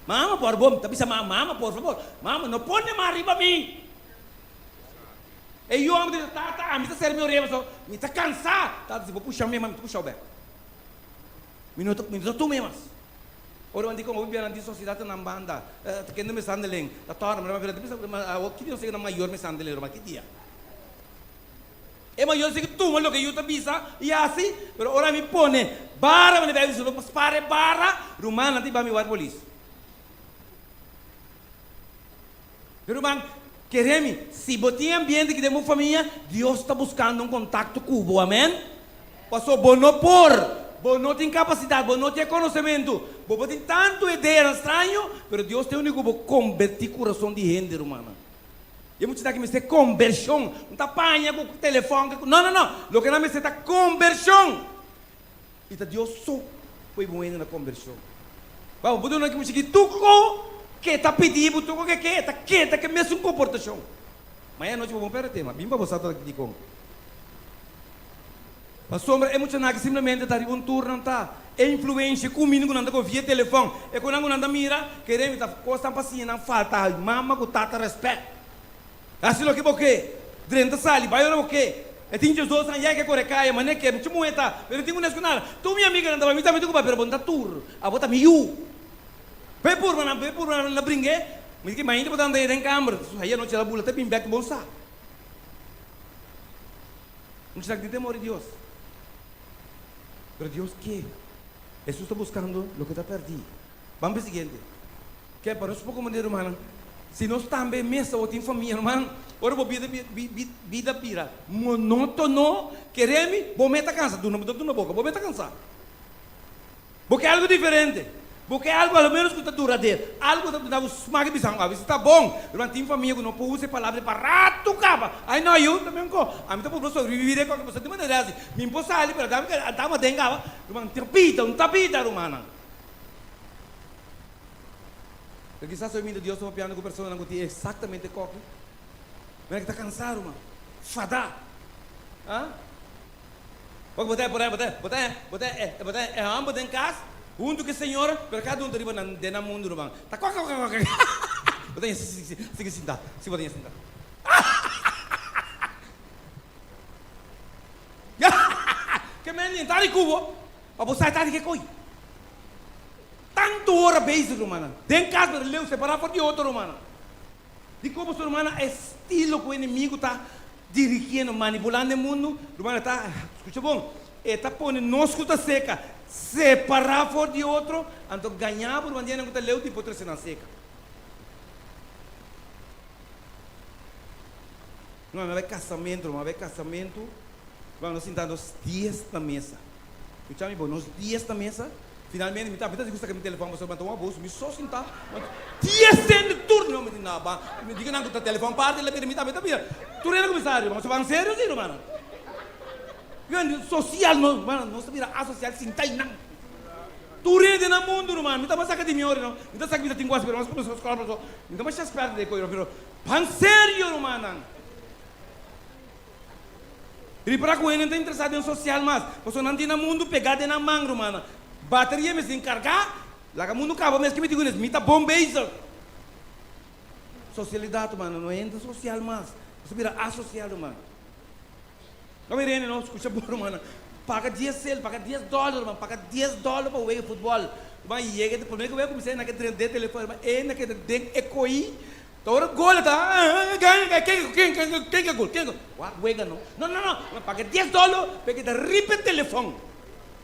Mama por bo mi ta bisa mama mama por fabor mama no pone mas riba mi. E yu homber ta bisa tata ami ta ser mi orea pasobra mi ta kansa. Tata si bo pusha mi mi ta pusha bo bek. Mi no ta mi no ta tuma e mas. Ora nan di kon hopi bianan tin sosiedat na nan banda, ta kende mishandelen, ta torna, ma nan ta bisa, ma awor ki dia nos yega na mayor mishandelen ruman, ki dia? E mayor sigui tuma loke yu ta bisa i hasi, pero ora mi pone bara, mi ta bisa lo spara e bara, ruman nan ta hiba mi wak polis. Pero ruman, kere mi, si bo tin ambiente aki den bo famia, Dios ta buskando un kontakto ku bo, amen? Pasobra bo no por, bo no tin kapasidat, bo no tin e konosementu, bo por tin tantu ideanan straño, pero Dios ta e úniko ku por kombertí kurason di hende, rumannan. E muchanan aki mester kombershon, no ta paña ku telefòn, no, no, no, loke nan mester ta kombershon. I ta Dios so por hiba un hende na kombershon. Bo por duna ki mucha ki tur ku ke ta pidi bo, tur ku ke ke, e ta keda ku e mesun komportashon. Maña anochi bo bon perde tema. Bin pa bo sa ta dikon. Pasobra e muchanan aki simplemente ta riba un tur nan ta. E influensha, e kuminda ku nan ta kohe via telefòn, e konan ku nan ta mira, kere mi ta kosnan pa siña nan falta mama ku tata rèspèt. Hasi loke bo ke. Drenta sali, bai ora bo ke. E tin djesdos aña ya e ke kore kaya, manera ke mucha muhe ta, pero no tin ku nes ku nada. Tur mi amiganan ta bai, mi tambe tin ku bai, pero bo no ta tur. Abo ta mi yu. Bai purba nan, bai purba nan, nan bring'é. Mi di ke mainta bo ta anda ei den kamber. Ayer anochi el a bula te bin bek bon sa. Mucha sa tin temor di Dios. Pero Dios ke. Hesus ta buskando loke ta pèrdí. Ban pa e siguiente. Ke pa nos poko manera, rumannan, si nos tambe mes awor tin famia, ruman. Ora bo bida bida bira monótono, kere mi, bo meta kansa. Duna bo ta duna boka, bo meta kansa. Bo ke algu diferente. Bo ke algu a lo ménos ku ta duradero. Algu ku ta duna bo smak i bisa, Awe si ta bon. Ruman, tin famia ku no por usa e palabra ei pa ratu kaba. Ai no, yu ta men ko. Ami ta purba sobreviví den kòke pasobra di manera asi mi por sali, pero dame ke antama den kaba. Ruman, ta bida, un ta bida, rumannan. Pero kisas hoy minta Dios ta papiando ku personanan ku tin eksaktamente kòke. Mira ku ta kansá, ruman. Fadá. Ah? Bo bo ta por bo ta bo ta bo ta bo ta e hòmber den kas huntu ku e señora pero kada un ta riba nan den nan mundu ruman ta kòk kòk kòk bo ta sigui sigui sinta si bo ta sinta ke men ta di kubo pa bo sa ta di ke koi tantu ora bezig rumannan den kas pero leu separá for di otro rumannan dikon boso rumannan e estilo ku enemigu ta Dirigiendo, manipulando e mundu, ruman e ta, skucha bon, e ta pone nos ku ta seka separá for di otro, anto gañá bo ruman di esnan ku ta leu di por trese nan seka. Ruman, mi a bai kasamentu, ruman, mi a bai kasamentu, ruman, nos sinta nos dies na mesa. Skucha mi bon, nos dies na mesa. Finalmente mi ta mi ta gusta ku mi telefòn pasobra mi ta un abuso mi so sintá dies hende tur no mi di na ba mi di nan ku ta telefòn parti la bira mi tambe ta bira tur hende kuminsá riba pasobra ban serio si rumannan sosial no rumannan nos ta bira asosial sintá einan tur hende na mundu ruman mi ta saka di mi ora no mi ta saka mi ta tin ku hasi pero mas kuminsá skòl pasobra mi ta masha spèrta den koyo pero ban serio rumannan. Ripara ku hende no ta interesá den sosial mas, pasobra nan tin nan mundu pegá den nan man, rumannan. Bateria mester enkargá, laga mundu kaba mes. Ke mi di ku nes? Mi ta bon bezig. Sosialidat, rumannan, no hende sosial mas. Nos a bira asosial, ruman. No mira hende no, skucha bon, rumannan. Paga dies sel, paga dies dòler, ruman, paga dies dòler pa wega futbòl. Ruman, yega, promé ku wega kuminsá e na ke drenta den telefòn, ruman, e na keda den e koí. Ta ora gol ta ken ken ken ken ke gol ken gol wak wega no no no no mi paga dies dolo pe keda riba e telefon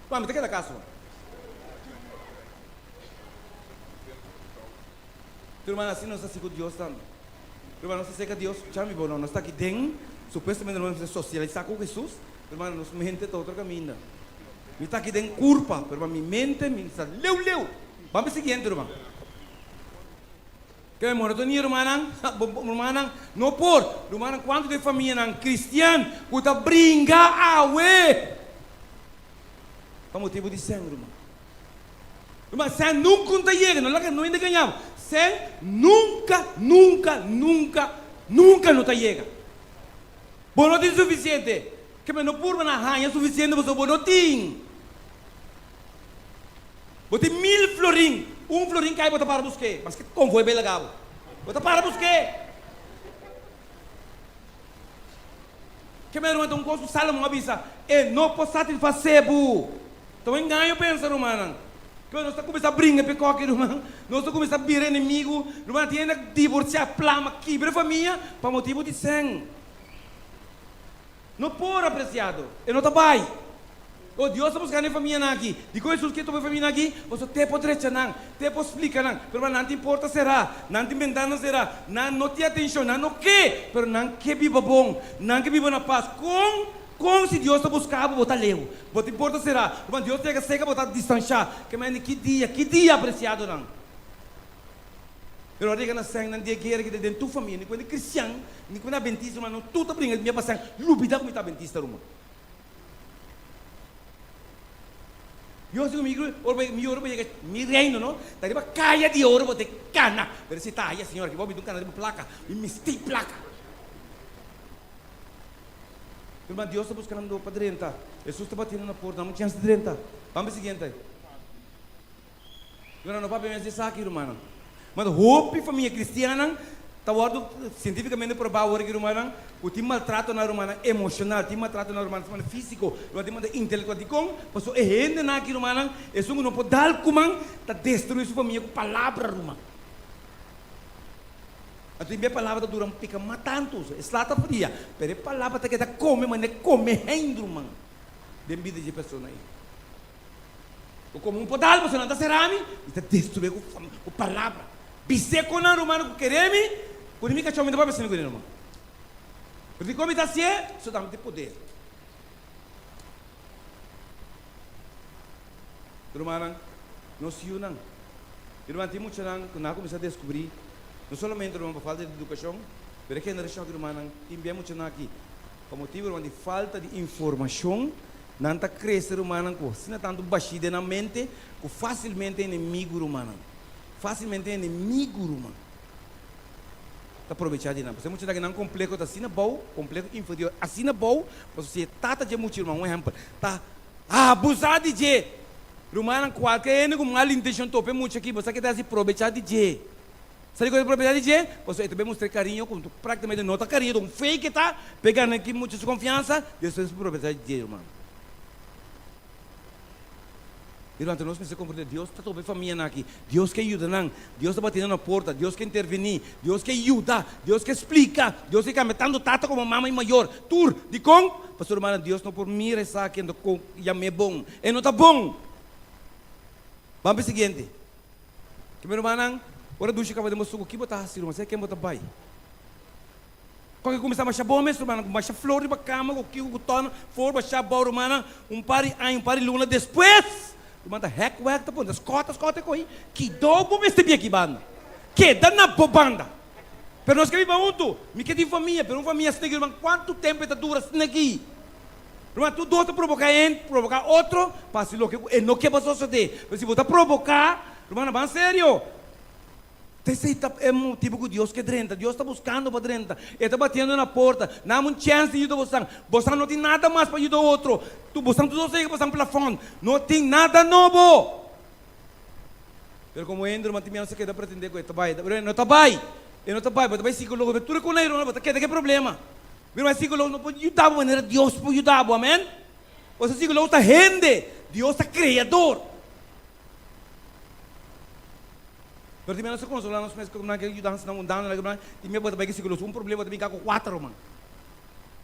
pa mi ta keda kas wak Tu hermano asina nos ta hasi ku Dios tambe Tu hermano nos ta seka Dios skucha mi bo no nos ta aki den supuestamente nos mester sosialisa ku Jesus tu hermano nos mente ta otro kaminda mi ta aki den kurpa pero mi mente mi sta leu leu ban pa e siguiente ruman. Ke monotonia rumannan? Rumannan, no por! Rumannan, kuantu den famianan kristian ku ta bringa awe pa motibu di sèn, ruman? Ruman, sèn nunka no ta yega, no laga no hende gaña bo. Sèn nunka, nunka, nunka, nunka no ta yega. Bo no tin sufisiente. Ke men no purba na haña sufisiente pasobra bo no tin. Bo tin mil florin, un florin kai bo ta para busk'é, maske konvoi bai laga bo, bo ta para busk'é. Ke manera ruman ta un kos ku Salomon a bisa, e no por satisfasé bo. Ta un engaño pensa rumannan. Ke nos ta kuminsá bringa p'e koki ruman, nos ta kuminsá bira enemigu, ruman tin hende a divorsiá, plama, kibra e famia pa motibu di sèn. No por, apresiado. E no ta bai. O Dios ta buskando e famianan aki. Dikon Hesus ke topa e famianan aki? Pasobra te por drecha nan, te por splika nan. Pero ma nan tin porta será, nan tin bentana será, nan no tin atenshon, nan no ke, pero nan ke biba bon, nan ke biba na pas. Kon? Kon si Dios ta buska bo, bo ta leu, bo tin porta será. Ruman, Dios ta yega seka, bo ta distanshá. Ke manera di ki dia, ki dia, apresiadonan? Pero ora yega na sèn nan di e guera ki ta den tur famia, ni ku hende kristian, ni ku hende adventista, ruman, nos tur ta bringa mia pa sèn, lubida ku mi ta adventista, ruman. Dios di ku mi, ora bo mi ora bo yega mi reino, no, ta riba kaya di oro bo ta kana, pero si ta haya, Señor, aki bo mi ta un kana riba plaka, mi misti plaka. Ruman, Dios ta buskando pa drenta, Hesus ta batiendo na porta, nan chèns di drenta. Ban pa e siguiente. Pero no papia mes di esaki, rumannan. Mas hopi famia cristiannan ta wordo cientificamente proba awor aki, rumannan, cu tin maltrato na rumannan emocional, tin maltrato na rumannan fisico, rumannan tin maltrato intelectual. Dicon? Pasobra e hendenan aki, rumannan, esun cu no por dal cu man, ta destrui su famia cu palabra, ruman. Anto tin bia palabra ta dura un pica mas tanto, e sla ta fria, pero e palabra ta keda come manera come hende, ruman, den bida di e persona ey. Bo komo un podal boso nan ta sera mi, mi ta destruí ku ku palabra. Bis'é ku nan rumannan ku kere mi, ku ni mi kachó mi ta papia asina ku nan ruman. Pero dikon mi ta hasié? Pasobra mi tin poder. Rumannan, nos yunan, i ruman tin muchanan ku nan a kuminsá deskubrí, no solamente ruman pa falta di edukashon, pero e generashon aki rumannan tin bien muchanan aki pa motibu ruman di falta di informashon, nan ta krese rumannan ku asina tantu bashí den nan mente ku fásilmente enemigu rumannan, fásilmente enemigu ruman ta probechá di nan. Pasobra e muchanan aki nan kompleho ta asina bou, kompleho inferior asina bou, pasobra si e tata dje mucha ruman, un ehèmpel, ta Abusá di dje! Rumannan, kualke hende ku mal intenshon topa e mucha aki, bo sa ke ta hasi? Probechá di dje! Sa dikon e ta probechá di dje? Pasobra e ta bin mustra e kariño ku práktikamente no ta kariño, ta un fake e ta, pa e gana ki mucha su konfiansa, despues por probechá di dje, ruman. I durante nos mester komprendé, Dios ta topa e famianan aki, Dios ke yuda nan, Dios ta batiendo na porta, Dios ke intervení, Dios ke yuda, Dios ke splika, Dios ke kambia tantu tata komo mama i mayor, tur. Dikon? Pasobra hermana, Dios no por mira esaki anto kon yam'é bon. E no ta bon! Ban pa e siguiente. Ke mi rumannan, ora dushi kaba den bo suku, ki bo ta hasi ruman? Sea ken bo ta bai? Kon ke kuminsá masha bon mes rumannan, ku masha flor riba kama, ku kiko ku tòna, for bashá abou rumannan, un par di aña, un par di luna despues, ruman ta hèk wèk ta pone, ta skòta skòta e ko'i, kidó bo mester bia aki banda? Keda na bo banda! Pero nos ke biba huntu, mi ke tin famia, pero un famia asina aki ruman, kuantu tempu e ta dura asina aki? Ruman, tur dos ta proboká en, proboká otro, pa hasi loke ku e no ke pa sosodé. Pero si bo ta proboká, ruman, ban serio! Esei ta e motibu ku Dios ke drenta. Dios ta buskando pa drenta. E ta batiendo na porta. Nan un chèns di yuda bosan. Bosan no tin nada mas pa yuda otro. Tu bosan tur dos a yega bosan plafòn. No tin nada nobo. Pero komo hende ruman tin miedu sa keda pretendé ku e ta bai. Pero e no ta bai. E no ta bai. Bo ta bai sikologo. Pero tur e kos nan bo ta keda ku e problema. Mira, e sikologo no por yuda bo manera Dios por yuda bo. Amen. Pasobra e sikologo ta hende. Dios ta kreador. Pero tin nos ta consola nos mes cu nan ke yudansa nan un dano nan tin bia bo ta bay ki psicologo un problema bo ta bin ka cu cuatro man.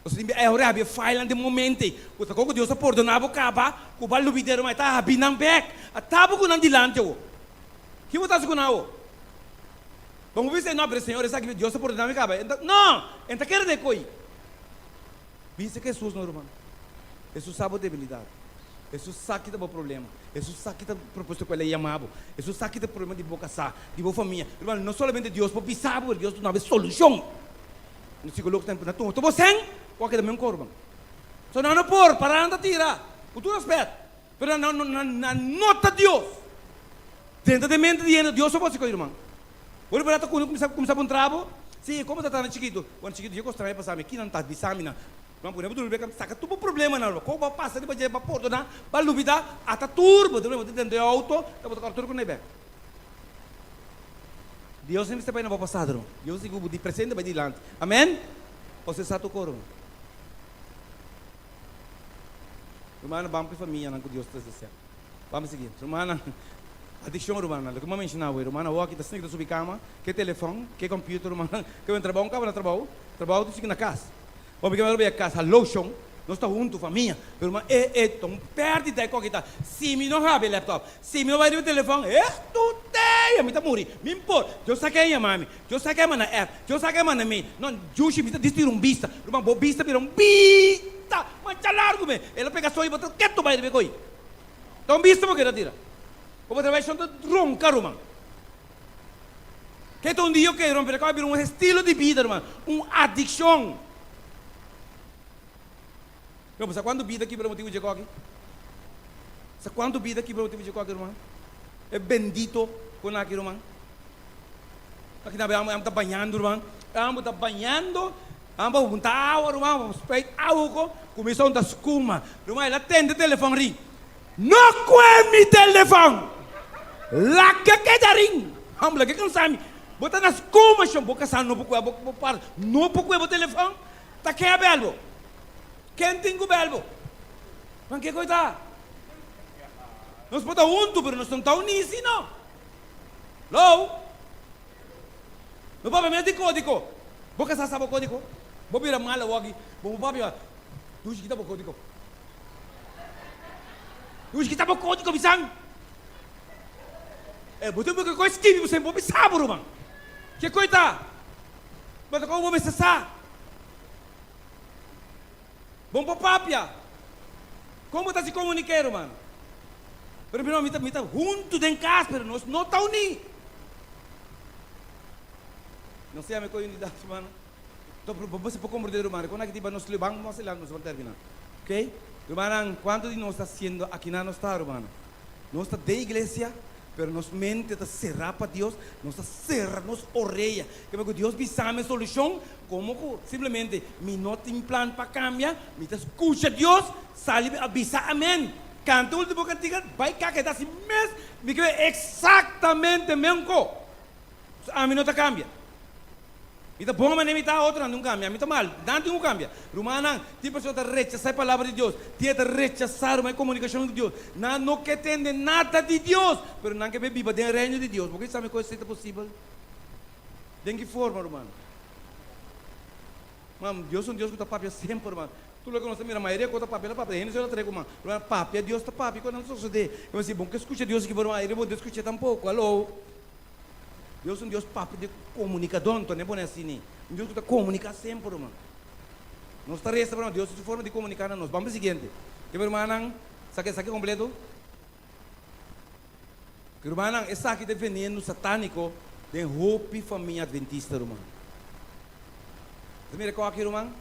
Pasobra tin bia e ora habia file nan den momente cu ta con cu Dios a pordona bo caba cu bo a lubida ruman e ta habi nan bek a taba cu nan dilanti awo. Ki bo ta haci cu nan awo? Bo bisa no pero Señor esaki Dios a pordona mi caba no e ta kere den coy. Bisa ku Hesus no ruman. Hesus sa bo debilidat. Hesus sa ki ta bo problema. Hesus sa ki ta proposito ku el a yama bo. Hesus sa ki ta problema di bo kasá, di bo famia. Ruman, no solamente Dios por bisa bo, pero Dios duna bo e solushon. Un psikologo ta na tuma bo sèn, bo a keda men kor, ruman. So nan no por para nan ta tira, ku tur rèspèt, pero nan nan no ta Dios. Drenta den mente di hende, Dios so por hasi kos, ruman. Bo riba ta kuminsá kuminsá puntra bo, Si, komo ta tanda chikitu? Ora chikitu dje kos trae pasa mi, kinan ta bisa mi nan? Nan pone bo durmi beka, saka tur bo problemanan riba. Kon bo a pasa riba dje, bo a pordoná, bo a lubidá, ata tur bo ta dentro e outo, ta bo ta kòrda tur ku nan e bek. Dios no mester bai na bo pasado, ruman. Dios di ku bo di presente bai dilanti. Amen? Pasobra e sa tur kos, ruman. Rumannan, ban pa e famianan ku Dios ta desea. Bam sigui. Rumannan, adikshon rumannan, loke mi a menshoná awe, rumannan awor aki ta snik ta subi kama, ke telefòn, ke kòmpiuter rumannan, ke wen trabou, un kaba na trabou, trabou ta sigui na kas. Bo mi ke bai kas, haló shon, nos ta huntu, famia, pero ruman e e ta un pèrdida e kòke ta, si mi no habi e lèptòp, si mi no bai riba e telefòn, e tutei, ami ta muri, mi por, Dios sa ken yama mi, Dios sa ken manda app, Dios sa ken manda mail, no, Jushi mi ta distira un bista, ruman bo bista bira un bista mancha largu me, el a pega soño bo ta ketu bai riba e koi. Ta un bista bo keda tira. Bo por trabai shon ta ronka ruman. Ke ta un dia oke ruman pero e kaba bira un estilo di bida ruman, un adikshon. Ruman bo sa kuantu bida kibra motibu dje koki? Sa kuantu bida kibra motibu dje koki ruman? E bendito kon aki ruman. Aki nan amo ta bañando ruman, amo ta bañando. Amba hunta awa ruman, amba spuit awa ko, kuminsá hunta skuma. Ruman el a tende telefòn rin. No kue mi telefòn! Laga keda rin! Amba laga kansa mi. Bo ta na skuma shon, bo kasá no por kue bo par, no por kue bo telefòn? Ta ken a bèl bo? Ken tin ku bèl bo? Man ke koi ta? Nos por ta huntu pero nos no ta uní si no. Lou! No papia mes di kódigo. Bo kasá sa bo kódigo? Bo bira mal awor aki. Bo papia, Dushi kita bo kódigo. Dushi kita bo kódigo bisan. E bo tin ku skibi bo sen bo bisa bo ruman. Ke koi ta? Bo ta komo bo mester sa. Bon por papia. Kon bo ta hasi komuniké, ruman? Pero mi ta mi ta huntu den kas, pero nos no ta uní. No sea mi ku unidat, ruman. Bo mester por komprondé, ruman. Kon aki tin pa nos ban mas adelante nos ban terminá. Oké? Rumannan, kuantu di nos ta hasiendo akinan nos ta, rumannan? Nos ta den iglesia, pero nos mente ta será pa Dios, nos ta sera nos orea. Keme ku Dios bisa mi e solushon, komo ku simplemente mi no tin plan pa kambia, mi ta skucha Dios, sali a bisa amen. Kanta ultimo kantiga, bai kaka, e ta hasi mes, mi ke eksaktamente menko. Ami no ta kambia. Mi ta bon manera mi ta, otronan tin ku kambia. Mi ta mal, nan tin ku kambia. Rumannan, tin persona ta rechasá e palabra di Dios, tin e ta rechasá ruman e komunikashon ku Dios. Nan no ke tende nada di Dios, pero nan ke be biba den e reino di Dios. Bo ke sa mi ku esei ta posibel? Den ki forma, ruman? Man, Dios ta un Dios ku ta papia semper, ruman. Tur loke nos ta mira, mayoria ku ta papia, el a papia. Hende so ta trae ku man. Ruman, papia, Dios ta papia, kiko nan ta sosodé? E bo si, bo ke skucha Dios aki, ruman, bo no ta skuch'é tampoko. Aló? Dios ta un Dios papia di komunikadó, anto no e pone asina. Un Dios ku ta komuniká semper, ruman. Nos ta resa, pero Dios tin su forma di komuniká na nos. Ban pa e siguiente. Ke rumannan, sa ke esaki kompleto? Ke rumannan, esaki ta e veneno satániko den hopi famia adventista, ruman. Ta mira kòki, ruman?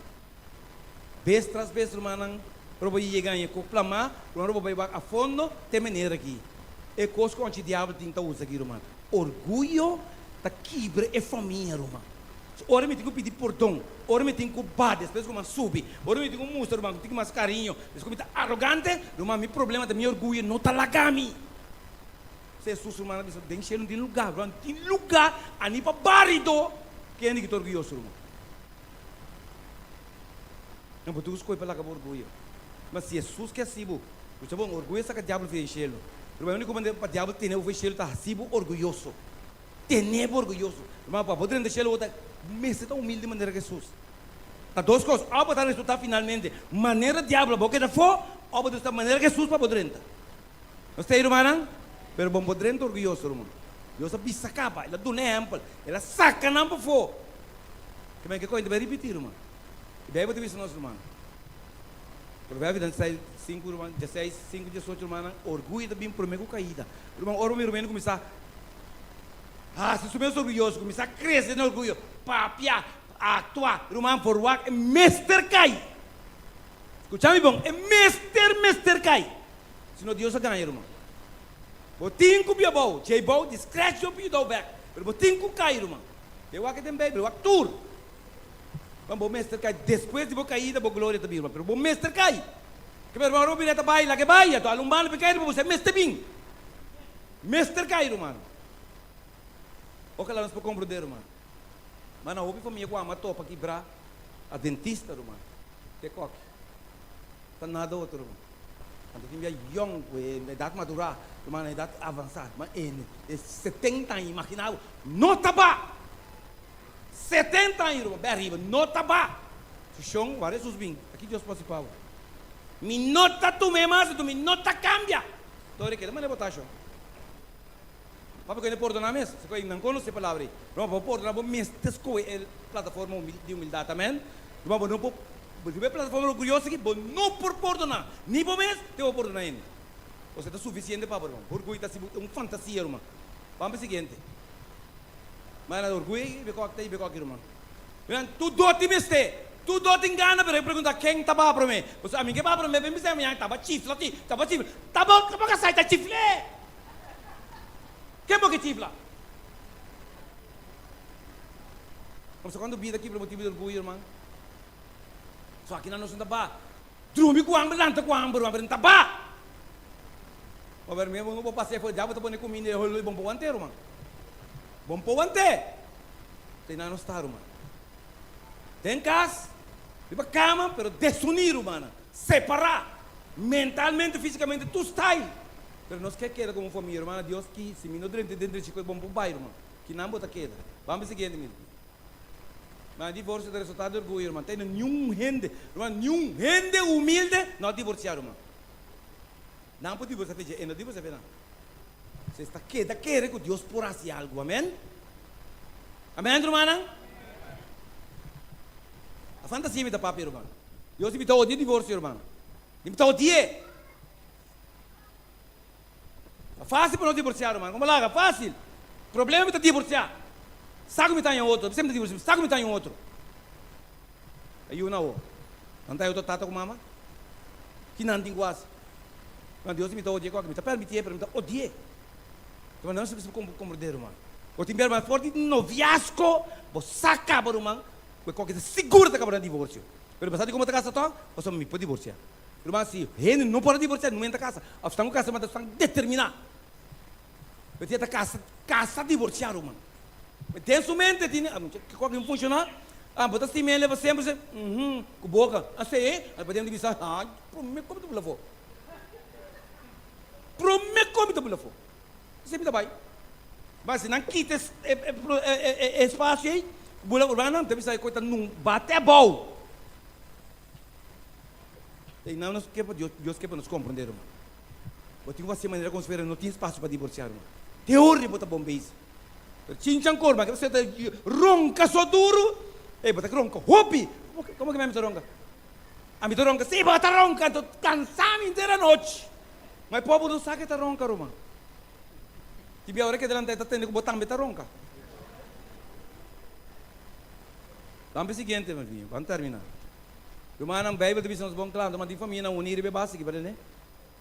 Bes tras bes, rumannan, ora bo yega en e kos plamá, ruman, ora bo bai wak a fondo, ta e manera aki. E kos ku anchi diabel tin ta usa aki, ruman. Orguyo ta kibra e famia, ruman. Ora mi tin ku pidi pordon, ora mi tin ku ba despues ku mi a subi, ora mi tin ku mustra, ruman, ku tin mas kariño, despues ku mi ta arogante, ruman, mi problema ta mi orguyo no ta laga mi. Hesus, ruman, a bisa, den shelu no tin lugá, ruman, no tin lugá ani pa barido kende ki ta orguyoso, ruman. No, bo tin ku skohe pa laga bo orguyo. Ma si Hesus ke hasi bo, escucha bon, orguyo saka diabel for den shelu. Ruman, e úniko manera pa diabel tene bo for den shelu ta hasi bo orguyoso. Tene bo orguyoso. Ruman, pa bo drenta shelu bo ta mester ta humilde manera Hesus. Ta dos kos, òf bo ta resultá finalmente manera diabel pa bo keda afó, òf bo ta resultá manera Hesus pa bo drenta. Nos ta ei, rumannan? Pero bo no por drenta orguyoso, ruman. Dios a bisa kaba, El a duna ehèmpel, El a saka nan pafó. Ke men ke kointa bai ripití, ruman. E Beibel ta bisa nos, ruman. Proverbionan seis, sinku, ruman, dieseis, sinku, diesocho, rumannan, orguyo ta bin promé ku kaida. Ruman, ora bo mira un hende kuminsá hasi su mes orguyoso, kuminsá krese den orguyo, papia, aktua, ruman, por wak e mester kai. Skucha mi bon, e mester, mester kai. Si no Dios a gaña, ruman. Bo tin ku bia bou, djei bou, di scratch yo pidi dou bek, pero bo tin ku kai, ruman. Te wak e den Beibel, wak tur. Ruman, bo mester kai, despues di bo kaida bo gloria ta bin, ruman, pero bo mester kai. Ke ruman, ora bo bira ta bai, laga e bai, anto alun banda pe kai riba bo, se mester bin. Mester kai, ruman. Ojalá nos por komprondé, ruman. Ma na hopi famia ku ama topa kibrá, adventista, ruman, te koki. Ta nada otro, ruman. Anto tin bia yong ku e edat madurá, ruman, na edat avansá, ruman, e e setenta aña, imaginá bo, no ta ba! Setenta aña, ruman, bai ariba, no ta ba! Su shon, wak Hesus bin, aki Dios por hasi pa bo. Mi no ta tum'é mas, anto mi no ta kambia. Tori keda manera bo ta, shon. Papia ku hende pordoná mes, si ku nan konosé e palabra ei. Ruman, pa bo pordoná bo mester skohe e plataforma di humildat, amèn. Ruman, bo no por riba e plataforma orguyoso aki, bo no por pordoná ni bo mes, te bo pordoná hende. Osea ta sufisiente pa bo, ruman. Bo orguyo ta hasi bo un fantasia, ruman. Ban pa e siguiente. Mana orguyo ei, i ta i aki, ruman. Miran, tur dor tin mester, tur dor tin gana, pero e pregunta ken ta baha promé. Pasobra ami ke baha promé, mi bisa mi taba chifla aki, taba chifla. Taba, taba kasai ta chifl'é. Ken bo ke chifla? Pasobra kuantu bida kibra motibu di orguyo, ruman? So akinan nos no ta baha. Drumi ku hamber, lanta ku hamber, ruman, pero no ta baha. Pasobra mi bo pas'é for dja bo ta pone kuminda i hol bon por want'é, ruman. Bon por want'é. Te nan nos ta, ruman. Den kas, riba kama, pero desuní, rumannan. Separá. Mentalmente, físikamente, tur style. Pero nos ke keda komo famia, rumannan. Dios ki, si mi no drenta den drechi ku e bon por bai, ruman. Kinan bo ta keda? Ban pa e siguiente minuto. Ma divorsio ta resultado di orguyo, ruman. Te niun hende, ruman, niun hende humilde no a divorsiá, ruman. Nan por divorsiá fe dje, e no divorsiá fe nan. Si ta keda kere ku Dios por hasi algu. Amen? Amen, rumannan? A fantasia mi ta papia, ruman. Dios di mi ta odia divorcio hermano. Di mi ta odi'e. Ta fácil pa nos divorciá ruman. Como laga? Fácil. Problema mi ta divorciá. Sa cu mi ta haña otro. Bisa mi ta divorciá. Sa cu mi ta haña un otro. E yu na awor. Nan ta haña otro tata cu mama? Ki nan tin cu haci? Ruman, Dios di mi ta odi'e cu aki. Mi ta permiti'e, pero mi ta odi'e. Ruman, nan no sa comprende ruman. Bo tin bia ruman, for di noviazgo bo sa caba ruman, cu e coki ta sigur ta caba na divorcio. Pero bo sa di como ta casa toch? Pasobra mi por divorcia. Ruman, si hende no por a divorcia, no menta casa. Of stan cu casa, ma ta stan determina. Bo tin ta casa, casa divorcia, ruman. Den su mente tin, cu aki no funciona, ah, bo ta stima ele pa semper, se, uhum, cu boca, a se, a pa den di bisa, ah, prome cu mi ta bula afo. Prome cu mi ta bula afo. Esei mi ta bai. Ma si nan kita e, e, e, e espacio ei, bula, ruman, nan ta bisa e cu ta nun bate abou. Ei nan nos ke pa Dios, Dios ke pa nos komprendé, ruman. Bo tin ku hasi manera komo si fuera no tin spasio pa divorsiá, ruman. Te ora bo ta bon bezig. Pero chinchan kor, ma ke bo ta ronka so duru, ei bo ta ronka hopi. Komo ke mi ta ronka? Ami ta ronka, si bo ta ronka, anto kansa mi henter anochi. Ma e pober no sa ke ta ronka, ruman. Tin bia ora ke delanta e ta tende ku bo tambe ta ronka. Ban pa e siguiente, mi ruman, ban terminá. Rumannan, Bijbel ta bisa nos bon kla, anto mantin famianan uní riba e base aki, parende?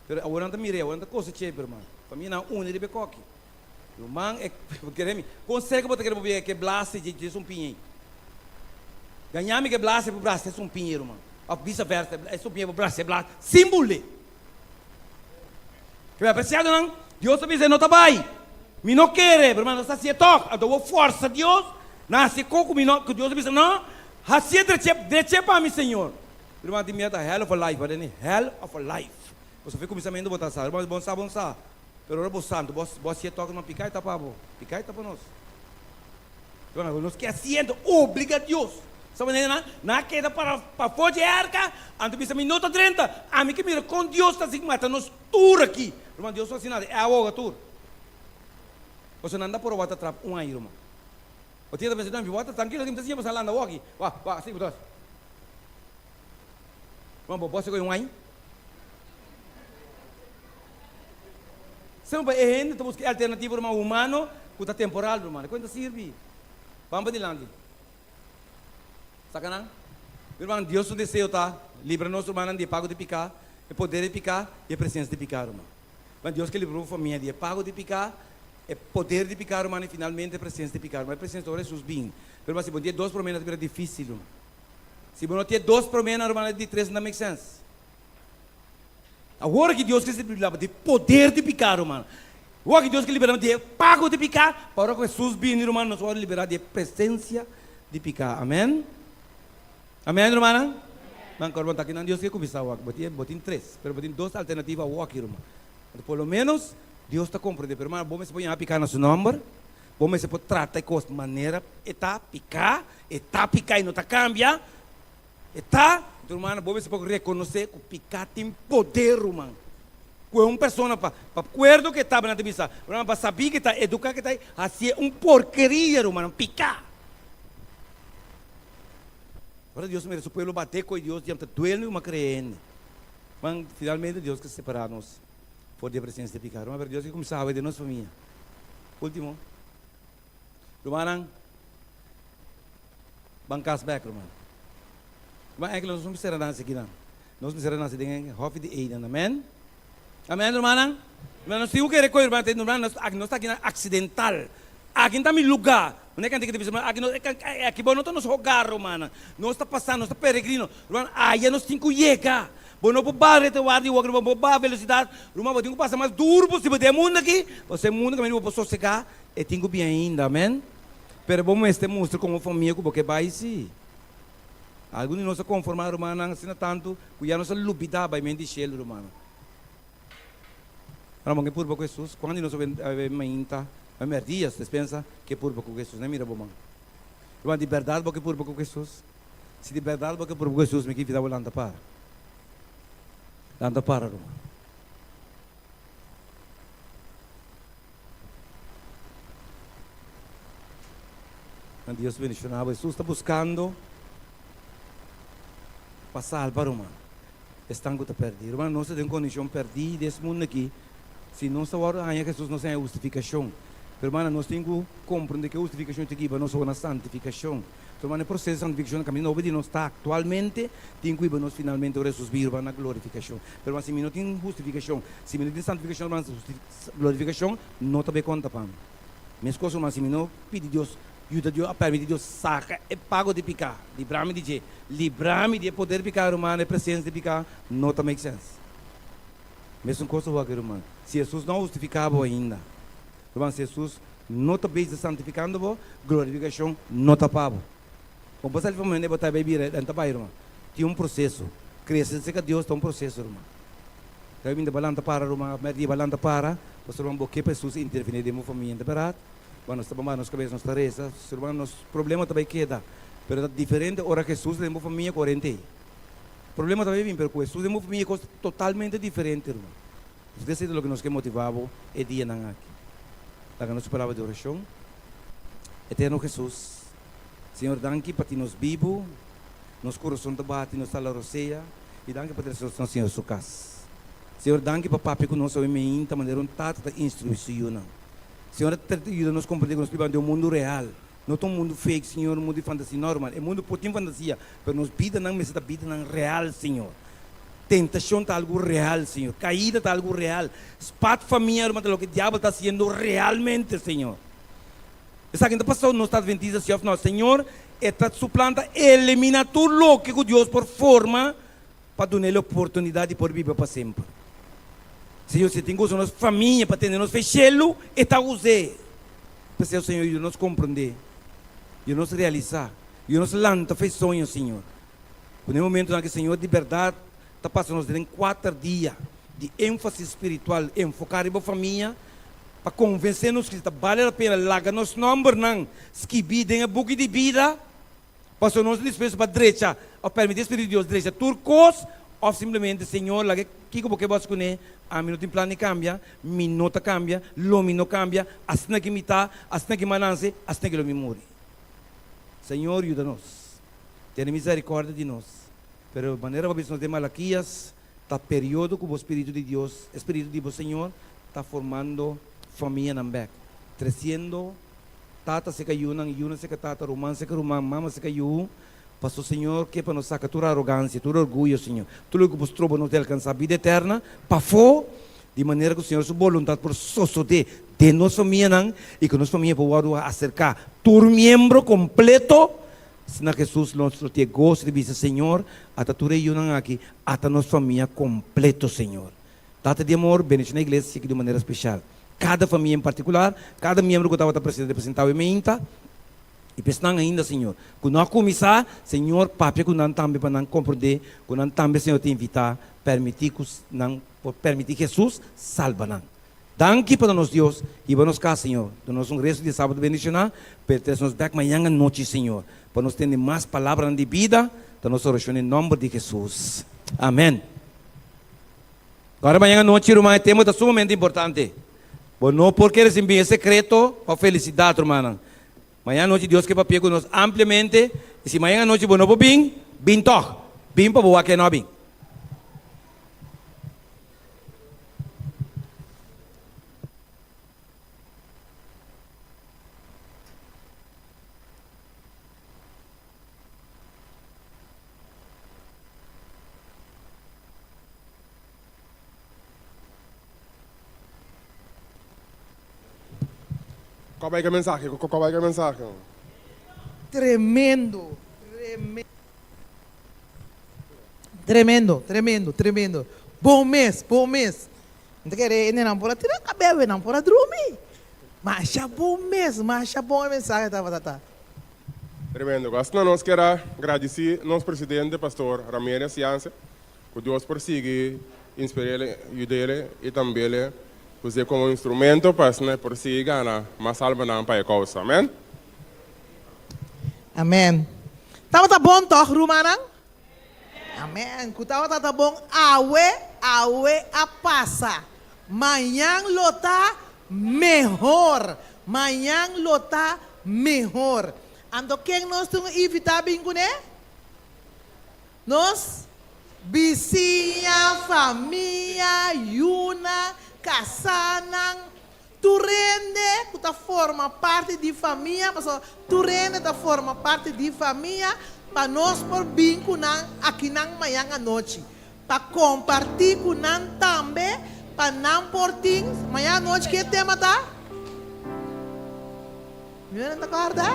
Pero awor nan ta mir'é, awor nan ta kosech'é, pero ruman, famianan uní riba e koki. Ruman, e, kere mi, kon serka bo ta kere bo bia ke blase dje dje sumpiña ei? Gaña mi ke blase por brasa e sumpiña ei, ruman. Òf bisa versa, e sumpiña por brasa e blase sin bule. Ke apresiadonan, Dios ta bisa e no ta bai. Mi no kere, pero ruman, nos ta hasié tòg. Anto bo forsa Dios na hasi kos ku mi no, ku Dios a bisa no. Hasié dreché, dreché pa mi, Señor. Ruman tin miedu ta hell of a life, wak deni, hell of a life. Pasobra fi kuminsamentu bo ta sa, ruman, bon sa, bon sa. Pero ora bo santu, bo, bo hasié tòg, ruman, piká e ta pa bo, piká e ta pa nos. Ruman, nos ke hasié, anto obliga Dios. Sa manera nan, nan a keda para pafó dje arka, anto bisa, mi no ta drenta, ami ke mira kon Dios ta hasi mata nos tur aki. Ruman, Dios no hasi nada, e a hoga tur. Pasobra nan ta por a wak ta trap un ai, ruman. Bo tia ta pensa, no, mi wak ta trankilo aki, mi ta siña boso a landa awor aki. Wak, wak, así bo ta hasi. Ruman, bo bo hasi koe un ai? Semper e hende ta buska e alternativa, ruman, humano ku ta temporal, ruman. Kuen ta sirbi? Ban padilanti. Saka nan. Mi ruman, Dios su deseo ta libra nos rumannan di e pago di piká, e poder di piká i e presensia di piká, ruman. Ma Dios ke libra bo famia di e pago di piká, e poder di piká, ruman, i finalmente e presensia di piká, ruman. E presensia ta ora Hesus bin. Pero ruman, si bo no tin e dos proménan ta bira difísil, ruman. Si bo no tin e dos proménan, ruman, e di tres no ta make sense. Awor ki Dios ke libra bo di e poder di piká, ruman. Awor ki Dios ke libra bo di e pago di piká, pa ora ku Hesus bini, ruman, nos wòrdu liberá di e presensia di piká. Amèn? Amèn, rumannan? Nan kòrda bo ta kinan Dios ke kuminsá wak. Bo tin, bo tin tres, pero bo tin dos alternativa awor aki, ruman. Anto por lo ménos Dios ta komprendé. Pero ruman, bo mester por yaha piká na su nòmber. Bo mester por trata e kos manera e ta, piká, e ta piká i no ta kambia. E ta, rumannan, bo mester por rekonosé ku piká tin poder, ruman. Ku e un persona pa pa kuerdo ku e tabata ta bisa, ruman, pa sabí ku e ta eduká ku e ta hasié un porkeria, rumannan, piká. Ora Dios mira su pueblo baté ku e Dios diam ta duel mi kuma krea hende. Ruman, finalmente Dios ke separá nos for di e presensia di piká. Ruman, pero Dios ke kuminsá hawe den nos famia. Último. Rumannan. Ban kas bek, ruman. Ruman, enkele nos no mester a nase akinan. Nos mester a nase den e hòfi di Eden. Amen? Amen, rumannan? Ruman, nos tin ku kere koe, ruman. Ruman, nos aki, nos ta akinan aksidental. Aki no ta mi lugá. Manera kanti ku ta bisa, ruman, aki no, aki bo no ta nos hogar, rumannan. Nos ta pasando, nos ta peregrino. Ruman, aya nos tin ku yega. Bo no por baha retaguardia i wak, ruman, bo baha velosidat. Ruman, bo tin ku pasa mas duru posibel den e mundu aki, pasobra e mundu kaminda bo por sosegá, e tin ku bin ainda. Amen? Pero bo mester mustra komo famia ku bo ke bai si. Algun di nos a konformá, rumannan, asina tantu ku ya nos a lubidá bai mente di shelu, rumannan. Ora bo ke purba ku Hesus, kuantu di nos a bai mainta, bai mèrdia, despensa, ke purba ku Hesus? Nan mira bo man. Ruman, di bèrdat bo ke purba ku Hesus? Si di bèrdat bo ke purba ku Hesus, mi ke invitá bo lanta para. Lanta para, ruman. Nan Dios bendiciona bo. Hesus ta buscando. Pa salba, ruman, esnan ku ta pèrdí. Ruman, nos ta den kondishon pèrdí di es mundu akí. Si nos ta wòrdu haña Hesus, nos ta haña hustifikashon. Pero, rumannan, nos tin ku komprondé ku e hustifikashon ta hiba nos awor na santifikashon. Ruman, e proseso di santifikashon na kaminda hopi di nos ta aktualmente, tin ku hiba nos finalmente ora Hesus bin, ruman, na glorifikashon. Pero, ruman, si mi no tin hustifikashon, si mi no tin santifikashon, ruman, glorifikashon no ta bai konta pa mi. Meskos, ruman, si mi no pidi Dios yuda Dios a permiti Dios saka e pago di piká, libra mi di dje, libra mi di e poder di piká, ruman, e presensia di piká, no ta make sense. Mesun kos ta wak, ruman, si Hesus no a hustifiká bo ainda, ruman, si Hesus no ta bezig santifikando bo, glorifikashon no ta pa bo. Bo por sali for mende bo ta bai bira den ta bai, ruman. Tin un proseso. Krese serka Dios ta un proseso, ruman. Ta bin ta balanta para, ruman, mèrdia balanta para, pasobra, ruman, bo ke pa Hesus intervene den bo famia, ta bèrdat? Bo nos ta bamba nos kabes, nos ta resa, su hermano, nos problema ta bai keda, pero ta diferente ora Jesus ta den bo famia ku ora hende ei. Problema ta bai bin, pero ku Jesus den bo famia e kos ta totalmente diferente, ruman. Nos ke esei ta loke nos ke motivá bo e dianan aki. Laga nos palabra di orashon. Eterno Jesus, Señor danki pa tin nos bibu, nos kurason ta bati, nos ta la rosea, i danki pa trese nos na Señor su kas. Señor danki pa papia ku nos awe meinta manera un tata ta instruí su yunan. Señor ta trata di yuda nos komprendé ku nos biba den un mundu real, no ta un mundu fake, Señor, un mundu di fantasia. No, ruman, e mundu por tin fantasia, pero nos bidanan mester ta bidanan real, Señor. Tentashon ta algu real, Señor. Kaida ta algu real. Spat famia, ruman, ta loke diabel ta hasiendo realmente, Señor. Esaki no ta pasó nos ta adventista si òf no. Señor, e ta su plan ta eliminá tur loke ku Dios por forma pa duna el oportunidat di por biba pa semper. Señor, si e tin ku usa nos famia pa tene nos fe shelu, e ta us'é. P'esei, Señor, yuda nos komprondé, yuda nos realisá, yuda nos lanta fe soño, Señor. Ku na e momentunan aki, Señor, di bèrdat ta pasa nos den kuater dia di énfasis spiritual enfoká riba famia, pa konvensé nos ku ta bale la pena laga nos nòmbernan skibí den e buki di bida. Pasobra nos ta dispuesto pa drecha òf permití e Spiritu di Dios drecha tur kos, òf simplemente, Señor, laga kiko Bo ke bo hasi kuné, ami no tin plan di kambia, mi no ta kambia, lo mi no kambia, asina ki mi ta, asina ki mi a nanse, asina ki lo mi muri. Señor, yuda nos. Tene misericordia di nos. Pero manera bo a bisa nos den Malakias, ta periodo ku bo Spiritu di Dios, e Spiritu di bo Señor, ta formando famianan bèk, tresiendo Tata seka yunan, yunan seka tata, ruman seka ruman, mama seka yu. Paso Señor ke pa nos saka tur arogansia, tur orguyo, Señor, tur loke ku por stroba nos di alkansá bida eterna pafó, di manera ku Señor su boluntat por sosodé den nos famianan i ku nos famia por wòrdu aserká tur miembro kompleto na Hesus. Nos lo tin e goso di bisa, Señor, ata tur e yunan aki, ata nos famia kompleto, Señor. Tata di amor, bendiciona iglesia aki di un manera special. Cada famia en particular, cada miembro cu tabata presente representado e meinta, y p'esnan ainda, Señor, cu no a cuminsa, Señor, papia cu nan tambe pa nan comprende cu nan tambe, Señor, ta invita, permiti cu nan por permiti Jesus salba nan. Danki pa nos Dios, hiba nos cas, Señor. Duna nos un resto di e sabado bendiciona, pero trece nos bek mañan anochi, Señor, pa nos tende mas palabranan di bida, ta nos oracion den nomber di Jesus. Amen. Ora mañan anochi, ruman, e tema ta sumamente importante. Bo no por kere sin bin e sekreto pa felisidat, rumannan. Mañan anochi Dios ke papia ku nos ampliamente, i si mañan anochi bo no por bin, bin tòg. Bin pa bo wak e no a bin. Kua bai ke mensahe? Kua bai ke mensahe? Tremendo, tremendo, tremendo, tremendo. Bon mes, bon mes. Mi ta kere hende nan por a tira kabel, nan por a drumi. Masha bon mes, masha bon e mensahe tabata ta. Tremendo. Asina nos kier a gradici nos presidente Pastor Ramirez Janse cu Dios por sigui inspirele, yudele y tambele use como instrumento pa asina e por sigui gana mas almanan pa e causa. Amen. Amen. Tabata bon toch rumannan? Amen. Cu tabata ta bon awe, awe a pasa. Mañan lo ta mehor. Mañan lo ta mehor. Anto ken nos tin invita bin cune? Nos bisiña, famia, yunan, kasánan, tur hende ku ta forma parti di famia, pasobra tur hende ta forma parti di famia, pa nos por bin ku nan akinan mañan anochi, pa kompartí ku nan tambe, pa nan por tin, mañan anochi ke tema ta? Nan ta kòrda?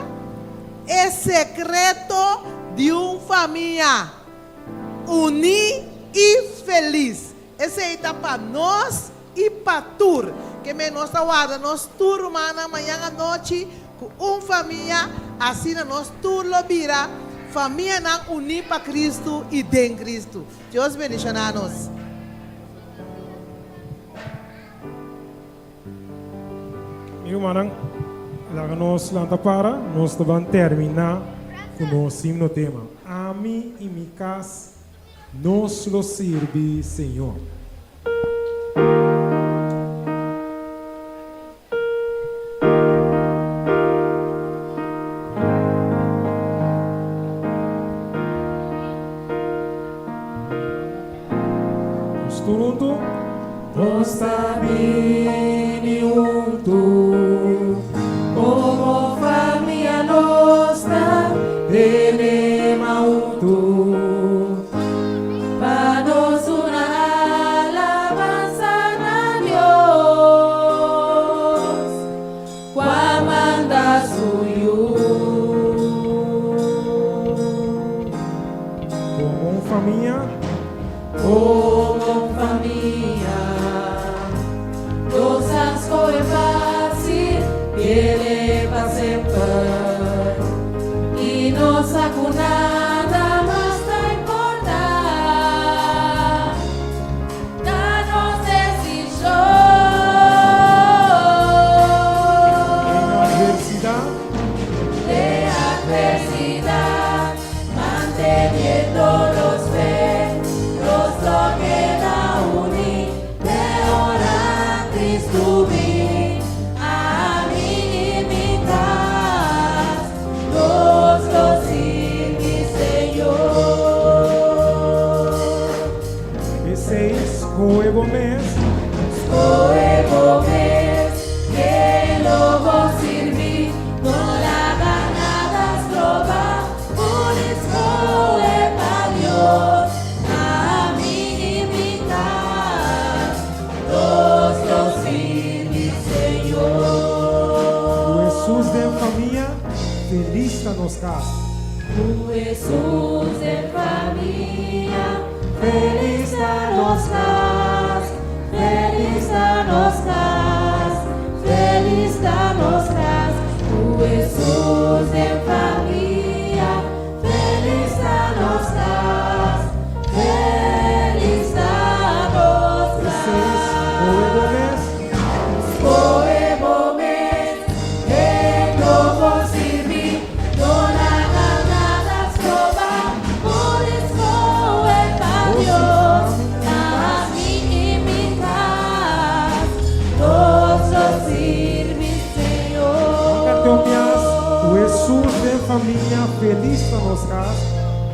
E sekreto di un famia uní i felis. Esei ta pa nos i pa tur. Ke men nos ta warda nos tur rumannan mañan anochi ku un famia, asina nos tur lo bira famianan uní pa Kristu i den Kristu. Dios bendishoná nos. Mi rumannan, laga nos lanta para, nos ta ban terminá ku nos himno tema, Ami i mi kas, nos lo sirbi Señor. Nos tur huntu. Nos ta bini huntu komo famia nos ta tene man huntu pa nos duna alabansa na Dios ku a manda su Yu. Komo un famia. Komo un famia, nos a skohe fásil, fiel pa semper, i nos sa ku nada mas ta importá. Ta nos desishon. Den atversidat. Den atversidat. Manteniendo nos fe, nos lo keda uní te ora Cristo bin. Ami i mi kas, nos lo sirbi Señor. P'esei, skohe bo mes. Skohe bo mes, ken lo bo sirbi. No laga nada stroba. Pudi skohe pa Dios, ami i mi kas, nos lo sirbi Señor. Ku Hesus den famia, felis ta nos kas. Ku Hesus den famia, felis ta nos kas, felis ta nos kas, felis ta nos kas. Ku Hesus den famia, felis ta nos kas, felis ta nos kas. Skohe bo mes, ken lo bo sirbi, no laga nada stroba, pudi skohe pa Dios, ami i mi kas, nos lo sirbi. Carteopias, Ku Hesus den famia, felis ta nos kas.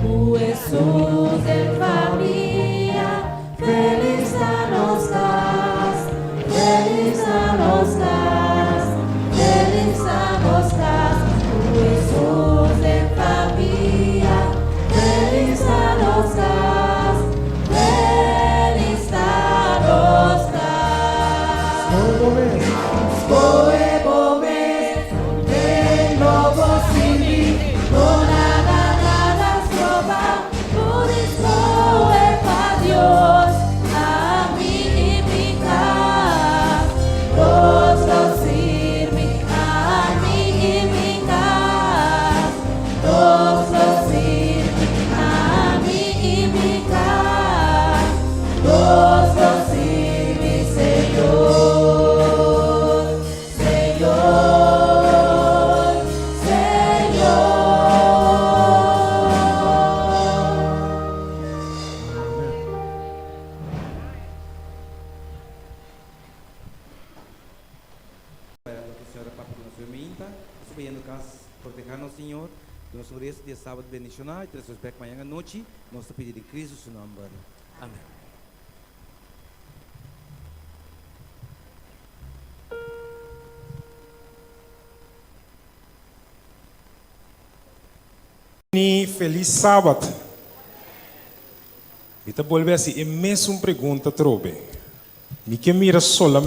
Ku Hesus den famia, felis ta nos kas. Felis ta nos kas, felis ta nos kas. Ku Hesus den famia, felis ta nos kas. Felis ta nos kas. Skohe bo mes, ken lo bo sirbi, no laga nada stroba, pudi skohe pa Dios, ami i mi kas, nos lo sirbi, ami i mi kas, nos lo sirbi, ami i mi kas, nos lo sirbi Señor, Señor, Señor. Pa loke Señor a papia ku nos hoy mainta, nos ta bayendo kas, proteha nos Señor. Duna nos un resto di e sabat bendishoná i trese nos bèk mañan anochi. Nos ta pidi den Cristo su nòmber. Amèn. Ni Felis Sabat. Mi ta bolbe hasi e mesun pregunta atrobe. Mi ke mira solamente.